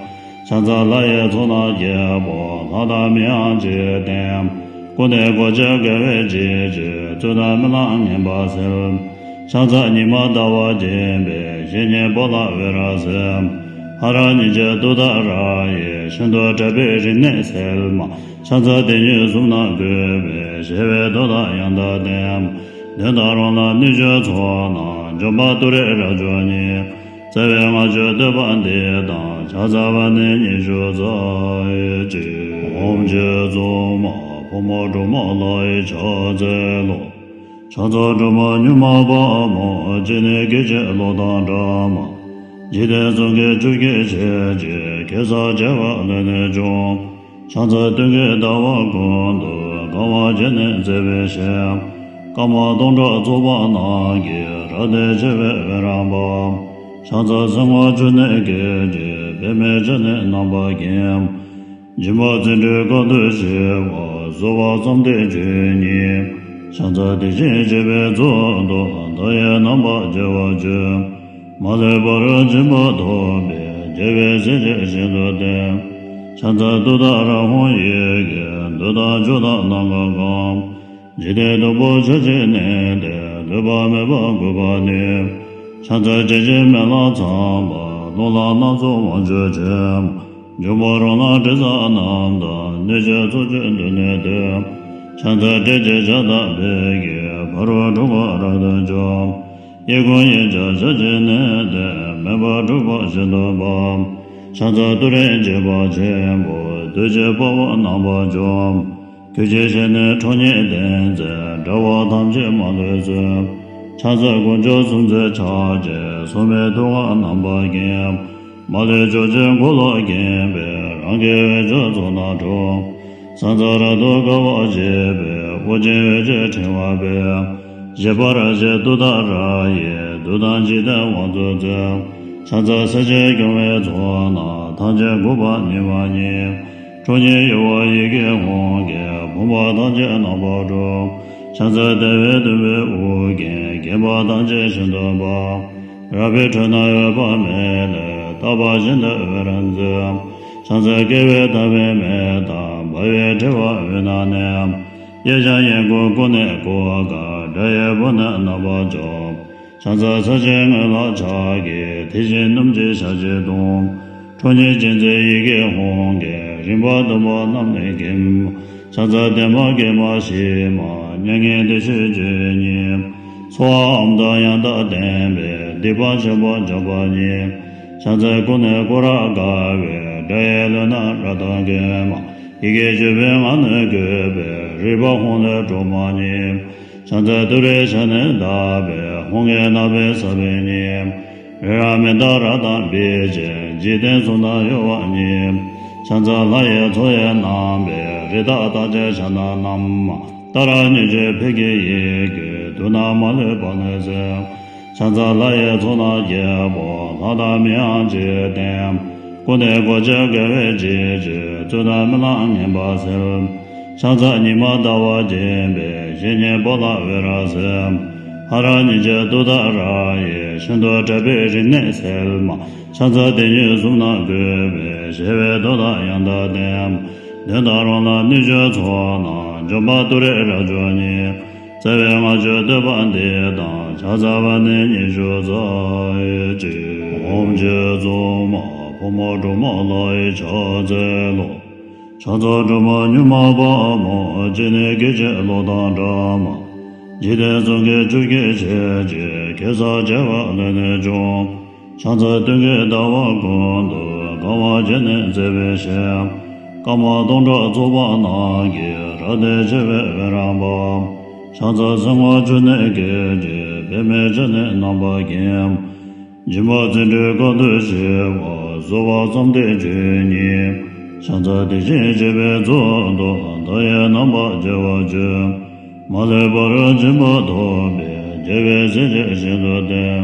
ཕྱག་འཚལ་ལྷ་ཡི་ཚོགས་རྣམས་རྒྱལ་པོ། ལྷ་དང་མིའམ་ཅི་ཡིས་བསྟེན། སྐུ་གནས་གོ་ཆ་དགའ་བའི་བརྗིད་ཀྱིས། རྩོད་དང་རྨི་ལམ་ངན་པ་སེལ། ཕྱག་འཚལ་ཉི་མ་ཟླ་བ་རྒྱས་པའི། བཤེས་གཉེན་པོ་ཏ་བི་ར་སེ། ཧ་ར་གཉིས་བརྗོད་ཏུཏྟཱ་ར་ཡིས། ཤིན་ཏུ་ཕྲ་བའི་རིམས་ནད་སེལ་མ། ཕྱག་འཚལ་དེ་ཉིད་གསུམ་རྣམས་བཀོད་པའི། གཞལ་བའི་མདོ་དང་ཡང་དག་ལྡན། དེ་ལྟར་རང་ལ་གནོད་བྱེད་ཚོགས་རྣམས། འཇོམས་པ་ཏུ་རེ་རབ་འབྱམས་ཉིད། བརྩེ་བའི་བསྔགས་བརྗོད་བསྟོད་པ་འདི་དང་། ཕྱག་འཚལ་བ་ནི་ཉི་ཤུ་རྩ་གཅིག་ཨོཾ་རྗེ་བཙུན་མ་ཕག་མོ་སྒྲོལ་མ་ལྷ་ཡི་ཕྱག་འཚལ་ལོ། ཕྱག་འཚལ་སྒྲོལ་མ་མྱུར་མ་དཔའ་མོ། སྤྱན་ནི་སྐད་ཅིག་གློག་དང་འདྲ་མ། འཇིག་རྟེན་གསུམ་གྱི་ཆུ་སྐྱེས་ཆེ་ཆེ། གེ་སར་བྱེ་བ་ལས་ནི་བྱུང་། ཕྱག་འཚལ་སྟོན་ཀའི་ཟླ་བ་ཀུན་ཏུ། དགའ་བ་བརྒྱ་ནི་མཛེས་པའི་ཞལ། སྐར་མ་སྟོང་ཕྲག་ཚོགས་པ་རྣམས་ཀྱིས། རབ་བརྟན་ཆེ་བའི་འོད་རབ་འབར། ཕྱག་འཚལ་སེར་སྔོ་ཆུ་ནས་སྐད་ཅིག་པདྨའི་ཕྱག་ནི་རྣམ་པར་བརྒྱན། སྦྱིན་པ་བརྩོན་འགྲུས་དཀའ་ཐུབ་ཞི་བ། གསོལ་བ་བརྩམས་ཏེ་ཆོས་ཉིད། ཕྱག་འཚལ་དེ་བཞིན་གཤེགས་པའི་གཙུག་ཏོར། མཐའ་ཡས་རྣམ་པར་རྒྱལ་བར་སྤྱོད། མ་ལུས་ཕ་རོལ་ཕྱིན་པ་ཐོབ་པའི། རྒྱལ་བའི་སྲས་ཀྱིས་ཤིན་ཏུ་བསྟེན། ཕྱག་འཚལ་ཏུཏྟཱ་ར་ཧཱུྃ་ཡི་གེ་འདོད་དང་ཕྱོགས་དང་ནམ་མཁའ་གང་། འཇིག་རྟེན་སྟུག་པོ་ཕྱོགས་བཅུར་གནས་ཏེ། ལུས་པ་མེད་པར་འགུགས་པར་ནུས། ཕྱག་འཚལ་བྱེད་ཅིང་སྨོན་ལམ་ཚངས་པ། རླུང་ལྷ་སྣ་ཚོགས་དབང་ཕྱུག་མཆོད། འབྱུང་པོ་རོ་ལངས་དྲི་ཟ་རྣམས་དང་། གནོད་བྱེད་ཚོགས་བཅུ་འདུལ་ནུས་ཏེ། ཕྱག་འཚལ་ཏྲཊ་ཅེས་བྱ་དང་ཕཊ་ཀྱིས། ཕ་རོལ་འཁྲུལ་འཁོར་རབ་ཏུ་འཇོམས། གཡས་བསྐུམ་གཡོན་བརྐྱང་ཕྱག་བྱས་ནས་ཏེ། མེ་འབར་འཁྲུགས་པ་ཤིན་ཏུ་འབར། ཕྱག་འཚལ་ཏུ་རེ་འཇིགས་པ་ཆེན་པོ། བདུད་ཀྱི་དཔའ་བོ་རྣམ་པར་འཇོམས། ཁྱོད་ཀྱི་ཞལ་ནི་ཁྲོ་གཉེར་ལྡན་མཛད། དགྲ་བོ་ཐམས་ཅད་མ་ལུས་གསོད། ཕྱག་འཚལ་དཀོན་མཆོག་གསུམ་མཛད་ཕྱག་རྒྱའི། སྲུང་མའི་ཐུགས་ཀར་རྣམ་པར་བརྒྱན། མ་ལུས་ཕྱོགས་བཅུའི་འཁོར་ལོ་བརྒྱན་པའི། རང་གི་འོད་ཆགས་ཚོགས་རྣམས་འཁྲུགས། ཕྱག་འཚལ་རབ་ཏུ་དགའ་བར་བྱེད་པའི། དབུ་རྒྱན་འོད་ཀྱི་ཕྲེང་བ་སྤེལ། བཞད་པར་བྱེད་ཏུཏྟཱ་ར་ཡིས། བདུད་དང་འཇིག་རྟེན་དབང་དུ་མཛད། ཕྱག་འཚལ་སྲས་བཅས་སྐྱོང་བའི་ཚོགས་རྣམས། ཐམས་ཅད་འགུགས་པར་ནུས་པ་ཉིད། ཁྲོ་གཉེར་གཡོ་བ་ཡི་གེ་ཧཱུྃ་གིས། ཕོངས་པ་ཐམས་ཅད་རྣམ་པར་སྒྲོལ། ཕྱག་འཚལ་བདེ་བའི་སྟོན་པའི་དབུ་རྒྱན། བརྒྱན་པ་ཐམས་ཅད་ཤིན་ཏུ་འབར། རལ་པའི་ཁྲོད་ན་འོད་དཔག་མེད་ལས། རྟག་པ་བཞིན་དུ་འོད་རབ་མཛད། ཕྱག་འཚལ་བསྐལ་པའི་མཐའ་བའི་མེ་དང་། འབར་བའི་ཕྲེང་བ་འོད་རྣམས་གནས། གཡས་བརྐྱང་གཡོན་བསྐུམ་ཀུན་ནས་བསྐོར་དཀའ། དགྲ་ཡི་དཔུང་ནི་རྣམ་པར་འཇོམས། ཕྱག་འཚལ་ཕྱག་ཆེན་སྔོན་ལ་ཕྱག་བགྱིས། དེ་བཞིན་སྣུམ་གྱི་ཞལ་གྱིས་བརྡུང་། ཁྲོ་གཉེར་ཅན་མཛད་ཡི་གེ་ཧཱུྃ་གིས། རིམ་པ་བདུན་པོ་རྣམས་ནི་འགེམས། ཕྱག་འཚལ་བདེ་མ་དགེ་མ་ཞི་མ། མྱ་ངན་འདས་ཞི་སྤྱོད་ཉིད། ཚོགས་ཨ་མྲ་དང་ཡང་དག་ལྡན་པའི། སྡིག་པ་ཆེན་པོ་འཇོམས་པ་ཉིད། ཕྱག་འཚལ་ཀུན་ནས་བསྐོར་རབ་དགའ་བའི། དགྲ་ཡི་ལུས་རྣམས་རབ་ཏུ་འགེམས། ཡི་གེ་བཅུ་པའི་ངག་ནི་བཀོད་པའི། རིག་པ་ཧཱུྃ་ལས་སྒྲོལ་མ་ཉིད། ཕྱག་འཚལ་ཏུ་རེའི་ཞལ་ནི་ཟླ་བའི། ཧཱུྃ་གི་རྣ་བའི་ས་བོན་ཉིད། རི་རབ་མནྡ་ར་དང་འབིགས་བྱེད། འཇིག་རྟེན་གསུམ་དང་གཡོ་བ་ཉིད། ཕྱག་འཚལ་ལྷ་ཡི་ཚོགས་ཡི་རྣམ་པའི། རི་དྭགས་རྟགས་ཅན་ཕྱག་ན་བསྣམས། ཏཱ་ར་གཉིས་བརྗོད་ཕཊ་ཀྱི་ཡི་གེས། དུག་རྣམས་མ་ལུས་པ་ནི་སེལ། ཕྱག་འཚལ་ལྷ་ཡི་ཚོགས་རྣམས་རྒྱལ་པོ། ལྷ་དང་མིའང་འཇིག་རྟེན། ཀུན་ནས་གོ་ཆ་དགའ་བས་བརྗིད་ཀྱིས། རྩོད་དང་རྨི་ལམ་ངན་པ་སེལ། ཕྱག་འཚལ་ཉི་མ་ཟླ་བ་རྒྱས་པའི། བཤེས་གཉེན་པོ་ལ་འོད་རབ་གསལ། ཧ་ར་གཉིས་བརྗོད་ཏུཏྟཱ་ར་ཡིས། ཤིན་ཏུ་དྲག་པོའི་རིམས་ནད་སེལ། ཕྱག་འཚལ་དེ་ཉིད་གསུམ་རྣམས་བཀོད་པའི། བྱེ་བའི་མདོག་དང་ཡང་དག་ལྡན། དེ་དག་རང་ལ་གནོད་བྱེད་ཚོགས་རྣམས། འཇོམས་པ་ཏུ་རེ་རབ་འབྱམས་ཉིད། བརྩེ་བའི་བསྔགས་བརྗོད་བསྟོད་པ་འདི་དང་། ཕྱག་འཚལ་བ་ནི་ཉི་ཤུ་རྩ་གཅིག་ཨོཾ་རྗེ་བཙུན་མ་ཕག་མོ་སྒྲོལ་མ་ལྷ་ཡི་ཕྱག་འཚལ་ལོ། ཕྱག་འཚལ་སྒྲོལ་མ་མྱུར་མ་དཔའ་མོ། སྤྱན་ནི་སྐད་ཅིག་གློག་དང་འདྲ་མ། འཇིག་རྟེན་གསུམ་གྱི་ཆུ་སྐྱེས་ཆེ་ཆེ། གེ་སར་བྱེ་བ་ལས་ནི་བྱུང་། ཕྱག་འཚལ་སྟོན་ཀའི་ཟླ་བ་ཀུན་ཏུ། དགའ་བ་བརྒྱ་ནི་མཛེས་པའི་ཞལ། སྐར་མ་སྟོང་ཕྲག་ཚོགས་པ་རྣམས་ཀྱིས། རབ་བརྟན་ཆེ་བའི་འོད་རབ་འབར། ཕྱག་འཚལ་སེར་སྔོ་ཆུ་ནས་སྐད་ཅིག་པདྨའི་ཕྱག་ནི་རྣམ་པར་བརྒྱན། སྦྱིན་པ་བརྩོན་འགྲུས་དཀའ་ཐུབ་ཞི་བ། གསོལ་བ་བརྩམས་ཏེ་ཆོས་ཉིད། ཕྱག་འཚལ་དེ་བཞིན་གཤེགས་པའི་གཙུག་ཏོར། མཐའ་ཡས་རྣམ་པར་རྒྱལ་བར་སྤྱོད། མ་ལུས་ཕ་རོལ་ཕྱིན་པ་ཐོབ་པའི། རྒྱལ་བའི་སྲས་ཀྱིས་ཤིན་ཏུ་བསྟེན།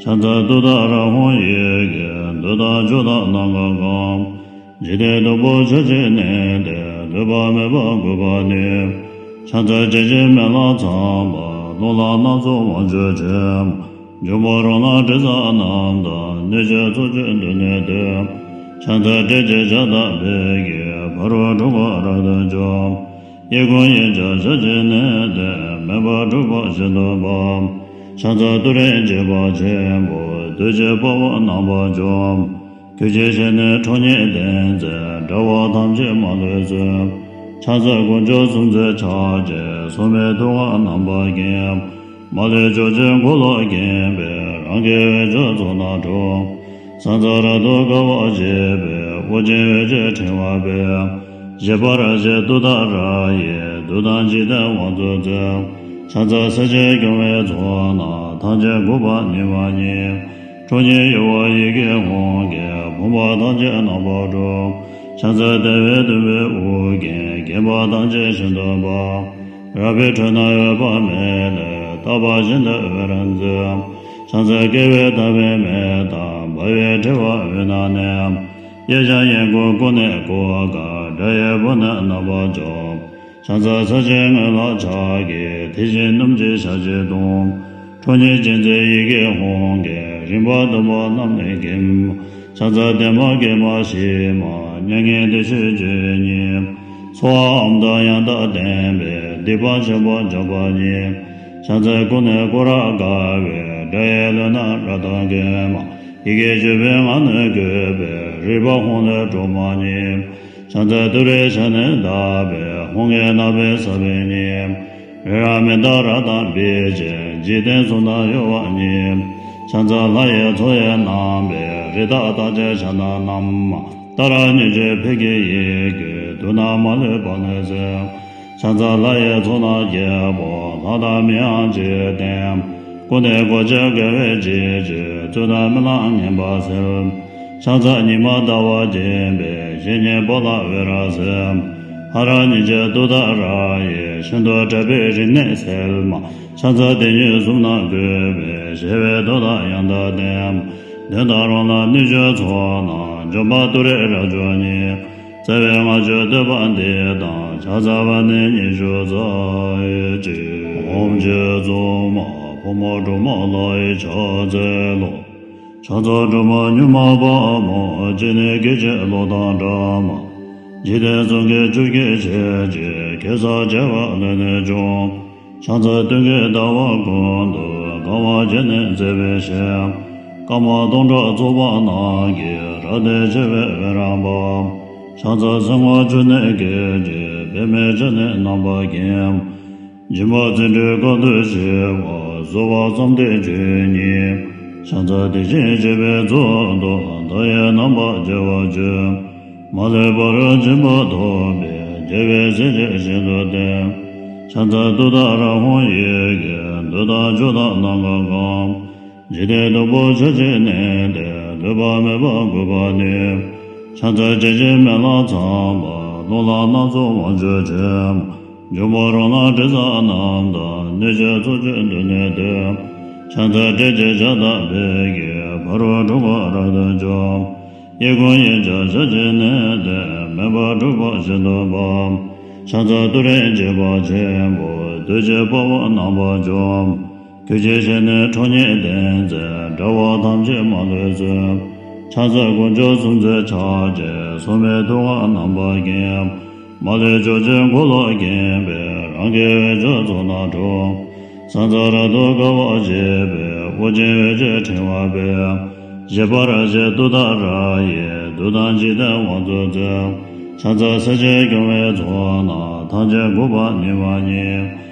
ཕྱག་འཚལ་ཏུཏྟཱ་ར་ཧཱུྃ་ཡི་གེས། འདོད་དང་ཕྱོགས་དང་ནམ་མཁའ་གང་། འཇིག་རྟེན་སྟུག་པོ་ཕྱོགས་བཅུར་གནས་ཏེ། ལུས་པ་མེད་པར་འགུགས་པར་ནུས། ཕྱག་འཚལ་བྱེད་ཅིང་སྨོན་ལམ་ཚངས་པ། རླུང་ལྷ་སྣ་ཚོགས་དབང་ཕྱུག་མཆོད། འབྱུང་པོ་རོ་ལངས་དྲི་ཟ་རྣམས་དང་། གནོད་བྱེད་ཚོགས་བཅུ་འདུལ་ནུས་ཏེ། ཕྱག་འཚལ་ཏྲཊ་ཅེས་བྱ་དང་ཕཊ་ཀྱིས། ཕ་རོལ་འཁྲུལ་འཁོར་རབ་ཏུ་འཇོམས། གཡས་བསྐུམ་གཡོན་བརྐྱང་ཕྱག་བྱས་ནས་ཏེ། མེ་འབར་འཁྲུགས་པ་ཤིན་ཏུ་འབར། ཕྱག་འཚལ་ཏུ་རེ་འཇིགས་པ་ཆེན་པོ། བདུད་ཀྱི་དཔའ་བོ་རྣམ་པར་འཇོམས། ཁྱོད་ཀྱི་ཞལ་ནི་ཁྲོ་གཉེར་ལྡན་མཛད། དགྲ་བོ་ཐམས་ཅད་མ་ལུས་གསོད། ཕྱག་འཚལ་དཀོན་མཆོག་གསུམ་མཛད་ཕྱག་རྒྱའི། སོར་མོས་ཐུགས་ཀར་བསྣམས་པ་བརྒྱན། མ་ལུས་ཕྱོགས་བཅུའི་འཁོར་ལོ་བརྒྱན་པའི། རང་གི་འོད་ཆོས་ཚོགས་རྣམས་འཁྲུགས། ཕྱག་འཚལ་རབ་ཏུ་དགའ་བ་བརྗིད་པའི། དབུ་རྒྱན་འོད་ཀྱི་ཕྲེང་བ་སྤེལ། བཞད་པར་བྱེད་ཏུཏྟཱ་ར་ཡི། བདུད་དང་འཇིག་རྟེན་དབང་ཕྱུག་བརྩེགས། ཕྱག་འཚལ་སྲས་བཅས་སྐྱོང་བའི་ཚོགས་རྣམས། ཐམས་ཅད་འགུགས་པར་ནུས་པ་ཉིད། ཁྲོ་གཉེར་གཡོ་བ་ཡི་གེ་ཧཱུྃ་གིས། ཕོངས་པ་ཐམས་ཅད་རྣམ་པར་སྒྲོལ། ཕྱག་འཚལ་བདེ་བའི་སྟོན་པའི་དབུ་རྒྱན། བརྒྱན་པ་ཐམས་ཅད་ཞིང་དུ་སྤར། རལ་པའི་ཁྲོད་ན་འོད་དཔག་མེད་ལས། རྟག་པ་བཞིན་དུ་འོད་རབ་མཛད། ཕྱག་འཚལ་བསྐལ་པའི་མཐའ་བས་མེ་ལྟར། འབར་བའི་ཕྲེང་བ་འོད་རྣམས་ནི། གཡས་བརྐྱང་གཡོན་བསྐུམ་སྐུ་གནས་གོ་དཀར། དགྲ་ཡི་དཔུང་ནི་རྣམ་པར་འཇོམས། ཕྱག་འཚལ་ས་གཞིའི་ངོས་ལ་ཕྱག་གི། མཐིལ་གྱིས་བསྣུན་ཅིང་ཞལ་གྱིས་བརྡུང་། ཁྲོ་གཉེར་ཅན་མཛད་ཡི་གེ་ཧཱུྃ་གིས། རིམ་པ་བདུན་པོ་རྣམས་ནི་འགེམས། ཕྱག་འཚལ་བདེ་མ་དགེ་མ་ཞི་མ། མྱ་ངན་འདས་ཞི་སྤྱོད་ཡུལ་ཉིད། ཚོགས་དབང་དང་ཡང་དག་ལྡན་པས། སྡིག་པ་ཆེན་པོ་འཇོམས་པ་ཉིད། ཕྱག་འཚལ་སྐུ་གནས་སྐུ་རབ་དགའ་བའི། དགྲ་ཡི་ལུས་རྣམས་རབ་ཏུ་འགེམས། ཡི་གེ་བཅུ་པའི་ངག་ནི་བཀོད་པའི། རིག་པ་ཧཱུྃ་ལས་སྒྲོན་མ་ཉིད། ཕྱག་འཚལ་ཏུ་རེའི་ཞབས་ནི་བརྡབས་པའི། ཧཱུྃ་གི་རྣ་བའི་ས་བོན་ཉིད། འོད་རབ་མེ་ལྟར་རབ་དང་འབིགས་ཅིང་། འཇིག་རྟེན་གསུམ་དང་གཡོ་བ་ཉིད། ཕྱག་འཚལ་ལྷ་ཡི་ཚོགས་ཡི་རྣམ་པའི། རི་དྭགས་རྟགས་ཅན་ཕྱག་ན་བསྣམས། ཏཱ་ར་གཉིས་བརྗོད་ཕཊ་ཀྱི་ཡི་གེས། དུག་རྣམས་མ་ལུས་པ་ནི་སེལ། ཕྱག་འཚལ་ལྷ་ཡི་ཚོགས་རྣམས་རྒྱལ་པོ། ལྷ་དང་མིའམ་ཅི་ཡིས་བསྟེན། སྐུ་གནས་གོ་ཆ་དགའ་བས་བརྗིད་ཅིང་། རྩོད་དང་རྨི་ལམ་ངན་པ་སེལ། ཕྱག་འཚལ་ཉི་མ་ཟླ་བ་རྒྱས་པའི། གཞལ་ཡས་སྤོ་ལགས་འོད་རབ་གསལ། ཧ་ར་གཉིས་བརྗོད་ཏུཏྟཱ་ར་ཡིས། ཤིན་ཏུ་དྲག་པོའི་རིམས་ནད་སེལ། ཕྱག་འཚལ་དེ་ཉིད་གསུམ་རྣམས་བཀོད་པའི། གཞལ་བའི་མདོ་དང་ཡང་དག་ལྡན། གདོན་དང་རོ་ལངས་གནོད་སྦྱིན་ཚོགས་རྣམས། འཇོམས་པ་ཏུ་རེ་རབ་མཆོག་ཉིད། རྩ་བའི་སྔགས་ཆོས་བསྟོད་པ་འདི་དང་། ཕྱག་འཚལ་བ་ནི་ཉི་ཤུ་རྩ་གཅིག་ཨོཾ་རྗེ་བཙུན་མ་ཕག་མོ་སྒྲོལ་མ་ལྷ་ཡི་ཕྱག་འཚལ་ལོ། ཕྱག་འཚལ་སྒྲོལ་མ་མྱུར་མ་དཔའ་མོ། སྤྱན་ནི་སྐད་ཅིག་གློག་དང་འདྲ་མ། འཇིག་རྟེན་གསུམ་མགོན་ཆུ་སྐྱེས་ཆེ་ཆེ། གེ་སར་བྱེ་བ་ལས་ནི་བྱུང་། ཕྱག་འཚལ་སྟོན་ཀའི་ཟླ་བ་ཀུན་ཏུ། དགའ་བ་བརྒྱ་ནི་མཛད་པའི་ཞིང་། སྐར་མ་སྟོང་ཕྲག་ཚོགས་པ་རྣམས་ཀྱིས། རབ་བརྟན་ཆེ་བའི་འོད་རབ་འབར། ཕྱག་འཚལ་སེར་སྔོ་ཆུ་ནས་སྐད་ཅིག་པདྨས་ཕྱག་ནི་རྣམ་པར་བརྒྱན། སྦྱིན་པ་བརྩོན་འགྲུས་དཀའ་ཐུབ་ཞི་བ། གསོལ་བ་བརྩམས་ཏེ་ཆོས་ཉིད། ཕྱག་འཚལ་དེ་བཞིན་གཤེགས་པའི་གཙུག་ཏོར། མཐའ་ཡས་རྣམ་པར་རྒྱལ་བར་བརྗོད། མ་ལུས་པ་རུ་སྦྱིན་པ་ཐོབ་པའི། རྒྱལ་བའི་སྲས་ཀྱིས་ཞིང་དུ་སྟོན། ཕྱག་འཚལ་ཏུཏྟཱ་ར་ཧཱུྃ་ཡི་གེས། འདོད་དང་ཕྱོགས་དང་ནམ་མཁའ་གང་། འཇིག་རྟེན་བདུན་པོ་ཆར་ཆེན་གནས་ཏེ། ལུས་པ་མེད་པར་འགུགས་པར་ནུས། ཕྱག་འཚལ་བྱད་བཞིན་མེ་ལྷ་ཚངས་པ། རླུང་ལྷ་སྣ་ཚོགས་དབང་ཕྱུག་ཆེ། འབྱུང་པོ་རོ་ལངས་དྲི་ཟ་རྣམས་དང་། གནོད་བྱེད་ཚོགས་བཅས་མདུན་ནས་བཏུལ། ཕྱག་འཚལ་ཏྲཊ་ཅེས་བྱ་དང་བྷྱཱ་ཀྱིས། ཕ་རོལ་འཁྲུལ་འཁོར་རབ་ཏུ་འཇོམས། གཡས་བསྐུམ་གཡོན་བརྐྱང་ཞབས་ཀྱིས་མནན་ཏེ། མེ་འབར་འཁྲུལ་འཁོར་ཞིང་དུ་སྤར། ཕྱག་འཚལ་ཏུ་རེ་འཇིགས་པ་ཆེན་པོ། བདུད་ཀྱི་དཔའ་བོ་རྣམ་པར་འཇོམས། གོས་ཆེན་ཕྱིར་ནི་ཁྲོ་གཉེར་ལྡན་མཛད། དགྲ་བོ་ཐམས་ཅད་མ་ལུས་གསོད། ཕྱག་འཚལ་དཀོན་མཆོག་གསུམ་མཛད་ཕྱག་རྒྱའི། སོར་མོས་ཐུགས་ཀར་བསྣམས་པ་བརྒྱན། མ་ལུས་ཕྱོགས་བཅུའི་འཁོར་ལོ་བརྒྱན་པའི། རང་གི་འོད་ཆོས་ཚོགས་རྣམས་འཁྲུགས། ཕྱག་འཚལ་རབ་ཏུ་དགའ་བ་བརྗིད་པའི། དབུ་རྒྱན་འོད་ཀྱི་ཕྲེང་བ་སྤེལ། བཞད་པར་བྱེད་ཏུཏྟཱ་ར་ཡིས། བདུད་དང་འཇིག་རྟེན་དབང་ཕྱུག་བརྩེགས། ཕྱག་འཚལ་སྲས་བཅས་སྐྱོང་བའི་ཚོགས་རྣམས། ཐམས་ཅད་འགུགས་པར་ནུས་པ་ཉིད།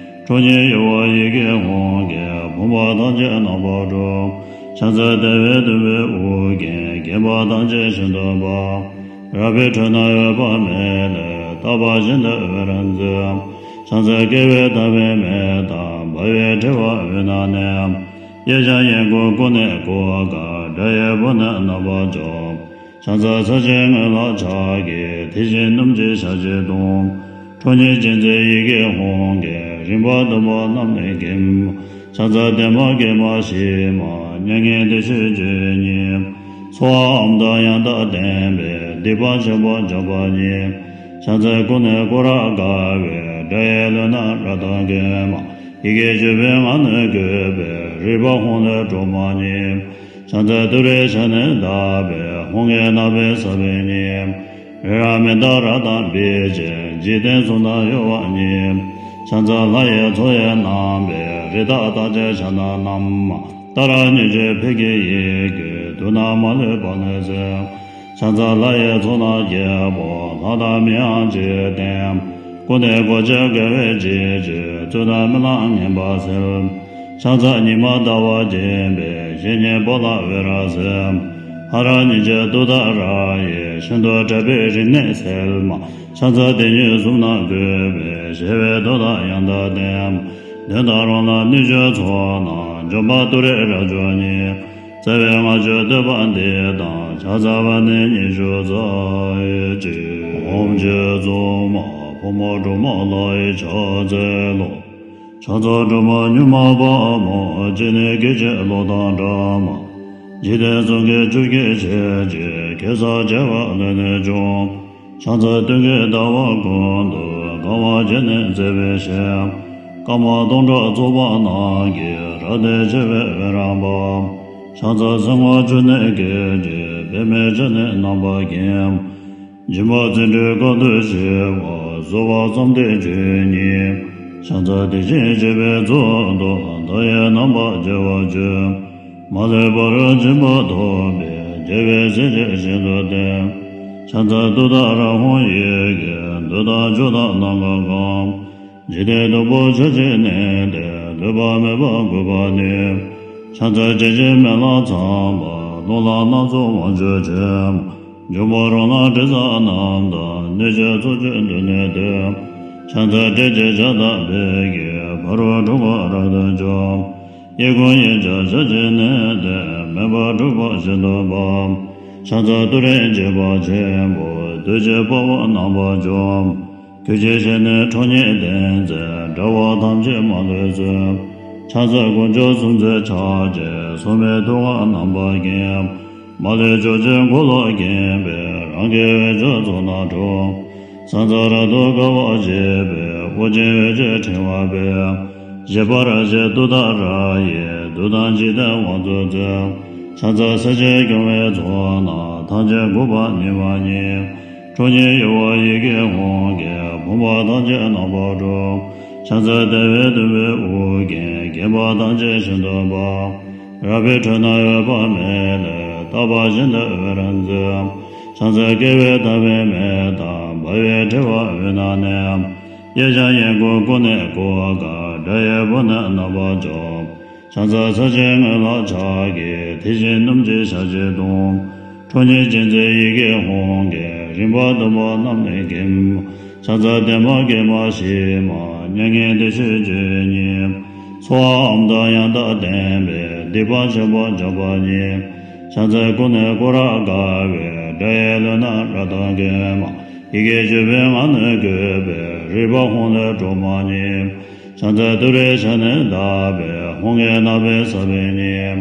ཁྲོ་གཉེར་གཡོ་བ་ཡི་གེ་ཧཱུྃ་གིས། ཕོངས་པ་ཐམས་ཅད་རྣམ་པར་སྒྲོལ། ཕྱག་འཚལ་བདེ་བའི་སྟོན་པའི་དབུ་རྒྱན། བརྒྱན་པ་ཐམས་ཅད་ཞིང་དུ་སྤར། རལ་པའི་ཁྲོད་ན་འོད་དཔག་མེད་ལས། རྟག་པ་བཞིན་དུ་འོད་རབ་མཛད། ཕྱག་འཚལ་བསྐལ་པའི་མཐའ་བས་མེ་ལྟར། འབར་བའི་ཕྲེང་བ་འོད་རྣམས་ནི། གཡས་བརྐྱང་གཡོན་བསྐུམ་སྐུ་གནས་གོ་དཀར། དགྲ་ཡི་དཔུང་ནི་རྣམ་པར་འཇོམས། ཕྱག་འཚལ་ས་གཞིའི་ངོས་ལ་ཕྱག་གི། མཐིལ་གྱིས་བསྣུན་ཅིང་ཞལ་གྱིས་བརྡུང་། ཁྲོ་གཉེར་ཅན་མཛད་ཡི་གེ་ཧཱུྃ་གིས། རིམ་པ་བདུན་པོ་རྣམས་ནི་འགེམས། ཕྱག་འཚལ་བདེ་མ་དགེ་མ་ཞི་མ། མྱ་ངན་འདས་ཞི་སྤྱོད་ཡུལ་ཉིད། ཚོགས་དབང་དང་ཡང་དག་ལྡན་པས། སྡིག་པ་ཆེན་པོ་འཇོམས་པ་ཉིད། ཕྱག་འཚལ་སྐུ་གནས་སྐུ་རབ་དགའ་བའི། དགྲ་ཡི་ལུས་རྣམས་རབ་ཏུ་འགེམས། ཡི་གེ་བཅུ་པའི་ངག་ནི་བཀོད་པའི། རིག་པ་ཧཱུྃ་ལས་སྒྲོན་མ་ཉིད། ཕྱག་འཚལ་ཏུ་རེའི་ཞབས་ནི་བརྡབས་པའི། ཧཱུྃ་གི་རྣ་བའི་ས་བོན་ཉིད། འོད་རབ་མེ་ལྟར་རབ་དང་འབིགས་ཤིང་། འཇིག་རྟེན་གསུམ་དང་གཡོ་བ་ཉིད། ཕྱག་འཚལ་ལྷ་ཡི་ཚོགས་ཡི་རྣམ་པའི། རི་དྭགས་རྟགས་ཅན་ཕྱག་ན་བསྣམས། ཏཱ་ར་གཉིས་བརྗོད་ཕཊ་ཀྱི་ཡི་གེས། དུག་རྣམས་མ་ལུས་པ་ནི་སེལ། ཕྱག་འཚལ་ལྷ་ཡི་ཚོགས་རྣམས་རྒྱལ་པོ། ལྷ་དང་མིའམ་ཅི་ཡིས་བསྟེན། ཀུན་ནས་གོ་ཆ་དགེ་བའི་བྱིན་གྱིས། བཙུན་དང་སྨོན་ལམ་ངན་པ་སེལ། ཕྱག་འཚལ་ཉི་མ་ཟླ་བ་བརྒྱན་པའི། བཤེས་གཉེན་པོ་ལ་འོད་རབ་གསལ། ཧ་ར་སྙིང་རྗེ་ཏུཏྟཱ་ར་ཡིས། ཤིན་ཏུ་དྲག་པོའི་རིམས་ནད་སེལ་མ། ཕྱག་འཚལ་དེ་ཉིད་གཟུགས་རྣམས་བཀོད་པའི། ཞི་བའི་མཐུ་དང་ཡང་དག་ལྡན། གདོན་དང་རོ་ལངས་གནོད་སྦྱིན་ཚོགས་རྣམས། འཇོམས་པ་ཏུ་རེ་རབ་མཆོག་ཉིད། བརྩེ་བའི་ལྔ་མཆོད་བསྟོད་པ་འདི་དང་། ཕྱག་འཚལ་བ་ནི་ཉི་ཤུ་རྩ་གཅིག་ཨོཾ་རྗེ་བཙུན་མ་ཕོ་མོ་སྒྲོལ་མ་ལྷ་ཡི་ཕྱག་འཚལ་ལོ། ཕྱག་འཚལ་སྒྲོལ་མ་མྱུར་མ་དཔའ་མོ། སྤྱན་ནི་སྐད་ཅིག་གློག་དང་འདྲ་མ། འཇིག་རྟེན་གསུམ་མགོན་ཆུ་སྐྱེས་ཆེན་གྱི། གེ་སར་བྱེ་བ་ལས་ནི་བྱུང་། ཕྱག་འཚལ་སྟོན་ཀའི་ཟླ་བ་ཀུན་ཏུ། དགའ་བ་བརྒྱ་ནི་མཛེས་པའི་ཞལ། སྐར་མ་སྟོང་ཕྲག་ཚོགས་པ་རྣམས་ཀྱིས། རབ་བརྟན་ཆེ་བའི་འོད་རབ་འབར། ཕྱག་འཚལ་སེར་སྔོ་ཆུ་ནས་སྐད་ཅིག་པདྨའི་སྤྱན་ནི་རྣམ་པར་བརྒྱན། འཇིགས་མ་བརྩོན་འགྲུས་དཀའ་ཐུབ་ཞི་བ། བཟོད་པ་བསམ་གཏན་ཆོས་ཉིད། ཕྱག་འཚལ་དེ་བཞིན་གཤེགས་པའི་གཙུག་ཏོར། མཐའ་ཡས་རྣམ་པར་རྒྱལ་བར་བརྗོད། མ་ལུས་ཕ་རོལ་ཕྱིན་པ་ཐོབ་པའི། རྒྱལ་བའི་སྲས་ཀྱིས་ཤིན་ཏུ་བསྟེན། ཕྱག་འཚལ་ཏུཏྟཱ་ར་ཧཱུྃ་ཡི་གེས། བདུད་དང་ཕྱོགས་དང་ནམ་མཁའ་གང་། འཇིག་རྟེན་སྟུག་པོ་ཆར་ཆེན་ནད་དེ། ལུས་པ་མེད་པར་འགུགས་པ་ནི། ཕྱག་འཚལ་བྱད་བཞིའི་སྨན་བླ་ཚངས་པ། རླུང་ལྷ་སྣ་ཚོགས་དབང་ཕྱུག་ཆེན། འབྱུང་པོ་རོ་ལངས་དྲི་ཟ་རྣམས་དང་། གནོད་བྱེད་ཚོགས་ཀྱི་མདུན་ནས་བཏུལ། ཕྱག་འཚལ་ཏྲཊ་ཅེས་བྱ་དང་ཕཊ་ཀྱིས། ཕ་རོལ་འཁྲུལ་འཁོར་རབ་ཏུ་འཇོམས། གཡས་བསྐུམ་གཡོན་བརྐྱང་ཕྱག་བགྱིས་ནས། དེ་མེད་པར་འཁྲུལ་འཁོར་ཤིན་ཏུ་སྤངས། ཕྱག་འཚལ་ཏུ་རེ་འཇིགས་པ་ཆེན་པོ། བདུད་ཀྱི་དཔའ་བོ་རྣམ་པར་འཇོམས། གུས་ཕྱག་བཞེས་ནས་ཁྲོ་གཉེར་ལྡན་མཛད། དགྲ་བོ་ཐམས་ཅད་མ་ལུས་གསོད། ཕྱག་འཚལ་དཀོན་མཆོག་གསུམ་མཛད་ཕྱག་རྒྱའི། སྲུང་མའི་ཐུགས་ཀར་རྣམ་པར་བརྒྱན། མ་ལུས་ཕྱོགས་བཅུའི་འཁོར་ལོ་བརྒྱན་པའི། རང་གི་འོད་ཆོས་ཚོགས་རྣམས་འཁྲུགས། ཕྱག་འཚལ་རབ་ཏུ་དགའ་བ་བརྗིད་པའི། དབུ་རྒྱན་འོད་ཀྱི་ཕྲེང་བ་སྤེལ། བཞད་པ་རབ་བཞད་ཏུཏྟཱ་ར་ཡིས། བདུད་དང་འཇིག་རྟེན་དབང་ཕྱུག་སྩོལ། ཕྱག་འཚལ་སྲས་བཅས་སྐྱོང་བའི་ཚོགས་རྣམས། ཐམས་ཅད་འགུགས་པར་ནུས་པ་ཉིད། ཁྲོ་གཉེར་གཡོ་བ་ཡི་གེ་ཧཱུྃ་གིས། ཕོངས་པ་ཐམས་ཅད་རྣམ་པར་སྒྲོལ། ཕྱག་འཚལ་བདེ་བའི་སྟོན་པའི་དབུ་རྒྱན། མཁྱེན་པ་ཐམས་ཅད་ཤིན་ཏུ་སྤངས། རལ་པའི་ཁྲོད་ན་འོད་དཔག་མེད་ལས། རྟག་པ་བཞིན་དུ་འོད་རབ་མཛད། ཕྱག་འཚལ་བསྐལ་པའི་མཐའ་བས་མེ་དང་། འབར་བའི་ཕྲེང་བ་འོད་རྣམས་ནི། གཡས་བརྐྱང་གཡོན་བསྐུམ་ཀུན་ནས་བསྐོར་དཀའ། དགྲ་ཡི་དཔུང་ནི་རྣམ་པར་འཇོམས། ཕྱག་འཚལ་ས་གཞིའི་ངོས་ལ་ཕྱག་གི། མཐིལ་བཞིན་སྣུམ་གྱི་ཞལ་གྱིས་བརྡུང་། ཁྲོ་གཉེར་ཅན་མཛད་ཡི་གེ་ཧཱུྃ་གིས། རིམ་པ་བདུན་པོ་རྣམས་ནི་འགེམས། ཕྱག་འཚལ་བདེ་མ་དགེ་མ་ཞི་མ། མྱ་ངན་འདས་ཞི་སྤྱོད་ཡུལ་ཉིད། ཚོགས་ཨོཾ་དང་ཡང་དག་ལྡན་པས། སྡིག་པ་ཆེན་པོ་འཇོམས་པ་ཉིད། ཕྱག་འཚལ་ཀུན་ནས་བསྐོར་རབ་དགའ་བའི། དགྲ་ཡི་ལུས་རྣམས་རབ་ཏུ་འགེམས། ཡི་གེ་བཅུ་པའི་ངག་ནི་བཀོད་པའི། རིག་པ་ཧཱུྃ་ལས་སྒྲོལ་མ་ཉིད། ཕྱག་འཚལ་ཏུ་རེའི་ཞལ་ནི་ཟླ་བའི། ཧཱུྃ་གི་རྣ་བས་ཟབ་པའི་སྙིང་།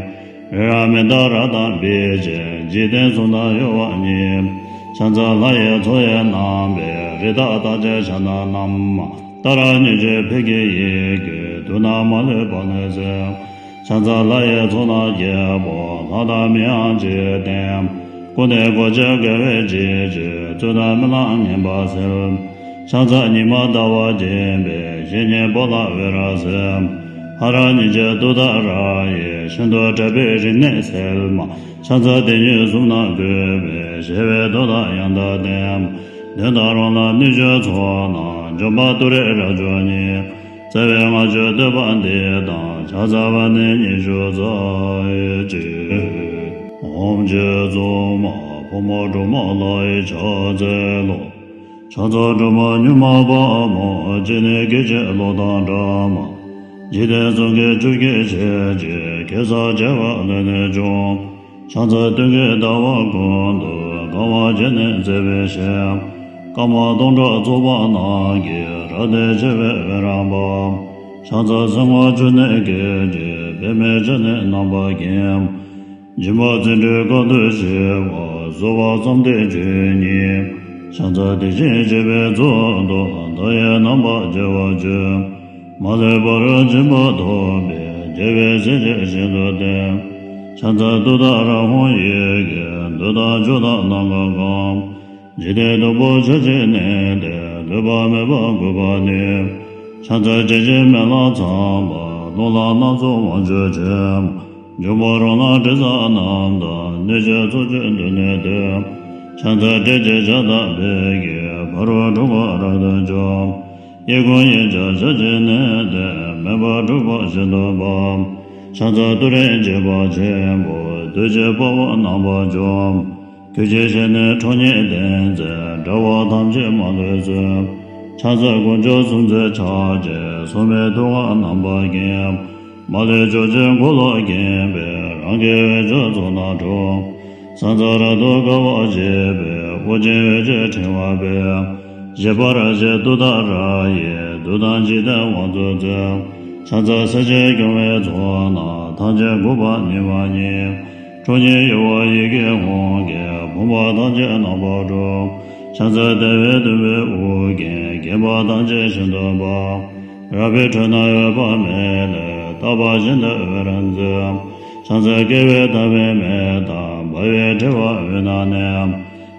འོད་རབ་མི་འདའ་རབ་དང་འབིགས་བྱེད། འཇིག་རྟེན་གསུམ་དང་གཡོ་བ་ཉིད། ཕྱག་འཚལ་ལྷ་ཡི་མཚོ་ཡི་རྣམ་པའི། རི་དྭགས་རྟགས་ཅན་ཕྱག་ན་བསྣམས། ཏཱ་ར་གཉིས་བརྗོད་ཕཊ་ཀྱི་ཡི་གེས། དུག་རྣམས་མ་ལུས་སྤངས་ནས་གསོལ། ཕྱག་འཚལ་ལྷ་ཡི་ཚོགས་རྣམས་རྒྱལ་པོ། ལྷ་དང་མིའམ་ཅི་ཡིས་བསྟེན། ཀུན་ནས་གོ་ཆ་དགེ་བའི་བྱིན་གྱིས། བཙུན་དང་སྨོན་ལམ་ངན་པ་སེལ། ཕྱག་འཚལ་ཉི་མ་ཟླ་བ་བརྒྱན་པའི། བཤེས་གཉེན་པོ་ལ་འོད་རབ་གསལ། ཧ་ར་སྙིང་རྗེ་ཏུཏྟཱ་ར་ཡིས། ཤིན་ཏུ་དྲག་པོའི་རིམས་ནད་སེལ་མ། ཕྱག་འཚལ་དེ་ཉིད་གཟུགས་རྣམས་བཀོད་པའི། ཞི་བའི་མཐུ་དང་ཡང་དག་ལྡན། གདོན་དང་རོ་ལངས་གནོད་སྦྱིན་ཚོགས་རྣམས། འཇོམས་པ་ཏུ་རེ་རབ་མཆོག་ཉིད། བརྩེ་བའི་ལྔ་མཆོད་བསྟོད་པ་འདི་དང་། ཕྱག་འཚལ་བ་ནི་ཉི་ཤུ་རྩ་གཅིག་ཨོཾ་རྗེ་བཙུན་མ་ཕོ་མོ་སྒྲོལ་མ་ལྷ་ཡི་ཕྱག་འཚལ་ལོ། ཕྱག་འཚལ་སྒྲོལ་མ་མྱུར་མ་དཔའ་མོ། སྤྱན་ནི་སྐད་ཅིག་གློག་དང་འདྲ་མ། འཇིག་རྟེན་གསུམ་མགོན་ཆུ་སྐྱེས་ཆེན་གྱི། གེ་སར་བྱེ་བ་ལས་ནི་བྱུང་། ཕྱག་འཚལ་སྟོན་ཀའི་ཟླ་བ་ཀུན་ཏུ། དགའ་བ་བརྒྱ་ནི་མཛེས་པའི་ཞལ། སྐར་མ་སྟོང་ཕྲག་ཚོགས་པ་རྣམས་ཀྱིས། རབ་བརྟན་ཆེ་བའི་འོད་རབ་འབར། ཕྱག་འཚལ་སེར་སྔོ་ཆུ་ནས་སྐད་ཅིག་པདྨའི་སྤྱན་ནི་རྣམ་པར་བརྒྱན། འཇིགས་མ་བརྩོན་འགྲུས་དཀའ་ཐུབ་ཞི་བ། བཟོད་པ་བསམ་གཏན་ཆོས་ཉིད། ཕྱག་འཚལ་དེ་བཞིན་གཤེགས་པའི་གཙུག་ཏོར། མཐའ་ཡས་རྣམ་པར་རྒྱལ་བར་བརྗོད། མ་ལུས་ཕ་རོལ་ཕྱིན་པ་ཐོབ་པའི། རྒྱལ་བའི་སྲས་ཀྱིས་ཤིན་ཏུ་བསྟེན། ཕྱག་འཚལ་ཏུཏྟཱ་ར་ཧཱུྃ་ཡི་གེས། བདུད་དང་ཕྱོགས་དང་ནམ་མཁའ་གང་། འཇིག་རྟེན་སྟུག་པོ་ཆར་ཆེན་ནད་དེ། ལུས་པ་མེད་པར་འགུགས་པར་ནུས། ཕྱག་འཚལ་བྱད་བཞིའི་སྨན་བླ་ཚངས་པ། རླུང་ལྷ་སྣ་ཚོགས་དབང་ཕྱུག་ཆེན། འབྱུང་པོ་རོ་ལངས་དྲི་ཟ་རྣམས་དང་། གནོད་བྱེད་ཚོགས་ཀྱི་མདུན་ནས་བཏུལ། ཕྱག་འཚལ་ཏྲཊ་ཅེས་བྱ་དང་ཕཊ་ཀྱིས། ཕ་རོལ་འཁྲུལ་འཁོར་རབ་ཏུ་འཇོམས། གཡས་བསྐུམ་གཡས་བརྐྱང་ཞབས་ཀྱིས་མནན་ཏེ། མོས་པ་འགྲུབ་པར་བཞེད་དོན་པ། ཕྱག་འཚལ་ཏུ་རེ་རྗེ་འབངས་ཆེན་པོ། གདུལ་བྱའི་དཔའ་བོ་རྣམ་པ་སྐྱོང་། གུས་ཀྱི་ཞལ་ནས་ཁྲོ་གཉེར་ལྡན་མཛད། དགྲ་བོ་ཐམས་ཅད་མ་ལུས་གསོད། ཕྱག་འཚལ་དཀོན་མཆོག་གསུམ་མཛད་ཕྱག་རྒྱའི། སྲུང་མའི་ཐུགས་ཀར་རྣམ་པར་བསྐྱེད། མ་ལུས་ཕྱོགས་བཅུའི་འཁོར་ལོ་བརྒྱན་པའི། རང་གི་འོད་ཆོས་ཚོགས་རྣམས་འཁྲུགས། ཕྱག་འཚལ་རབ་ཏུ་དགའ་བ་བརྗིད་པའི། དབུ་ཅན་འོད་ཀྱི་ཕྲེང་བ་སྤེལ། བཞད་པ་རལ་གྲི་ཏུཏྟཱ་ར་ཡིས། བདུད་དང་འཇིག་རྟེན་དབང་ཕྱུག་རྩོད། ཕྱག་འཚལ་སྲས་བཅས་སྐྱོང་བའི་ཚོགས་རྣམས། ཐམས་ཅད་འགུགས་པར་ནུས་པ་ཉིད། ཁྲོ་གཉེར་གཡོ་བ་ཡི་གེ་ཧཱུྃ་གིས། ཕོངས་པ་ཐམས་ཅད་རྣམ་པར་སྒྲོལ། ཕྱག་འཚལ་བདེ་བའི་དུམ་བུས་དབུ་རྒྱན། བརྒྱན་པ་ཐམས་ཅད་བཞིན་དུ་སྤར། རལ་པའི་ཁྲོད་ན་འོད་དཔག་མེད་ལས། བཏབ་པ་བཞིན་དུ་འོད་རབ་མཛད། ཕྱག་འཚལ་བསྐལ་པའི་ཐ་མའི་མེ་ལྟར། འབར་བའི་ཕྲེང་བ་འོད་རྣམས་མནན།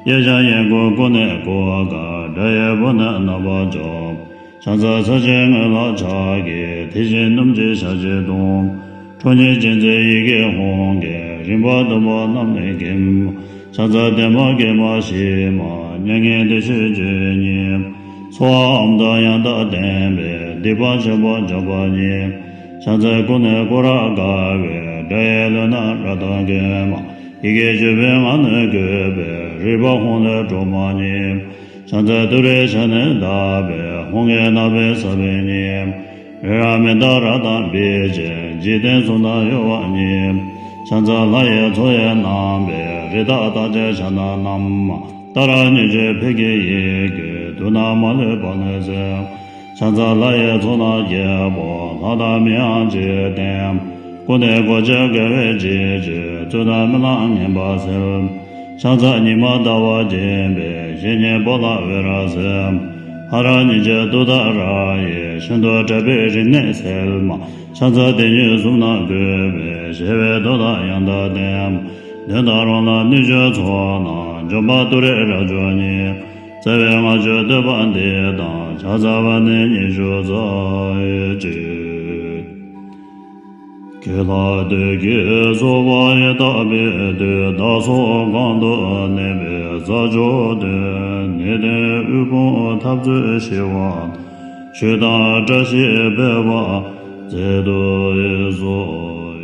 གཡས་བརྐྱང་གཡོན་བསྐུམ་ཀུན་ནས་བསྐོར་དཀའ། དགྲ་ཡི་དཔུང་ནི་རྣམ་པར་འཇོམས། ཕྱག་འཚལ་ཕྱག་ཆེན་མངོན་ལག་ཕྱག་གིས། དེ་བཞིན་སྣུམ་གྱི་ཞལ་གྱིས་བརྡུང་། ཁྲོ་གཉེར་ཅན་མཛད་ཡི་གེ་ཧཱུྃ་གིས། རིམ་པ་བདུན་པོ་རྣམས་ནི་འགེམས། ཕྱག་འཚལ་བདེ་མ་དགེ་མ་ཞི་མ། མྱ་ངན་འདས་ཞི་སྤྱོད་ཉིད། ཚོགས་ཨ་མྲ་ཡང་དག་ལྡན་པས། སྡིག་པ་ཆེན་པོ་འཇོམས་པ་ཉིད། ཕྱག་འཚལ་ཀུན་ནས་བསྐོར་རབ་དགའ་བའི། དགྲ་ཡི་ལུས་རྣམས་རབ་ཏུ་འགེམས། ཡི་གེ་བཅུ་པའི་ངག་ནི་བཀོད་པའི། རིག་པ་ཧཱུྃ་ལས་སྒྲོལ་མ་ཉིད། ཕྱག་འཚལ་ཏུ་རེའི་ཞལ་ནི་བརྡབས་པས། ཧཱུྃ་གི་རྣམ་པའི་ས་བོན་ཉིད། རི་རབ་མི་རྟག་རབ་དང་འབིགས་བྱེད། འཇིག་རྟེན་གསུམ་དང་གཡོ་བ་ཉིད། ཕྱག་འཚལ་ལྷ་ཡི་ཚོགས་ཡིས་བསྣམས་པའི། རི་དྭགས་རྟགས་ཅན་ཕྱག་ན་བསྣམས། ཏཱ་ར་གཉིས་བརྗོད་ཕཊ་ཀྱི་ཡི་གེས། དུག་རྣམས་མ་ལུས་པ་ནི་སེལ། ཕྱག་འཚལ་ལྷ་ཡི་ཚོགས་རྣམས་རྒྱལ་པོ། ལྷ་དང་མིའམ་ཅི་ཡིས་བསྟེན། ཀུན་ནས་གོ་ཆ་དགེ་བའི་བྱིན་གྱིས། རྩོད་དང་རྨི་ལམ་ངན་པ་སེལ། ཕྱག་འཚལ་ཉི་མ་ཟླ་བ་རྒྱས་པའི། བཤེས་གཉེན་པོ་ལ་འོད་རབ་གསལ། ཧ་ར་གཉིས་བརྗོད་ཏུཏྟཱ་ར་ཡིས། ཤིན་ཏུ་དྲག་པོའི་རིམས་ནད་སེལ་མ། ཕྱག་འཚལ་དེ་ཉིད་གསུམ་རྣམས་བཀོད་པའི། གཞལ་བའི་མདོ་དང་ཡང་དག་ལྡན། གདོན་དང་རོ་ལངས་གནོད་སྦྱིན་ཚོགས་རྣམས། འཇོམས་པ་ཏུ་རེ་རབ་མཆོག་ཉིད། རྩ་བའི་སྔགས་ཀྱི་བསྟོད་པ་འདི་དང་། ཕྱག་འཚལ་བ་ནི་ཉི་ཤུ་རྩ་གཅིག། ཁྱེད་ལ་བདུད་ཀྱིས་གསོད་པ་ཡི། བརྟག་པའི་དུས། བདག་སོགས་གང་དུ་གནས་པའི། ས་ཕྱོགས་དུ་ནད་ཀྱི་དབུལ་ཕོངས་འཐབ་རྩོད་ཞི་བ། ཆོས་དང་བཀྲ་ཤིས་འཕེལ་བར་མཛད་དུ་གསོལ།